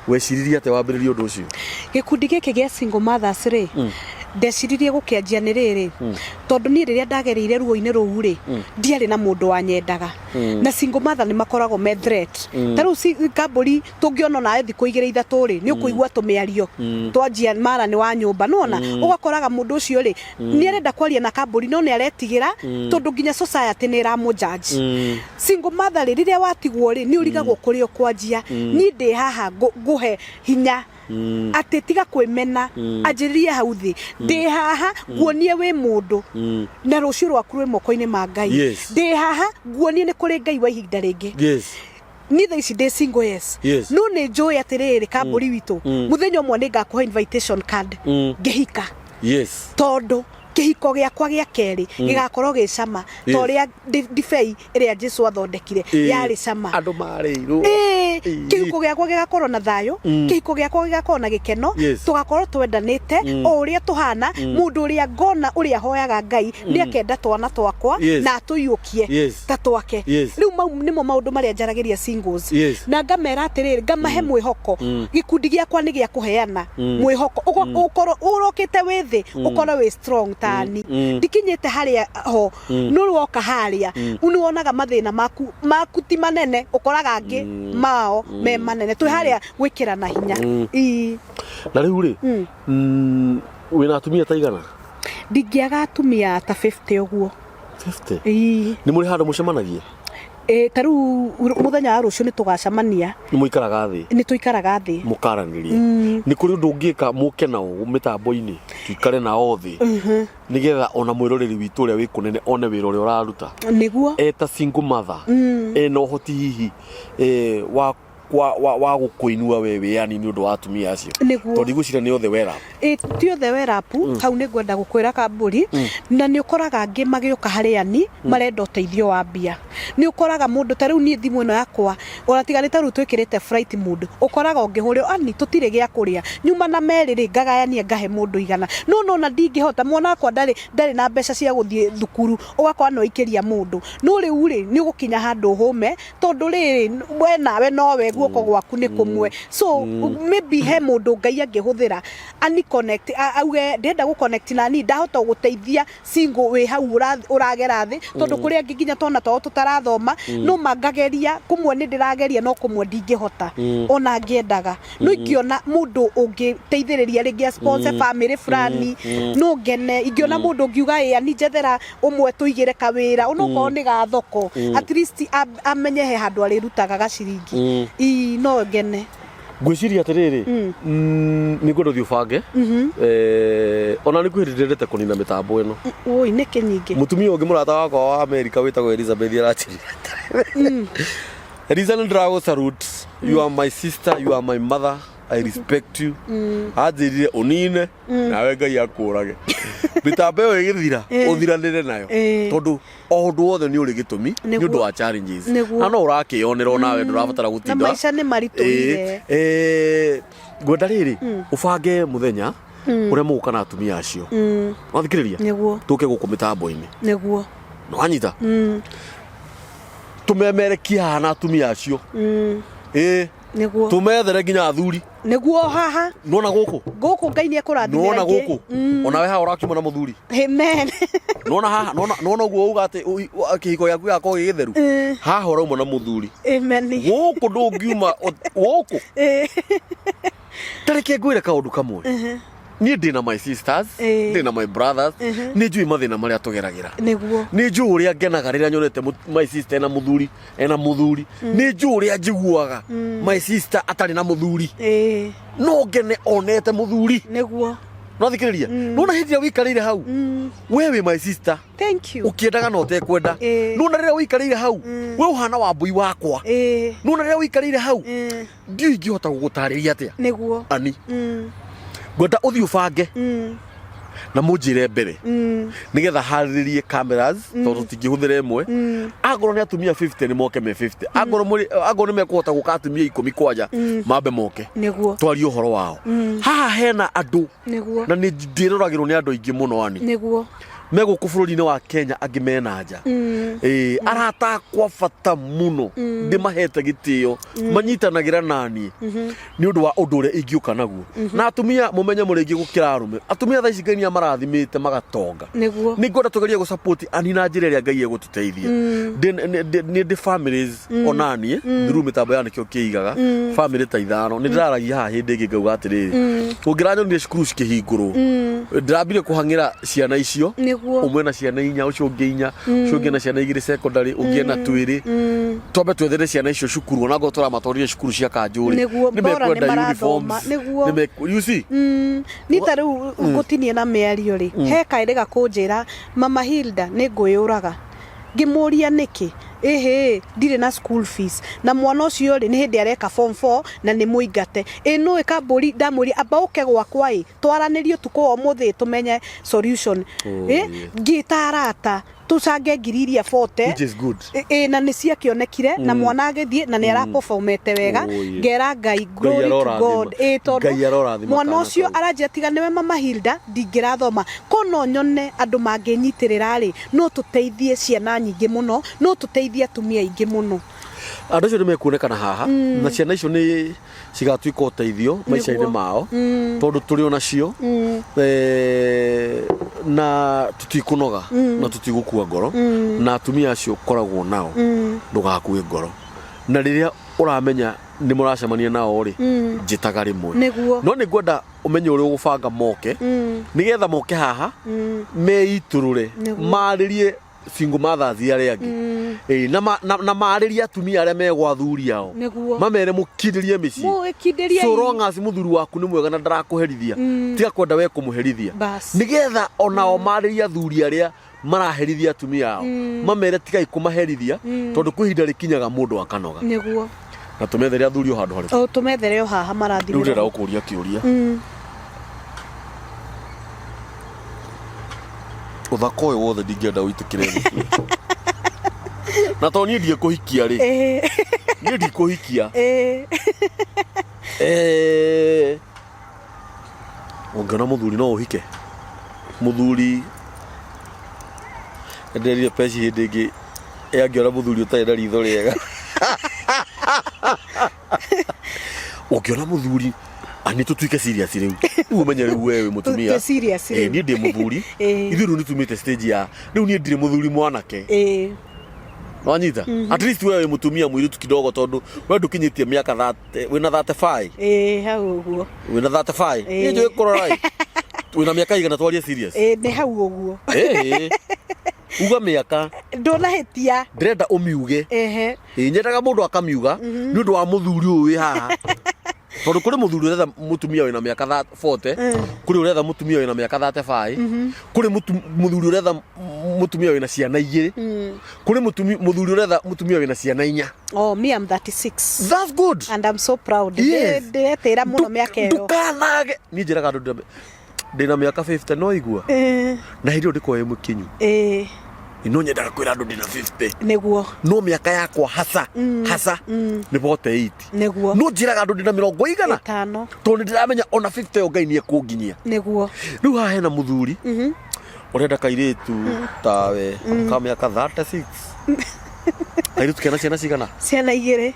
weciririe atĩa wambĩrĩria ũndũ ũcio? Gĩkundi gĩkĩ gĩa single mothers rĩ, ndeciririe gũkĩanjia nĩ rĩrĩ, tondũ niĩ rĩrĩa ndagereire ruo-inĩ rũu rĩ, ndiarĩ na mũndũ wanyendaga. Na single mother nĩ makoragwo me threat. Ta rĩu kambũri tũngĩona onawe thikũ igĩrĩ ithatũ rĩ, nĩ ũkũigua tũmĩario twanjia mara nĩ wa nyũmba, nĩwona? Ũgakoraga mũndũ ũcio rĩ, nĩ arenda kwaria na kambũri no nĩ aretigĩra tondũ nginya society nĩ ĩramũ judge. Single mother rĩ, rĩrĩa watigwo rĩ, nĩ ũrigagwo kũrĩa ũkwanjia. Niĩ ndĩ haha ngũhe hinya atĩ tiga kwĩmena, anjĩrĩrie hau thĩ. Ndĩ haha nguonie wĩ mũndũ na rũciũ rwaku rwĩ moko-inĩ ma Ngai. Ndĩ haha nguonie nĩ kũrĩ Ngai wa ihinda rĩngĩ. Niĩ thaa ici ndĩ single, yes. No nĩ njũĩ atĩrĩrĩ, kambũri witũ, mũthenya ũmwe nĩ ngakũhe invitation card ngĩhika. Tondũ kĩhiko gĩakwa gĩa kerĩ gĩgakorwo gĩ cama ta ũrĩa ndibei ĩrĩa Jesu athondekire yarĩ cama. Andũ marĩirwo. Kĩhiko gĩakwa gĩgakorwo na thayũ, kĩhiko gĩakwa gĩgakorwo na gĩkeno, tũgakorwo twendanĩte o ũrĩa tũhana. Mũndũ ũrĩa ngona ũrĩa hoyaga Ngai nĩ akenda twana twakwa na atũiyũkie ta twake. Rĩu mau nĩmo maũndũ marĩa njaragĩria singles. Na ngamera atĩrĩrĩ, ngamahe mwĩhoko. Gĩkundi gĩakwa nĩ gĩa kũheana mwĩhoko. Ũkorwo ũrokĩte wĩ thĩ, ũkorwo wĩ strong tani. Ndikinyĩte harĩa ho, no woka harĩa nĩ wonaga mathĩna maku maku ti manene, ũkoraga angĩ mao me manene. Twĩ harĩa gwĩkĩrana hinya. Ii. Na rĩu rĩ, wĩna atumia ta igana? Ndingĩaga atumia ta 50 ũguo. 50? Ii. Nĩ mũrĩ handũ mũcemanagia? Ĩ, ta rĩu mũthenya wa rũciũ nĩ tũgacemania. Nĩ mũikaraga thĩ? Nĩ tũikaraga thĩ. Mũkaranĩria. Nĩ kũrĩ ũndũ ũngĩka mũke nao mĩtambo-inĩ, tuikare nao thĩ, nĩgetha ona mwĩroreri witũ ũrĩa wĩ kũnene one wĩra ũrĩa ũraruta? Nĩguo. Eta single mother, ena ũhoti hihi wa wa wa, wa gũkũinua we wĩani nĩ ũndũ wa atumia acio? Nĩguo. Tondũ ndigwĩciria nĩ othe wera. Ĩ, ti othe werapu. Hau nĩ ngwenda gũkwĩra kambũri, na nĩ ũkoraga angĩ magĩũka harĩ ani marenda ũteithio wa mbia. Nĩ ũkoraga mũndũ ta rĩu niĩ thimũ ĩno yakwa ona tiga nĩ ta rĩu twĩkĩrĩte flight mode, ũkoraga ũngĩhũrĩrwo ani tũtirĩ gĩa kũrĩa, nyuma na merĩ rĩ, ngagayania ngahe mũndũ 100, no nona ndingĩhota, mwana wakwa ndarĩ na mbeca cia gũthiĩ thukuru, ũgakora nĩ waikĩria mũndũ. No rĩu rĩ, nĩ ũgũkinya handũ ũhũme, tondũ rĩrĩ we nawe nowe guoko gwaku nĩ kũmwe. So maybe he mũndũ Ngai angĩhũthĩra ani connect, auge ndĩrenda gũ connect na niĩ ndahota gũteithia single wĩ hau ũragera thĩ, tondũ kũrĩ angĩ nginya twana twao tũtarathoma. No mangageria kũmwe nĩ ndĩrageria, no kũmwe ndingĩhota ona ngĩendaga. No ingĩona mũndũ ũngĩteithĩrĩria rĩngĩ a sponsor family fulani, no ngene. Ingĩona mũndũ ũngiuga ĩ ani njethera ũmwe tũigĩre kawĩra, onokorwo nĩ ga thoko, at least amenye he handũ arĩrutaga gaciringi, ii no ngene. Ngwĩciria atĩrĩrĩ, nĩ ngwenda ũthiĩ ũbange. Ona nĩ kwĩ hĩndĩ ndĩrendete kũnina mĩtambo ĩno. Ui, nĩkĩ nyingĩ? Mũtumia ũngĩ mũrata wakwa wa Amerika wĩtagwo Elizabeth aranjĩrire atĩrĩrĩ, Eliza, nĩ ndĩragũ salute. You are my sister, you are my mother. I respect you. Anjĩrire ũnine nawe Ngai akũrage. Mĩtambo ĩyo ĩgĩthira ũthiranĩre nayo. Tondũ o ũndũ wothe nĩ ũrĩ gĩtũmi nĩ ũndũ wa challenges. Na no ũrakĩyonera onawe ndũrabatara Na gũtinda. maica nĩ maritũhire. Ngwenda rĩrĩ ũbange mũthenya ũrĩa mũgũka na atumia acio. Wathikĩrĩria? Nĩguo. Tũke gũkũ mĩtambo-inĩ. Nĩguo. Nĩwanyita? Tũmemerekie haha na atumia acio. Ĩĩ. Nĩguo. Tũmethere nginya athuri. Nĩguo haha. Nĩwona gũkũ? Gũkũ Ngai nĩ ekũrathimĩra Nĩwona aingĩ. gũkũ? Onawe haha ũrakiuma na mũthuri. Amen. Nĩwona haha, nĩwona nĩwona ũguo uga atĩ kĩhiko gĩaku gĩgakorwo gĩ gĩtheru? Haha ũrauma na mũthuri. Amen. Gũkũ ndũngiuma gũkũ. Ta reke ngwĩre kaũndũ kamwe. Niĩ ndĩna my sisters, ndĩna my brothers, nĩ njũĩ mathĩna marĩa tũgeragĩra. Nĩguo. Nĩ njũĩ ũrĩa ngenaga rĩrĩa nyonete my sister ena mũthuri, ena mũthuri. Nĩ njũĩ ũrĩa njiguaga my sister atarĩ na mũthuri. No ngene onete mũthuri. Nĩguo. Nwathikĩrĩria? Nĩwona hĩndĩ ĩrĩa wĩikarĩire hau, we wĩ my sister. Thank you. Ũkĩendaga na ũtekwenda. Nĩwona rĩrĩa wĩikarĩire hau, we ũhana wambũi wakwa. Nĩwona rĩrĩa wĩikarĩire hau, ndiũĩ ingĩhota gũgũtarĩria atĩa. Nĩguo. Ani. Ngwenda ũthiĩ ũbange. Na mũnjĩre mbere. Nĩgetha harĩrĩrie cameras, tondũ tũtingĩhũthĩra ĩmwe. Angorwo nĩ atumia 50 nĩ moke me 50. Angorwo mũrĩ, angorwo nĩ mekũhota gũka atumia ikũmi kwanja, mambe moke. Nĩguo. Twarie ũhoro wao. Haha hena andũ. Nĩguo. Na nĩ ndĩroragĩrwo nĩ andũ aingĩ mũno ani. Nĩguo. Me gũkũ bũrũri-inĩ wa Kenya angĩ me na nja. Ĩĩ, arata akwa bata mũno ndĩmahete gĩtĩo manyitanagĩra naniĩ nĩ ũndũ wa ũndũ ũrĩa ingĩũka naguo. Na atumia mũmenye mũrĩ aingĩ gũkĩra arũme. Atumia thaa ici Ngai nĩ amarathimĩte magatonga. Nĩguo. Nĩ ngwenda tũgerie gũ support ani na njĩra ĩrĩa Ngai egũtũteithia. Nĩ ndĩ families onaniĩ through mĩtambo ya nĩkĩo kĩigaga family ta ithano. Nĩ ndĩraragia haha hĩndĩ ĩngĩ ngauga atĩrĩrĩ, ũngĩranyonire cukuru cikĩhingũrwo, ndĩrambire kũhang'ĩra ciana icio. Nĩguo. Ũmwe na ciana inya, ũcio ũngĩ inya, ũcio ũngĩ na ciana igĩrĩ secondary, ũngĩ ena twĩrĩ. Twambe twethere ciana icio cukuru, ona ngorwo tũramatwarire cukuru cia kanjũ rĩ, Nĩguo, nĩ bora nĩ mekwenda marathoma, uniforms, nĩguo. nĩ you see? Ni ta rĩu ngũtinie na mĩario rĩ, he kaĩrĩ gakũnjĩra Mama Hilda nĩ ngwĩyũraga. Ngĩmũria nĩkĩ, ĩhĩ ndirĩ na school fees na mwana ũcio rĩ nĩ hĩndĩ areka form 4 na nĩ mũingate. Ĩ nũĩ kambũri ndamwĩrire amba ũke gwakwa ĩ twaranĩrie ũtukũ wa ũmũthĩ tũmenye solution. Oh, Ĩ yeah. ngĩta arata tũcange ngiri iria 40. Which is good. Ĩ na nĩ ciakĩonekire na mwana agĩthiĩ na nĩ araperformete wega. Oh, yeah. Ngera Ngai glory to arorathima. God. Ĩ tondũ Ngai arorathima mwana kana ũcio kau. aranjĩra tiga nĩwe Mama Hilda ndingĩrathoma. Ko no nyone andũ mangĩnyitĩrĩra rĩ, no tũteithie ciana nyingĩ mũno, no tũteithie atumia aingĩ mũno. Andũ acio nĩ mekuonekana haha na ciana icio nĩ cigatuĩka ũteithio maica-inĩ mao tondũ tũrĩ o nacio na tũtikũnoga na tũtigũkua ngoro na atumia acio ũkoragwo nao ndũgakue ngoro na rĩrĩa ũramenya nĩ mũracemania nao rĩ njĩtaga rĩmwe. Nĩguo. No nĩ ngwenda ũmenye ũrĩa ũgũbanga moke nĩgetha moke haha meitũrũre Nĩguo. marĩrie single mothers arĩa angĩ Ĩĩ, na na marĩrie atumia arĩa me gwa athuri ao Nĩguo. mamere mũkindĩrie mĩciĩ Mũĩkindĩrie so long as mũthuri waku nĩ mwega na ndarakũherithia tiga kwenda we kũmũherithia Bas. nĩgetha onao marĩrie athuri arĩa maraherithia atumia ao mamere tigai kũmaherithia tondũ kwĩ ihinda rĩkinyaga mũndũ akanoga Nĩguo. na tũmethere athuri o handũ harĩkũ O tũmethere o haha rĩu marathimĩrwo. ndĩrenda gũkũria kĩũria ũthaka ũyũ wothe ndingĩenda ũitĩkĩre thukuru na tondũ niĩ ndiekũhikia rĩ niĩ ndikũhikia ũngĩona mũthuri no ũhike mũthuri nderire peci hĩndĩ ĩngĩ ĩ angĩona mũthuri ũtarĩ na ritho rĩega ũngĩona mũthuri ani tũtuĩke serious rĩu rĩu ũmenye rĩu we wĩ mũtumia Twĩ serious Eh, rĩu. niĩ ndĩ mũthuri ithuĩ rĩu nĩtumĩte stage ya rĩu niĩ ndirĩ mũthuri mwanake wanyita at least we wĩ mũtumia mũirĩtu kidogo tondũ we ndũkinyĩtie mĩaka 30 wĩna 35 Ĩĩ hau ũguo. wĩna 35 niĩ njũĩ kũrora ĩ wĩna mĩaka igana twarie serious Ĩĩ nĩ hau ũguo. Ĩĩ. uga mĩaka Ndũnahĩtia. ndĩrenda ũmiuge Ehe. Ĩĩ, nyendaga mũndũ akamiuga nĩ ũndũ wa mũthuri ũyũ wĩ haha tondũ kũrĩ mũthuri ũretha mũtumia wĩna mĩaka 40 kũrĩ ũretha mũtumia wĩna mĩaka 35 kũrĩ mũthuri ũretha Mũtumia wĩna ciana igĩrĩ, kũrĩ mũthuri ũretha mũtumia wĩna ciana inya. Oh, me, I'm 36. That's good. And I'm so proud. Yes. Ndĩretĩra mũno mĩaka ĩyo. Ndukanage. Niĩ njĩraga andũ ndĩna mĩaka 50 no igua na hĩndĩ ĩyo ndĩkoragwo ĩ mũkinyu. No nyendaga kwĩra andũ ndĩna 50. No mĩaka yakwa hasa hasa nĩ 48. No njĩraga andũ ndĩna mĩrongo igana Ĩtano. Tondũ nĩ ndĩramenya ona 50 ĩyo Ngai nĩ ekũnginyia. Rĩu haha hena mũthuri ũrenda kairĩtu tawe ka mĩaka 36, kairĩtu kena ciana cigana? Ciana igĩrĩ.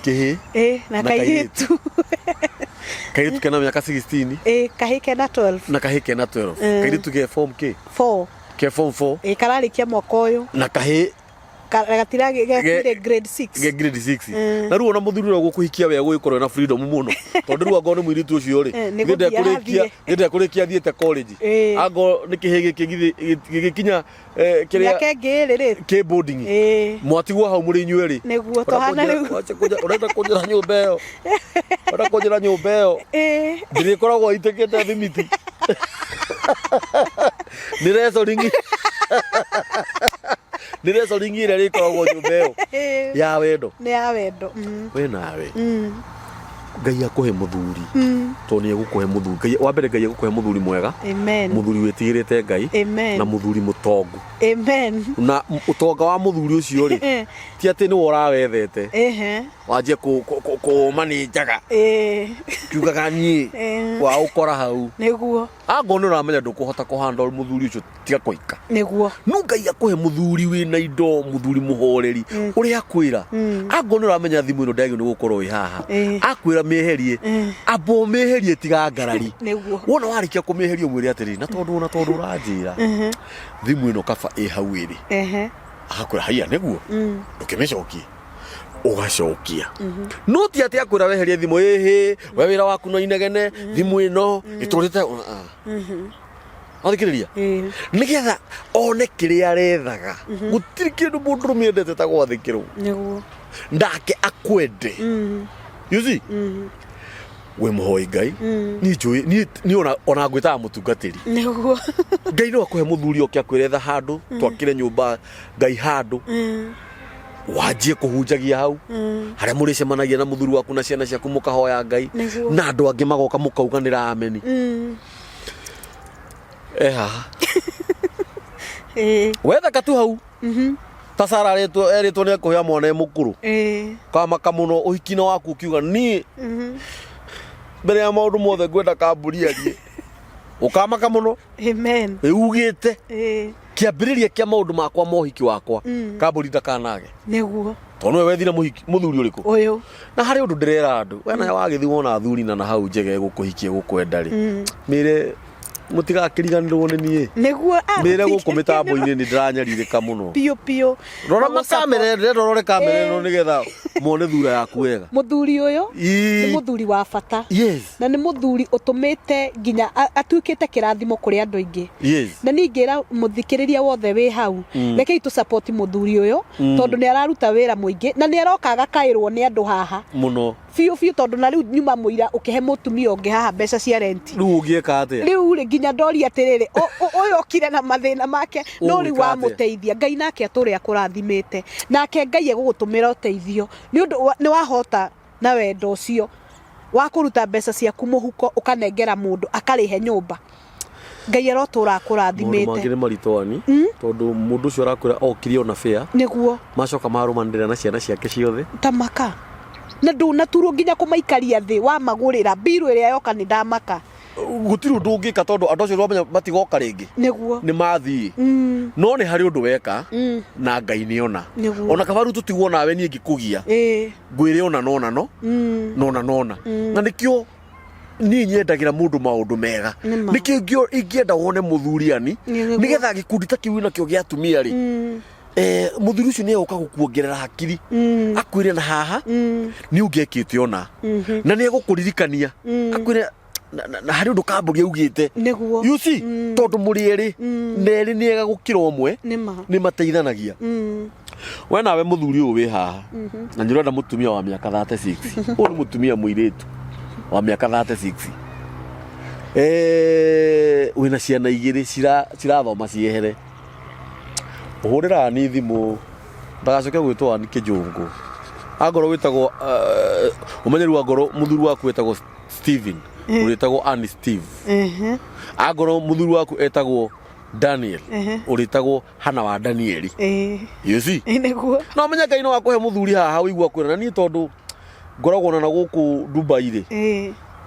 Kĩhĩ Na na kairĩtu. Kairĩtu kena mĩaka 16. Kahĩ kena 12. Na kahĩ kena 12. Kairĩtu ke form k 4. Ke form 4. Kararĩkia mwaka ũyũ. Na kahĩ Gatiragĩ gekire grade 6. Ge grade 6. Na rĩu ona mũthuri ũrĩa ũgũkũhikia we agũgĩkorwo na freedom mũno, tondũ rĩu angorwo nĩ mũirĩtu ũcio rĩ, Nĩ githĩ gũthiĩ ndekũrĩkia arathiĩ. Githĩ ndekũrĩkia athiĩte college? Angorwo nĩ kĩhĩ gĩkĩ githĩ gĩgĩkinya kĩrĩa Mĩaka ĩngĩ ĩrĩ rĩ. Kĩ boarding. Mwatigwo hau mũrĩ inyuĩ rĩ. Nĩguo, tũhana rĩu. Ũrenda kũnjĩra nyũmba ĩyo, ũrenda kũnjĩra nyũmba ĩyo ndĩrĩkoragwo itĩkĩte thimiti nĩ wrestling, nĩ wrestling ĩrĩa ĩrĩkoragwo nyũmba ĩyo ya wendo. Nĩ ya wendo. We nawe Ngai akũhe mũthuri, tondũ nĩ egũkũhe mũthuri. Ngai wa mbere, Ngai egũkũhe mũthuri mwega. Amen. Mũthuri wĩtigĩrĩte Ngai. Amen. Na mũthuri mũtongu. Amen. Na ũtonga wa mũthuri ũcio rĩ, ti atĩ nĩwe ũrawethete wanjie kũũma nĩ njaga kiugaga niĩ wa ũkora hau. Angorwo nĩ ũramenya ndũkũhota kũhandle mũthuri ũcio, tiga kũhika. No Ngai akũhe mũthuri wĩna indo, mũthuri mũhoreri, ũrĩa akwĩra angorwo nĩ ũramenya thimũ ĩno ndagĩrĩirwo nĩ gũkorwo ĩ haha, akwĩra mĩeherie, amba ũmĩeherie, tiga ngarari. Wona warĩkia kũmĩeheria, ũmwĩre atĩrĩrĩ, na tondũ ũranjĩra thimũ ĩno kaba ĩ hau ĩrĩ, agakwĩra haiya, nĩguo ndũkĩmĩcokie, ũgacokia. No ti atĩ akwĩra weherie thimũ, ĩhĩ we wĩra waku no inegene, thimũ ĩno ĩtũrĩte wathikĩrĩria, nĩgetha one kĩrĩa arethaga. Gũtirĩ kĩndũ mũndũrũme endete ta gwathĩkĩrwo. Ndake akwende. You see, wĩ mũhoi Ngai, niĩ njũĩ niĩ ona ngwĩtaga mũtungatĩri. Ngai no akũhe mũthuri oke akwĩre etha handũ twakĩre nyũmba Ngai handũ wanjie kũhunjagia hau, harĩa mũrĩcemanagia na mũthuri waku na ciana ciaku, mũkahoya Ngai na andũ angĩ magoka mũkauganĩra ameni. E haha wetheka tu hau ta Sara erĩtwo nĩ ekũhea mwana e mũkũrũ. Kamaka mũno ũhiki-inĩ waku ũkiuga niĩ mbere ya maũndũ mothe ngwenda kambũri arie, ũkamaka mũno. Amen. Ugĩte kĩambĩrĩria kĩa maũndũ makwa ma ũhiki wakwa, kambũri ndakanage. Tondũ nĩwe wethire mũhiki mũthuri ũrĩkũ? Ũyũ. Na harĩ ũndũ ndĩrera andũ, we nawe wagĩthiĩ wona athuri na hau njega ĩgũkũhikia gũkwenda rĩ, mĩre mũtigakĩriganĩrwo nĩ niĩ. Mĩre gũkũ mĩtambo-inĩ nĩ ndĩranyarirĩka mũno. Biũ biũ. Rora makamera, ndĩrenda ũrore kamera ĩno nĩgetha mone thura yaku wega. Mũthuri ũyũ nĩ mũthuri wa bata. Na nĩ mũthuri ũtũmĩte nginya atuĩkĩte kĩrathimo kũrĩ andũ aingĩ. Na niĩ ingĩra mũthikĩrĩria wothe wĩ hau, rekei tũ support mũthuri ũyũ, tondũ nĩ araruta wĩra mũingĩ na nĩ aroka agakaĩrwo nĩ andũ haha. Mũno. Biũ biũ, tondũ na rĩu nyuma mũira ũkĩhe mũtumia ũngĩ haha mbeca cia renti. Rĩu ũngĩeka atĩa? Rĩu rĩ, nginya ndoria atĩrĩrĩ, ũyũ okire na mathĩna make no rĩu Ũgwĩka atĩa? Wamũteithia, Ngai nake atũre akũrathimĩte, nake Ngai egũgũtũmĩra ũteithio nĩ ũndũ nĩ wahota na wendo ũcio wa kũruta mbeca ciaku mũhuko ũkanengera mũndũ akarĩhe nyũmba. Ngai arotũra Maũndũ akũrathimĩte. Mangĩ nĩ maritwani, tondũ mũndũ ũcio arakwĩra okire ona bĩa, macoka marũmanĩrĩra na ciana ciake ciothe. Tamaka na ndũnaturwo nginya kũmaikaria thĩ wamagũrĩra mbiru ĩrĩa yoka, nĩ ndamaka. Gũtirĩ ũndũ ũngĩka, tondũ andũ acio nĩwamenya matigoka rĩngĩ. Nĩ mathiĩ. No nĩ harĩ ũndũ weka na Ngai nĩona. Ona kabaru tũtigwo nawe, niĩ ngĩkũgia ngwĩre ona nona no nona nona, na nĩkĩo niĩ nyendagĩra mũndũ maũndũ mega. Nĩ ma. Nĩkĩo ingĩenda wone mũthuri ani nĩgetha gĩkundi ta kĩu nakĩo gĩa atumia rĩ, mũthuri ũcio nĩ egũka gũkuongerera hakiri, akwĩre na haha nĩ ũngĩekĩte ona, na nĩ egũkũririkania akwĩre na harĩ ũndũ kambũri augĩte. You see, tondũ mũrĩ erĩ na erĩ nĩ ega gũkĩra ũmwe. Nĩ ma. Nĩ mateithanagia. We nawe mũthuri ũyũ wĩ haha na nĩ ũrenda mũtumia wa mĩaka 36, ũyũ nĩ mũtumia mũirĩtu wa mĩaka 36, wĩna ciana igĩrĩ cirathoma ciehere. Ũhũrĩra Ani thimũ ndagacoke gwĩtwo Ani Kĩjũngũ. Angorwo wĩtagwo eh, ũmenye rĩu angorwo mũthuri waku wĩtagwo Steven, ũrĩtagwo Ani Steve. Angorwo mũthuri waku etagwo Daniel, ũrĩtagwo Hana wa Danieli. You see? Nĩguo. No menye Ngai no akũhe mũthuri haha ũigua kwĩra na niĩ tondũ ngoragwo na gũkũ Dubai rĩ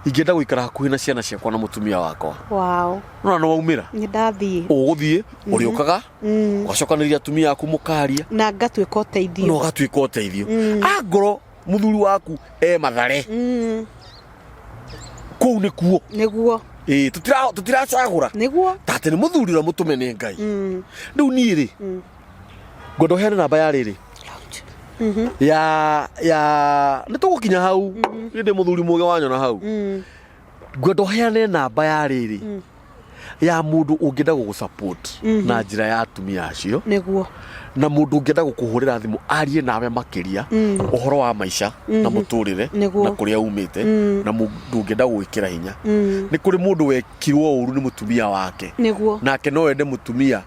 ingĩenda gũikara hakuhĩ na ciana ciakwa na mũtumia wakwa. Wow. No na waumĩra Nĩ ndathiĩ. Ũgũthiĩ ũrĩũkaga ũgacokanĩrĩria atumia aku mũkaria Na ngatuĩka na ũteithio. Ũgatuĩka ũteithio angorwo mũthuri waku e Mathare kũu nĩkuo. Nĩguo. Ĩĩ, tũtiracagũra Nĩguo. Ta atĩ nĩ mũthuri ũrĩa mũtũme nĩ Ngai. Rĩu niĩ rĩ ngwenda ũheane namba ya rĩrĩ ya nĩ tũgũkinya hau niĩ ndĩ mũthuri mũgĩ wanyona hau. Ngwenda ũheane namba ya rĩrĩ ya mũndũ ũngĩenda gũgũ support na njĩra ya atumia acio Nĩguo. Na mũndũ ũngĩenda gũkũhũrĩra thimũ arie nawe makĩria ũhoro wa maica na mũtũrĩre Nĩguo. na kũrĩa umĩte na mũndũ ũngĩenda gũgwĩkĩra hinya. Nĩ kũrĩ mũndũ wekirwo ũru nĩ mũtumia wake Nĩguo. nake no ende mũtumia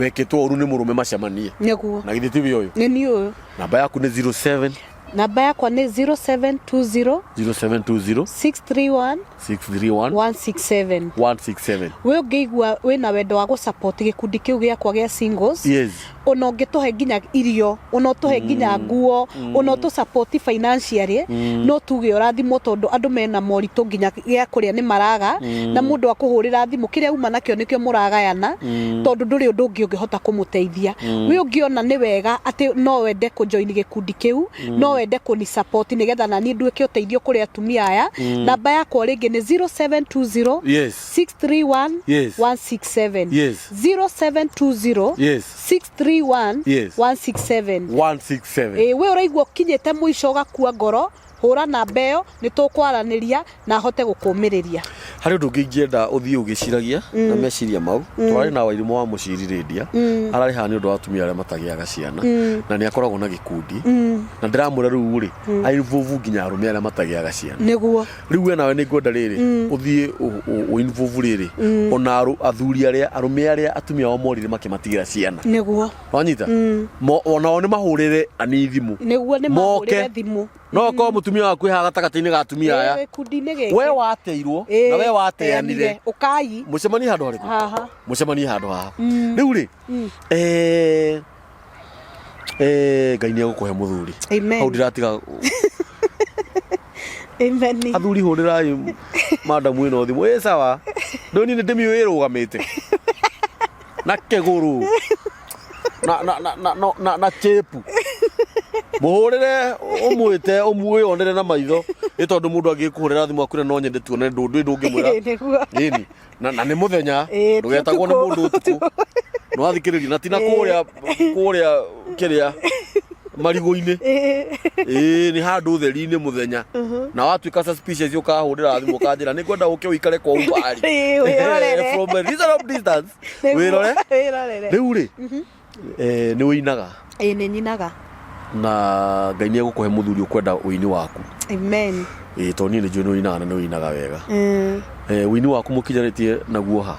wekĩtwo ũru nĩ mũrũme macemanie. Nĩguo. Na githĩ tiwe ũyũ? Nĩ niĩ ũyũ. Namba yaku nĩ 07 Namba yakwa nĩ 0720 0720 631 631 167. 167. We ũngĩigua wĩna wendo wa gũsupport gĩkundi kĩu gĩakwa gĩa singles, ona ũngĩtũhe nginya irio, ona ũtũhe nginya nguo, ona ũtũ support financially, no tuge ũrathimwo tondũ andũ mena moritũ nginya gĩa kũrĩa nĩ maraga na mũndũ akũhũrĩra thimũ kĩrĩa uma nakĩo nĩkĩo mũragayana tondũ ndũrĩ ũndũ ũngĩ ũngĩhota kũmũteithia. We ũngĩona nĩ wega atĩ no wende kũ join gĩkundi kĩu, no wende kũni support nĩgetha naniĩ nduĩke ũteithio kũrĩ atumia aya, namba yakwa rĩngĩ nĩ 0720 631 167. 0720 631 167. 167. Ĩĩ, we ũraigua ũkinyĩte mũico ũgakua ngoro, hũra namba ĩyo nĩ tũkwaranĩria na hote gũkũmĩrĩria. Harĩ ũndũ ũngĩ ingĩenda ũthiĩ ũgĩciragia na meciria mau. Tũrarĩ na Wairimũ wa Mũciri Rĩndia, ararĩ haha nĩ ũndũ wa atumia arĩa matagĩaga ciana na nĩ akoragwo na gĩkundi na ndĩramwĩra rĩu rĩ ainvolve nginya arũme arĩa matagĩaga ciana. Nĩguo. Rĩu we nawe nĩ ngwenda rĩrĩ ũthiĩ ũ involve rĩrĩ ona athuri arĩa arũme arĩa atumia ao morire makĩmatigĩra ciana. Nĩguo. Wanyita? Onao nĩ mahũrĩre ani thimũ. Nĩguo, nĩ Moke. mahũrĩre thimũ. No korwo mũtumia waku ĩ haha gatagatĩ-inĩ ga atumia aya. Ĩĩ, gĩkundi-inĩ gĩkĩ. We wateirwo Ĩĩ, na we wateanire. Ũkai. Mũcemanie handũ harĩkũ? Haha. Mũcemanie handũ haha rĩu rĩ Ngai nĩ egũkũhe mũthuri. Amen. Hau ndĩratiga. Amen. Athuri, hũrĩrai madamu ĩno thimũ. Ĩ sawa, ndũ niĩ nĩ ndĩmiũĩ ĩrũgamĩte na kĩgũrũ na na na na na na, na chĩpu. Mũhũrĩre ũmwĩte ũmwĩonere na maitho ĩ tondũ mũndũ angĩkũhũrĩra thimũ akwĩre no nyende tuone ndũ ndũ ndũngĩmwĩra. Nĩguo. Ĩni na nĩ mũthenya. Ĩĩ, ti Ndũgetagwo nĩ ũtukũ. mũndũ ũtukũ nĩwathikĩrĩria na tina kũrĩa kũrĩa kĩrĩa marigũ-inĩ. Ĩĩ, nĩ handũ ũtheri-inĩ mũthenya na watuĩka suspicious ũkahũrĩra thimũ ũkanjĩra nĩ ngwenda ũke ũikare kwa umbali. Ĩĩ, wĩrorere. From a reasonable distance. Nĩguo, wĩrore. Wĩrorere. Rĩu rĩ nĩ ũinaga? Ĩĩ, nĩ nyinaga. Na Ngai nĩ egũkũhe mũthuri ũkwenda ũini waku. Amen. Ĩĩ, tondũ niĩ nĩ njũĩ nĩ ũinaga na nĩ ũinaga wega. Ũini waku mũkinyanĩtie naguo ha?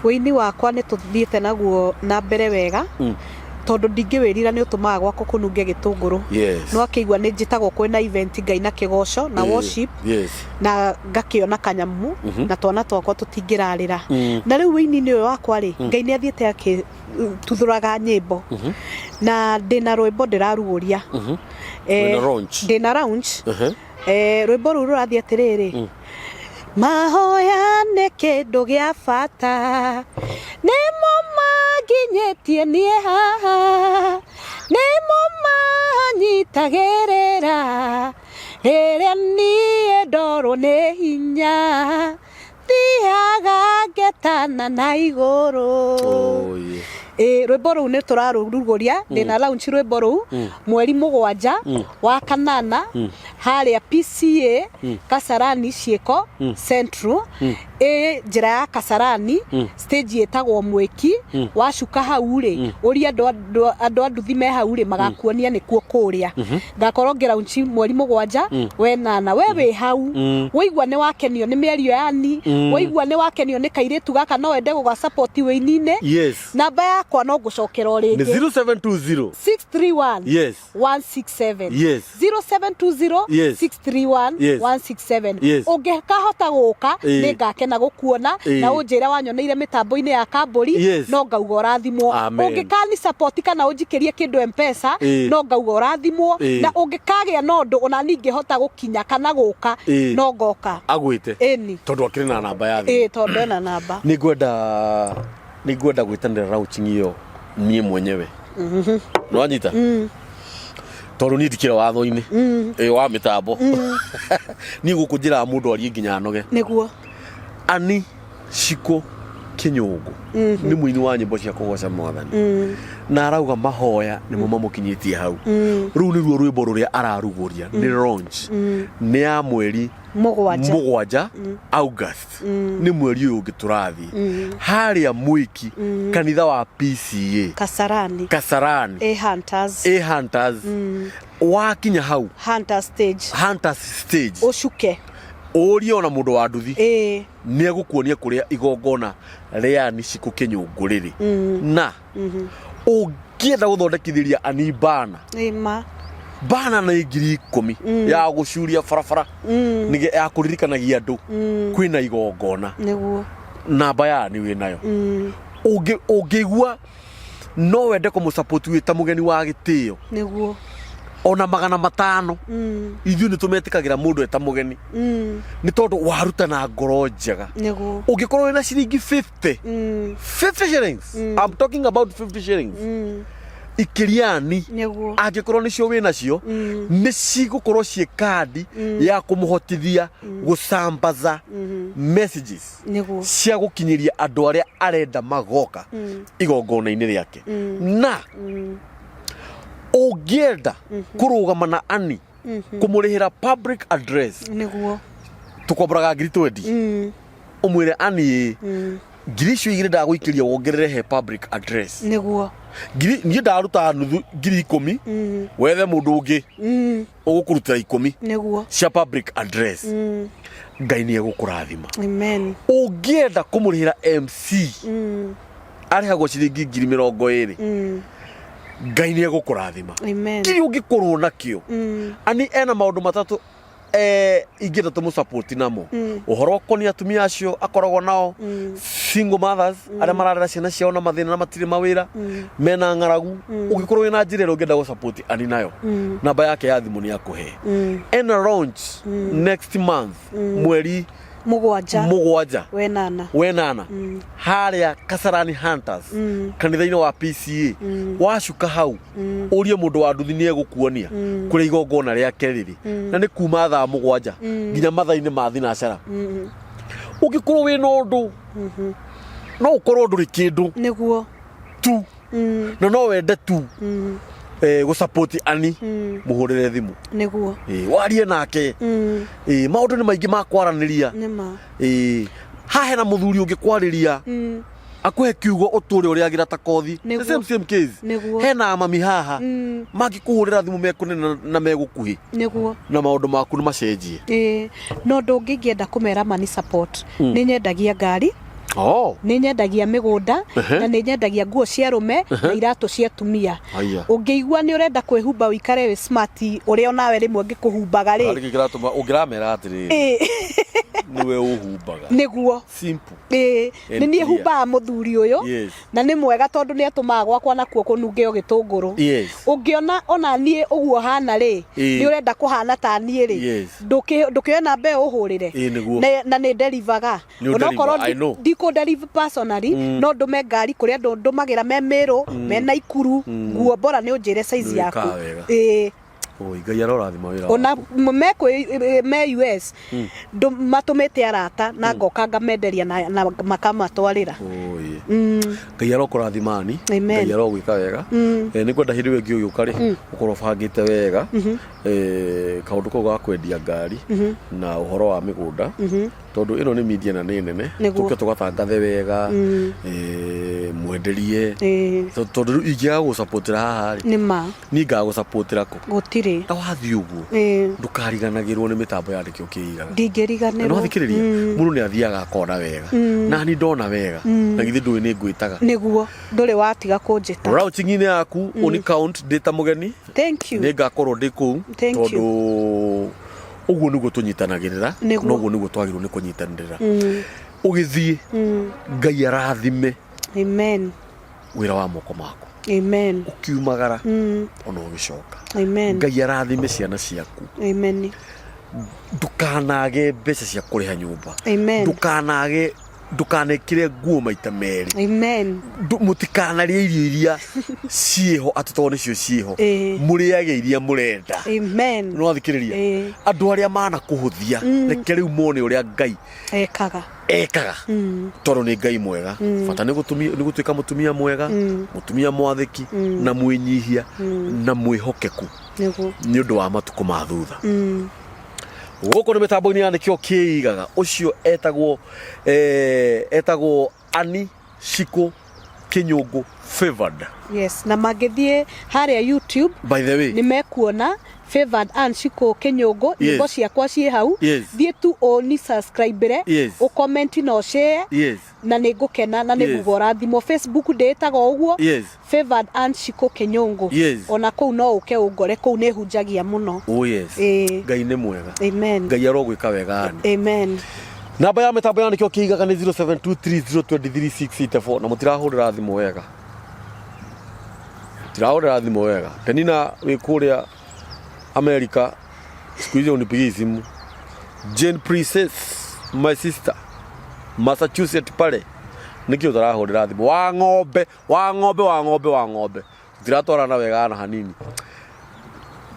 Ũini wakwa nĩ tũthiĩte naguo na mbere wega tondũ ndingĩwĩrira nĩ ũtũmaga gwakwa kũnunge gĩtũngũrũ. Nĩ wakĩigua nĩ njĩtagwo kwĩna event ngaina kĩgoco na worship na ngakĩona kanyamu na twana twakwa tũtingĩrarĩra. Na rĩu ũini-inĩ ũyũ wakwa rĩ, Ngai nĩ athiĩte akĩtuthũraga nyĩmbo na ndĩna rwĩmbo ndĩraruguria. Wĩna launch? Ndĩna launch. Rwĩmbo rũu rũrathiĩ atĩrĩrĩ: mahoya nĩ kĩndũ gĩa bata, nĩmo manginyĩtie niĩ haha, nĩmo manyitagĩrĩra rĩrĩa niĩ ndorwo nĩ hinya, thiaga ngetana na igũrũ. Oh, yeah. Ĩ, rwĩmbo rũu nĩ tũrarũrugũria, ndĩna launch rwĩmbo rũu 7 wa 8 harĩa PCA Kasarani Ciĩko Central, ĩ njĩra ya Kasarani, stage ĩtagwo Mwĩki. Wacuka hau rĩ, ũria andũ a nduthi me hau rĩ, magakuonia nĩkuo kũrĩa ngakorwo ngĩ launch 7 we 8. We wĩ hau waigua nĩ wakenio nĩ mĩario yani, waigua nĩ wakenio nĩ kairĩtu gaka, no wende gũga support wĩini-inĩ, namba yakwa Yakwa no ngũcokera o Nĩ rĩngĩ. 0720 631 167. 0720 631 167. Ũngĩkahota gũka, nĩ ngakena gũkuona na ũnjĩre wanyoneire mĩtambo-inĩ ya Kambũri, no ngauga ũrathimwo. Amen. Ũngĩkani support kana ũnjikĩrie kĩndũ Mpesa, no ngauga ũrathimwo. Na ũngĩkagĩa na ũndũ ona niĩ ingĩhota gũkinya kana gũka, no ngoka. Agwĩte. Ĩni. Tondũ akĩrĩ na namba ya thimũ. Ĩĩ, tondũ ena namba. Nĩ ngwenda gwĩtanĩra launching ĩyo niĩ mwenyewe. Nĩwanyita? Tondũ niĩ ndikĩrĩ watho-inĩ wa mĩtambo. Niĩ gũkũ njĩraga mũndũ arie nginya anoge. Nĩguo. Ani Shiko Kĩnyũngũ nĩ mũini wa nyĩmbo cia kũgoca Mwathani na arauga mahoya nĩmo mamũkinyĩtie hau. Rũu nĩruo rwĩmbo rũrĩa ararugũria, nĩ launch, nĩ ya mweri 7. 7, August, nĩ mweri ũyũ ũngĩ tũrathiĩ, harĩa Mwiki, kanitha wa PCA Kasarani. Kasarani. A Hunters. A Hunters. Wakinya hau, Hunter stage. Hunters stage. Ũcuke. Ũrie ona mũndũ wa nduthi, nĩ egũkuonia kũrĩa igongona rĩa Ani Shiko Kĩnyũngũ rĩrĩ. Na ũngĩenda gũthondekithĩria Ani bana, Ĩma. Bana nĩ 10,000 ya gũcuria barabara, ya kũririkanagia andũ kwĩna igongona. Namba ya Ani wĩ nayo. Ũngĩigua no wende kũmũsupport wĩ ta mũgeni wa gĩtĩo, ona 500, ithuĩ nĩ tũmetĩkagĩra mũndũ eta mũgeni, nĩ tondũ waruta na ngoro njega. Ũngĩkorwo wĩna ciringi 50, 50 shillings, I'm talking about 50 shillings, ikĩriani, angĩkorwo nĩcio wĩ nacio, nĩ cigũkorwo ciĩ kandi ya kũmũhotithia gũsambaza messages cia gũkinyĩria andũ arĩa arenda magoka igongona-inĩ rĩake. Na ũngĩenda kũrũgama na Ani kũmũrĩhĩra public address, tũkomboraga 20,000. Ũmwĩre Ani, ĩ 2,000 ndagũikĩria wongerere he public address. Ngiri niĩ ndaruta nuthu 10,000, wethe mũndũ ũngĩ ũgũkũrutĩra 10 cia public address. Ngai nĩ egũkũrathima. Amen. Ũngĩenda kũmũrĩhĩra MC, arĩhagwo ciringi 20,000. Ngai nĩ egũkũrathima. Amen. Kĩrĩa ũngĩkorwo nakĩo, Ani ena maũndũ matatũ ingĩenda tũmũsupport namo. Ũhoro ũkoniĩ atumia acio akoragwo nao, single mothers, arĩa mararera ciana ciao na mathĩna na matirĩ mawĩra, mena ng'aragu. Ũngĩkorwo wĩna njĩra ĩrĩa ũngĩenda gũsupport Ani nayo, namba yake ya thimũ nĩ akũhe. Ena launch next month, mweri 7. 7. 8. 8, harĩa Kasarani Hunters, kanitha-inĩ wa PCA. Wacuka hau, ũrie mũndũ wa nduthi, nĩ egũkuonia kũrĩa igongona rĩake rĩrĩ, na nĩ kuma thaa 7 nginya mathaa-inĩ ma thinacara. Ũngĩkorwo wĩna ũndũ, no ũkorwo ndũrĩ kĩndũ tu, na no wende tu gũsupport Ani, mũhũrĩre thimũ. Warie nake. Maũndũ nĩ maingĩ ma kwaranĩria. Nĩma. Haha hena mũthuri ũngĩkwarĩria, akũhe kiugo ũtũre ũrĩagĩra ta kothi. The same same case, hena mami haha mangĩkũhũrĩra thimũ mekũnene na megũkuhĩ, na maũndũ maku nĩ macenjie. Ĩĩ, no ũndũ ũngĩ ingĩenda kũmera mani support, nĩ nyendagia ngari, nĩ nyendagia mĩgũnda, na nĩ nyendagia nguo cia arũme na iratũ cia atumia. Haya. Ũngĩigua nĩ ũrenda kwĩhumba ũikare wĩ smart ũrĩa onawe rĩmwe ngĩkũhumbaga rĩ. Harĩ kĩratũma ũngĩramera atĩrĩrĩ, nĩwe ũhumbaga simple Ĩĩ, and nĩ niĩ clear. humbaga mũthuri ũyũ. Na nĩ mwega tondũ nĩ atũmaga gwakwa nakuo kũnunge o gĩtũngũrũ. Ũngĩona ona niĩ ũguo hana rĩ, nĩ ũrenda kũhana ta niĩ rĩ, ndũkĩoe namba ĩyo ũhũrĩre. Ĩĩ, nĩguo. Na nĩ nderivaga. Nĩ Onokorwo ũdeliver, I know. ndikũ deliver personally, no ndũme ngari kũrĩa andũ ndũmagĩra me Mĩrũ, me Naikuru, nguo bora nĩ ũnjĩre size Nĩ yaku. wĩkaga wega. Ĩĩ. Oi, Ngai arorathima wĩra Ona waku. me kwĩ me US, matũmĩte arata na ngoka ngamenderia na makamatwarĩra. Oi. Ngai arokũrathima Ani. Amen. Ngai arogwĩka wega. Nĩ ngwenda hĩndĩ ĩyo ĩngĩ ũgĩũka rĩ, ũkorwo ũbangĩte wega kaũndũ kau ga kwendia ngari na ũhoro wa mĩgũnda. Tondũ ĩno nĩ media na nĩ nene. Nĩguo. Tũke tũgatangathe wega, mwenderie. Tondũ rĩu ingĩaga gũgũsapotĩra haha rĩ, Nĩ ma. Niĩ ngagũsapotĩra kũ? Gũtirĩ. Na wathiĩ ũguo, ndũkariganagĩrwo nĩ mĩtambo ya Nĩkĩo Kĩigaga. Ndingĩriganĩrwo. Na wathikĩrĩria, mũndũ nĩ athiaga akona wega. Na niĩ ndona wega, na githĩ ndũĩ nĩ ngwĩtaga. Nĩguo, ndũrĩ watiga kũnjĩta. Launching-inĩ yaku, ũni count ndĩ ta mũgeni. Thank you. Nĩ ngakorwo ndĩ kũu. Thank you. Tondũ ũguo nĩguo tũnyitanagĩrĩra, Nĩguo. na ũguo nĩguo twagĩrĩirwo nĩ kũnyitanĩrĩra. Ũgĩthiĩ, Ngai arathime. Amen. Wĩra wa moko maku. Amen. Ũkiumagara, ona ũgĩcoka. Amen. Ngai arathime ciana ciaku. Amen. Ndũkanage mbeca cia kũrĩha nyũmba. Amen. Ndũkanage, ndũkanekĩre nguo maita merĩ. Amen. Mũtikanarĩe irio iria ciĩho atĩ tondũ nĩcio ciĩho. Mũrĩage iria mũrenda. Amen. Nĩ wathikĩrĩria? Andũ arĩa manakũhũthia, reke rĩu mone ũrĩa Ngai ekaga. Ekaga. Tondũ nĩ Ngai mwega. Bata nĩ gũtuĩka mũtumia mwega, mũtumia mwathĩki, na mwĩnyihia, na mwĩhokeku. Nĩguo. Nĩ ũndũ wa matukũ ma thutha. Gũkũ nĩ mĩtambo-inĩ ya Nĩkĩo Kĩigaga. Ũcio etagwo Annie Shiko Kĩnyũngũ Favored. Yes, na mangĩthiĩ harĩa YouTube, By the way, nĩ mekuona Favored Ann Shiko Kĩnyũngũ. Nyĩmbo ciakwa ciĩ hau. Thiĩ tu ũni subscribe-re, ũ comment na ũ share. Na nĩ ngũkena na nĩ nguga ũrathimwo. Facebook ndĩĩtaga o ũguo, Favored Ann Shiko Kĩnyũngũ. Ona kũu no ũke ũngore kũu, nĩ hunjagia mũno. Oh yes. Ngai nĩ mwega. Amen. Ngai arogwĩka wega Ann. Amen. Namba ya mĩtambo ya Nĩkĩo Kĩigaga nĩ 0723023684 na mũtirahũrĩra thimũ wega. Mũtirahũrĩra thimũ wega. Penina wĩ kũrĩa Amerika, siku hizi unipigii simu. Jane Princess, my sister, Massachusetts pale. Nĩkĩ ũtarahũrĩra thimũ? Wa ng'ombe, wa ng'ombe, wa ng'ombe, wa ng'ombe. Tũtiratwarana wega na hanini.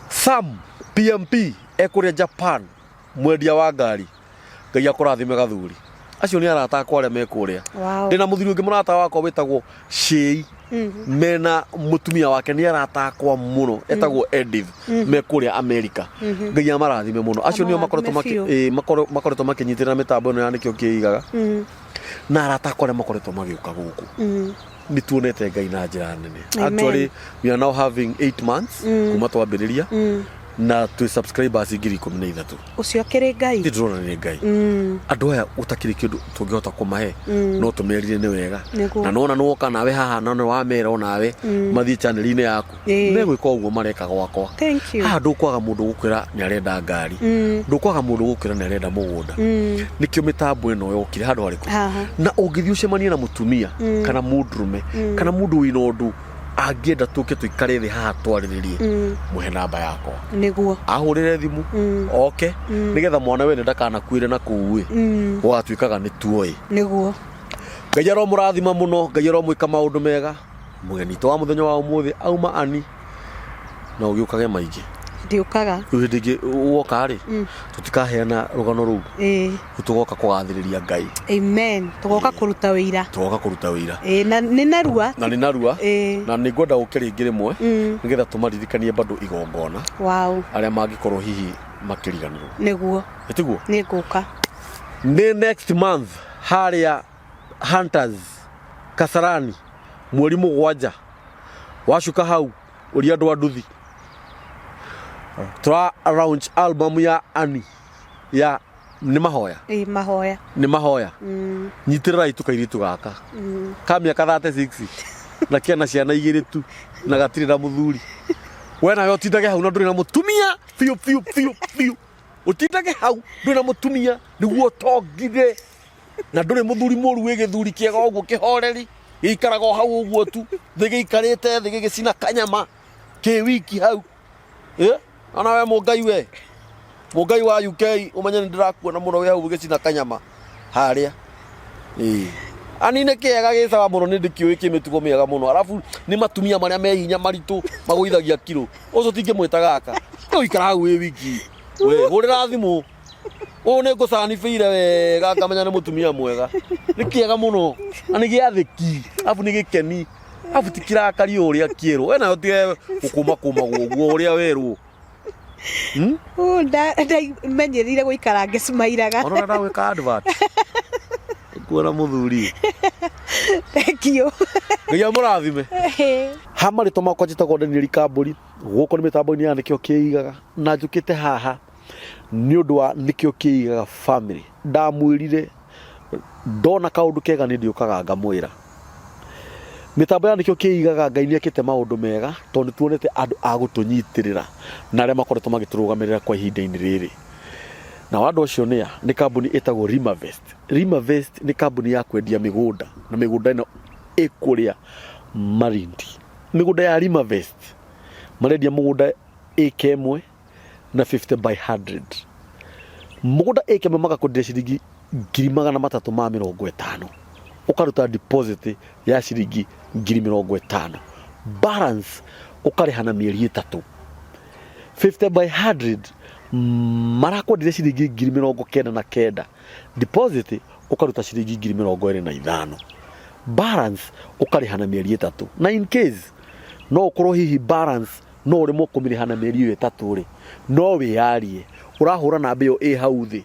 Sam PMP ekũrĩa Japan, mwendia wa ngari. Ngai akũrathime gathuri. Acio nĩ arata akwa arĩa me kũrĩa. Ndĩna mũthuri ũngĩ mũrata wakwa wĩtagwo Shei. Mena mũtumia wake nĩ arata akwa mũno, etagwo Edith, me kũrĩa Amerika. Ngai amarathime mũno. Acio nĩo makoretwo Amarathime biũ. makoretwo makĩnyitĩrĩra mĩtambo ĩno ya Nĩkĩo Kĩigaga. Na arata akwa arĩa makoretwo magĩũka gũkũ. Nĩ tuonete Ngai na njĩra nene. Amen. Actually, we are now having 8 months kuma twambĩrĩria, na twĩ subscribers 13,000. Ũcio akĩrĩ Ngai. Nĩ ndĩrona nĩ Ngai. Andũ aya gũtakĩrĩ kĩndũ tũngĩhota kũmahe, no tũmerire nĩ wega. Nĩguo. Na nona nĩwoka nawe haha na nĩwamera onawe mathiĩ channel-inĩ yaku. Megwĩka ũguo mareka gwakwa. Thank you. Haha ndũkwaga mũndũ gũkwĩra nĩ arenda ngari. Ndũkwaga mũndũ gũkwĩra nĩ arenda mũgũnda. Nĩkĩo mĩtambo ĩno yokire handũ harĩkũ? Haha. Na ũngĩthiĩ ũcemanie na mũtumia, kana mũndũrũme, kana mũndũ wĩna ũndũ angĩenda tũke tũikare thĩ haha twarĩrĩrie, mũhe namba yakwa. Nĩguo. Ahũrĩre thimũ, oke, nĩgetha mwana wene ndakanakuĩre na kũu ĩ. Gũgatuĩkaga nĩ tuoĩ. Nĩguo. Ngai aromũrathima mũno, Ngai aromwĩka maũndũ mega. Mũgeni witũ wa mũthenya wa ũmũthĩ auma Ani, na ũgĩũkage maingĩ. Ndiũkaga. Rĩu hĩndĩ ĩngĩ woka rĩ, tũtikaheana rũgano rũu. Rĩu tũgoka kũgathĩrĩria Ngai. Amen. Tũgoka kũruta wĩira. Tũgoka kũruta wĩira. Na nĩ narua. Na nĩ narua. Na nĩ ngwenda ũke rĩngĩ rĩmwe, nĩgetha tũmaririkanie bado igongona. Wow. Arĩa mangĩkorwo hihi makĩriganĩrwo. Nĩguo. Ĩtiguo? Nĩ ngũka. Nĩ next month harĩa Hunters Kasarani mweri 7 wacuka hau ũria andũ a nduthi tũra launch album ya Annie ya nĩ mahoya. Ĩ, mahoya. Nĩ mahoya. Nyitĩrĩrai tu kairĩtu gaka ka mĩaka 36 na kena ciana igĩrĩ tu na gatirĩ na mũthuri. We nawe ũtindage hau na ndũrĩ na mũtumia biũ biũ biũ biũ, ũtindage hau ndũrĩ na mũtumia nĩguo ũtongire, na ndũrĩ mũthuri mũru wĩ gĩthuri kĩega ũguo kĩhoreri gĩikaraga o hau ũguo tu thĩ gĩikarĩte thĩ gĩgĩcina kanyama kĩ wiki hau. Ona we mũngai, we mũngai wa UK, ũmenye nĩ ndĩrakuona mũno wĩ hau ũgĩcina kanyama harĩa. Ani nĩ kĩega gĩ sawa mũno, nĩ ndĩkĩũĩ kĩ mĩtugo mĩega mũno, arabu nĩ matumia marĩa me hinya maritũ magũithagia kiro. Ũcio tingĩmwĩta gaka ũikara hau wĩ wiki. We hũrĩra thimũ ũyũ nĩ ngũcanibĩire wega ngamenya nĩ mũtumia mwega. Nĩ kĩega mũno na nĩ gĩathĩki, arabu nĩ gĩkeni, arabu ti kĩrakari ũrĩa kĩerwo. We nawe ũtige gũkũmakũmagwo ũguo ũrĩa werwo. Ndamenyerire gũikara ngĩcimairaga. Ona ndagwĩka advert. Kuona mũthuri. Thank you. Ngai amũrathime. Ha marĩtwa makwa njĩtagwo Daniel Kambũri, gũkũ nĩ mĩtambo-inĩ ya Nĩkĩo Kĩigaga, na njũkĩte haha nĩ ũndũ wa Nĩkĩo Kĩigaga family. Ndamwĩrire ndona kaũndũ kega nĩ ndĩũkaga ngamwĩra. Mĩtambo ya Nĩkĩo Kĩigaga Ngai nĩ ekĩte maũndũ mega tondũ nĩ tuonete andũ a gũtũnyitĩrĩra na arĩa makoretwo magĩtũrũgamĩrĩra kwa ihinda-inĩ rĩrĩ. Nao andũ acio nĩa? Nĩ kambuni ĩtagwo Rimavest. Rimavest nĩ kambuni ya kwendia mĩgũnda na mĩgũnda ĩno ĩkũrĩa Malindi. Mĩgũnda ya Rimavest marendia mũgũnda ĩka ĩmwe na 50 by 100. Mũgũnda ĩka ĩmwe magakwenderia ciringi 350,000, ũkaruta deposit ya ciringi 50,000, balance ũkarĩha na mĩeri 3. 50 by 100 marakwenderia ciringi 99,000, deposit ũkaruta ciringi 25,000, balance ũkarĩha na mĩeri 3. Na in case no ũkorwo hihi balance no ũremwo kũmĩrĩha na mĩeri ĩyo 3 rĩ, no wĩyarie ũrahũra namba ĩyo ĩ hau thĩ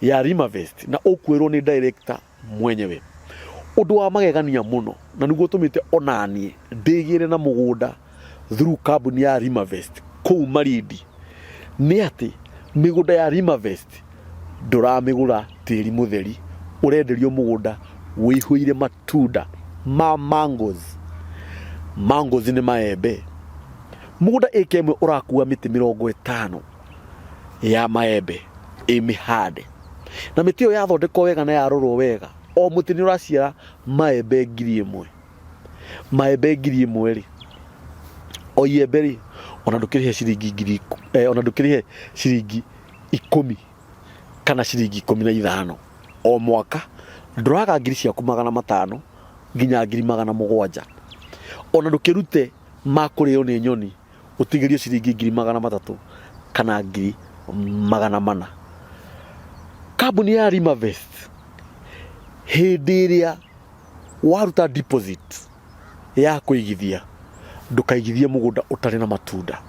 ya Rimavest na ũkwĩrwo nĩ director mwenyewe. Ũndũ wa magegania mũno na nĩguo ũtũmĩte onaniĩ ndĩgĩre na mũgũnda through kambuni ya Rimavest kũu Malindi nĩ atĩ mĩgũnda ya Rimavest ndũramĩgũra tĩri mũtheri, ũrenderio mũgũnda wĩihũire matunda ma mangoes. Mangoes nĩ maembe. Mũgũnda ĩka ĩmwe ũrakua mĩtĩ 50 ya maembe ĩmĩhande, na mĩtĩ ĩyo yathondekwo wega na yarorwo wega, o mũtĩ nĩ ũraciara maembe 1,000. Maembe 1,000 rĩ, o iembe rĩ, ona ndũkĩrĩhe ciringi ngiri, ona ndũkĩrĩhe ciringi 10 kana ciringi 15 o mwaka, ndũraga ngiri ciaku 500 nginya 700,000. Ona ndũkĩrute ma kũrĩo nĩ nyoni, ũtigĩrio ciringi 300,000 kana 400,000. Kambuni ya Rimavest hĩndĩ ĩrĩa waruta deposit ya kũigithia, ndũkaigithie mũgũnda ũtarĩ na matunda,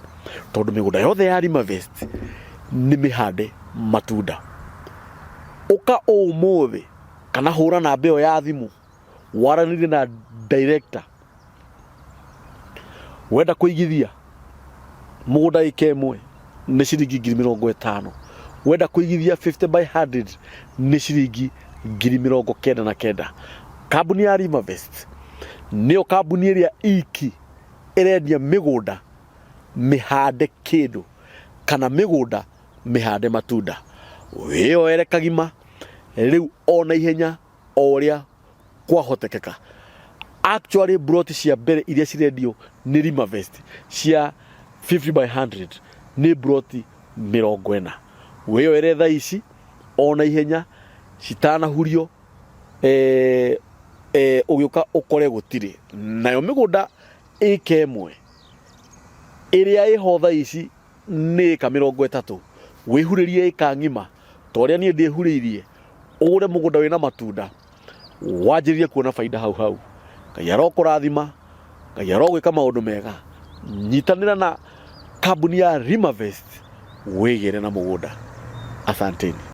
tondũ mĩgũnda yothe ya Rimavest nĩ mĩhande matunda. Ũka ũmũthĩ kana hũra namba ĩyo ya thimũ waranĩrie na director. Wenda kũigithia mũgũnda ĩka ĩmwe nĩ ciringi 50,000, wenda kũigithia 50 by 100 nĩ ciringi 99,000. Kambuni ya Rimavest nĩyo kambuni ĩrĩa iki ĩrendia mĩgũnda mĩhande kĩndũ kana mĩgũnda mĩhande matunda. Wĩyoere kagima rĩu ona ihenya o ũrĩa kwahotekeka. Actually broti cia mbere iria cirendio nĩ Rimavest cia 50 by 100 nĩ broti 40. Wĩyoere thaa ici ona ihenya citanahurio, ũgĩũka ũkore gũtirĩ. Nayo mĩgũnda ĩka ĩmwe ĩrĩa ĩho thaa ici nĩ ĩka 30, wĩhurĩrie ĩka ng'ima ta ũrĩa niĩ ndĩhurĩirie, ũgũre mũgũnda wĩna matunda, wanjĩrĩrie kuona baida hau hau. Ngai arokũrathima, Ngai arogwĩka maũndũ mega. Nyitanĩra na kambuni ya Rimavest wĩgĩre na mũgũnda. Asanteni.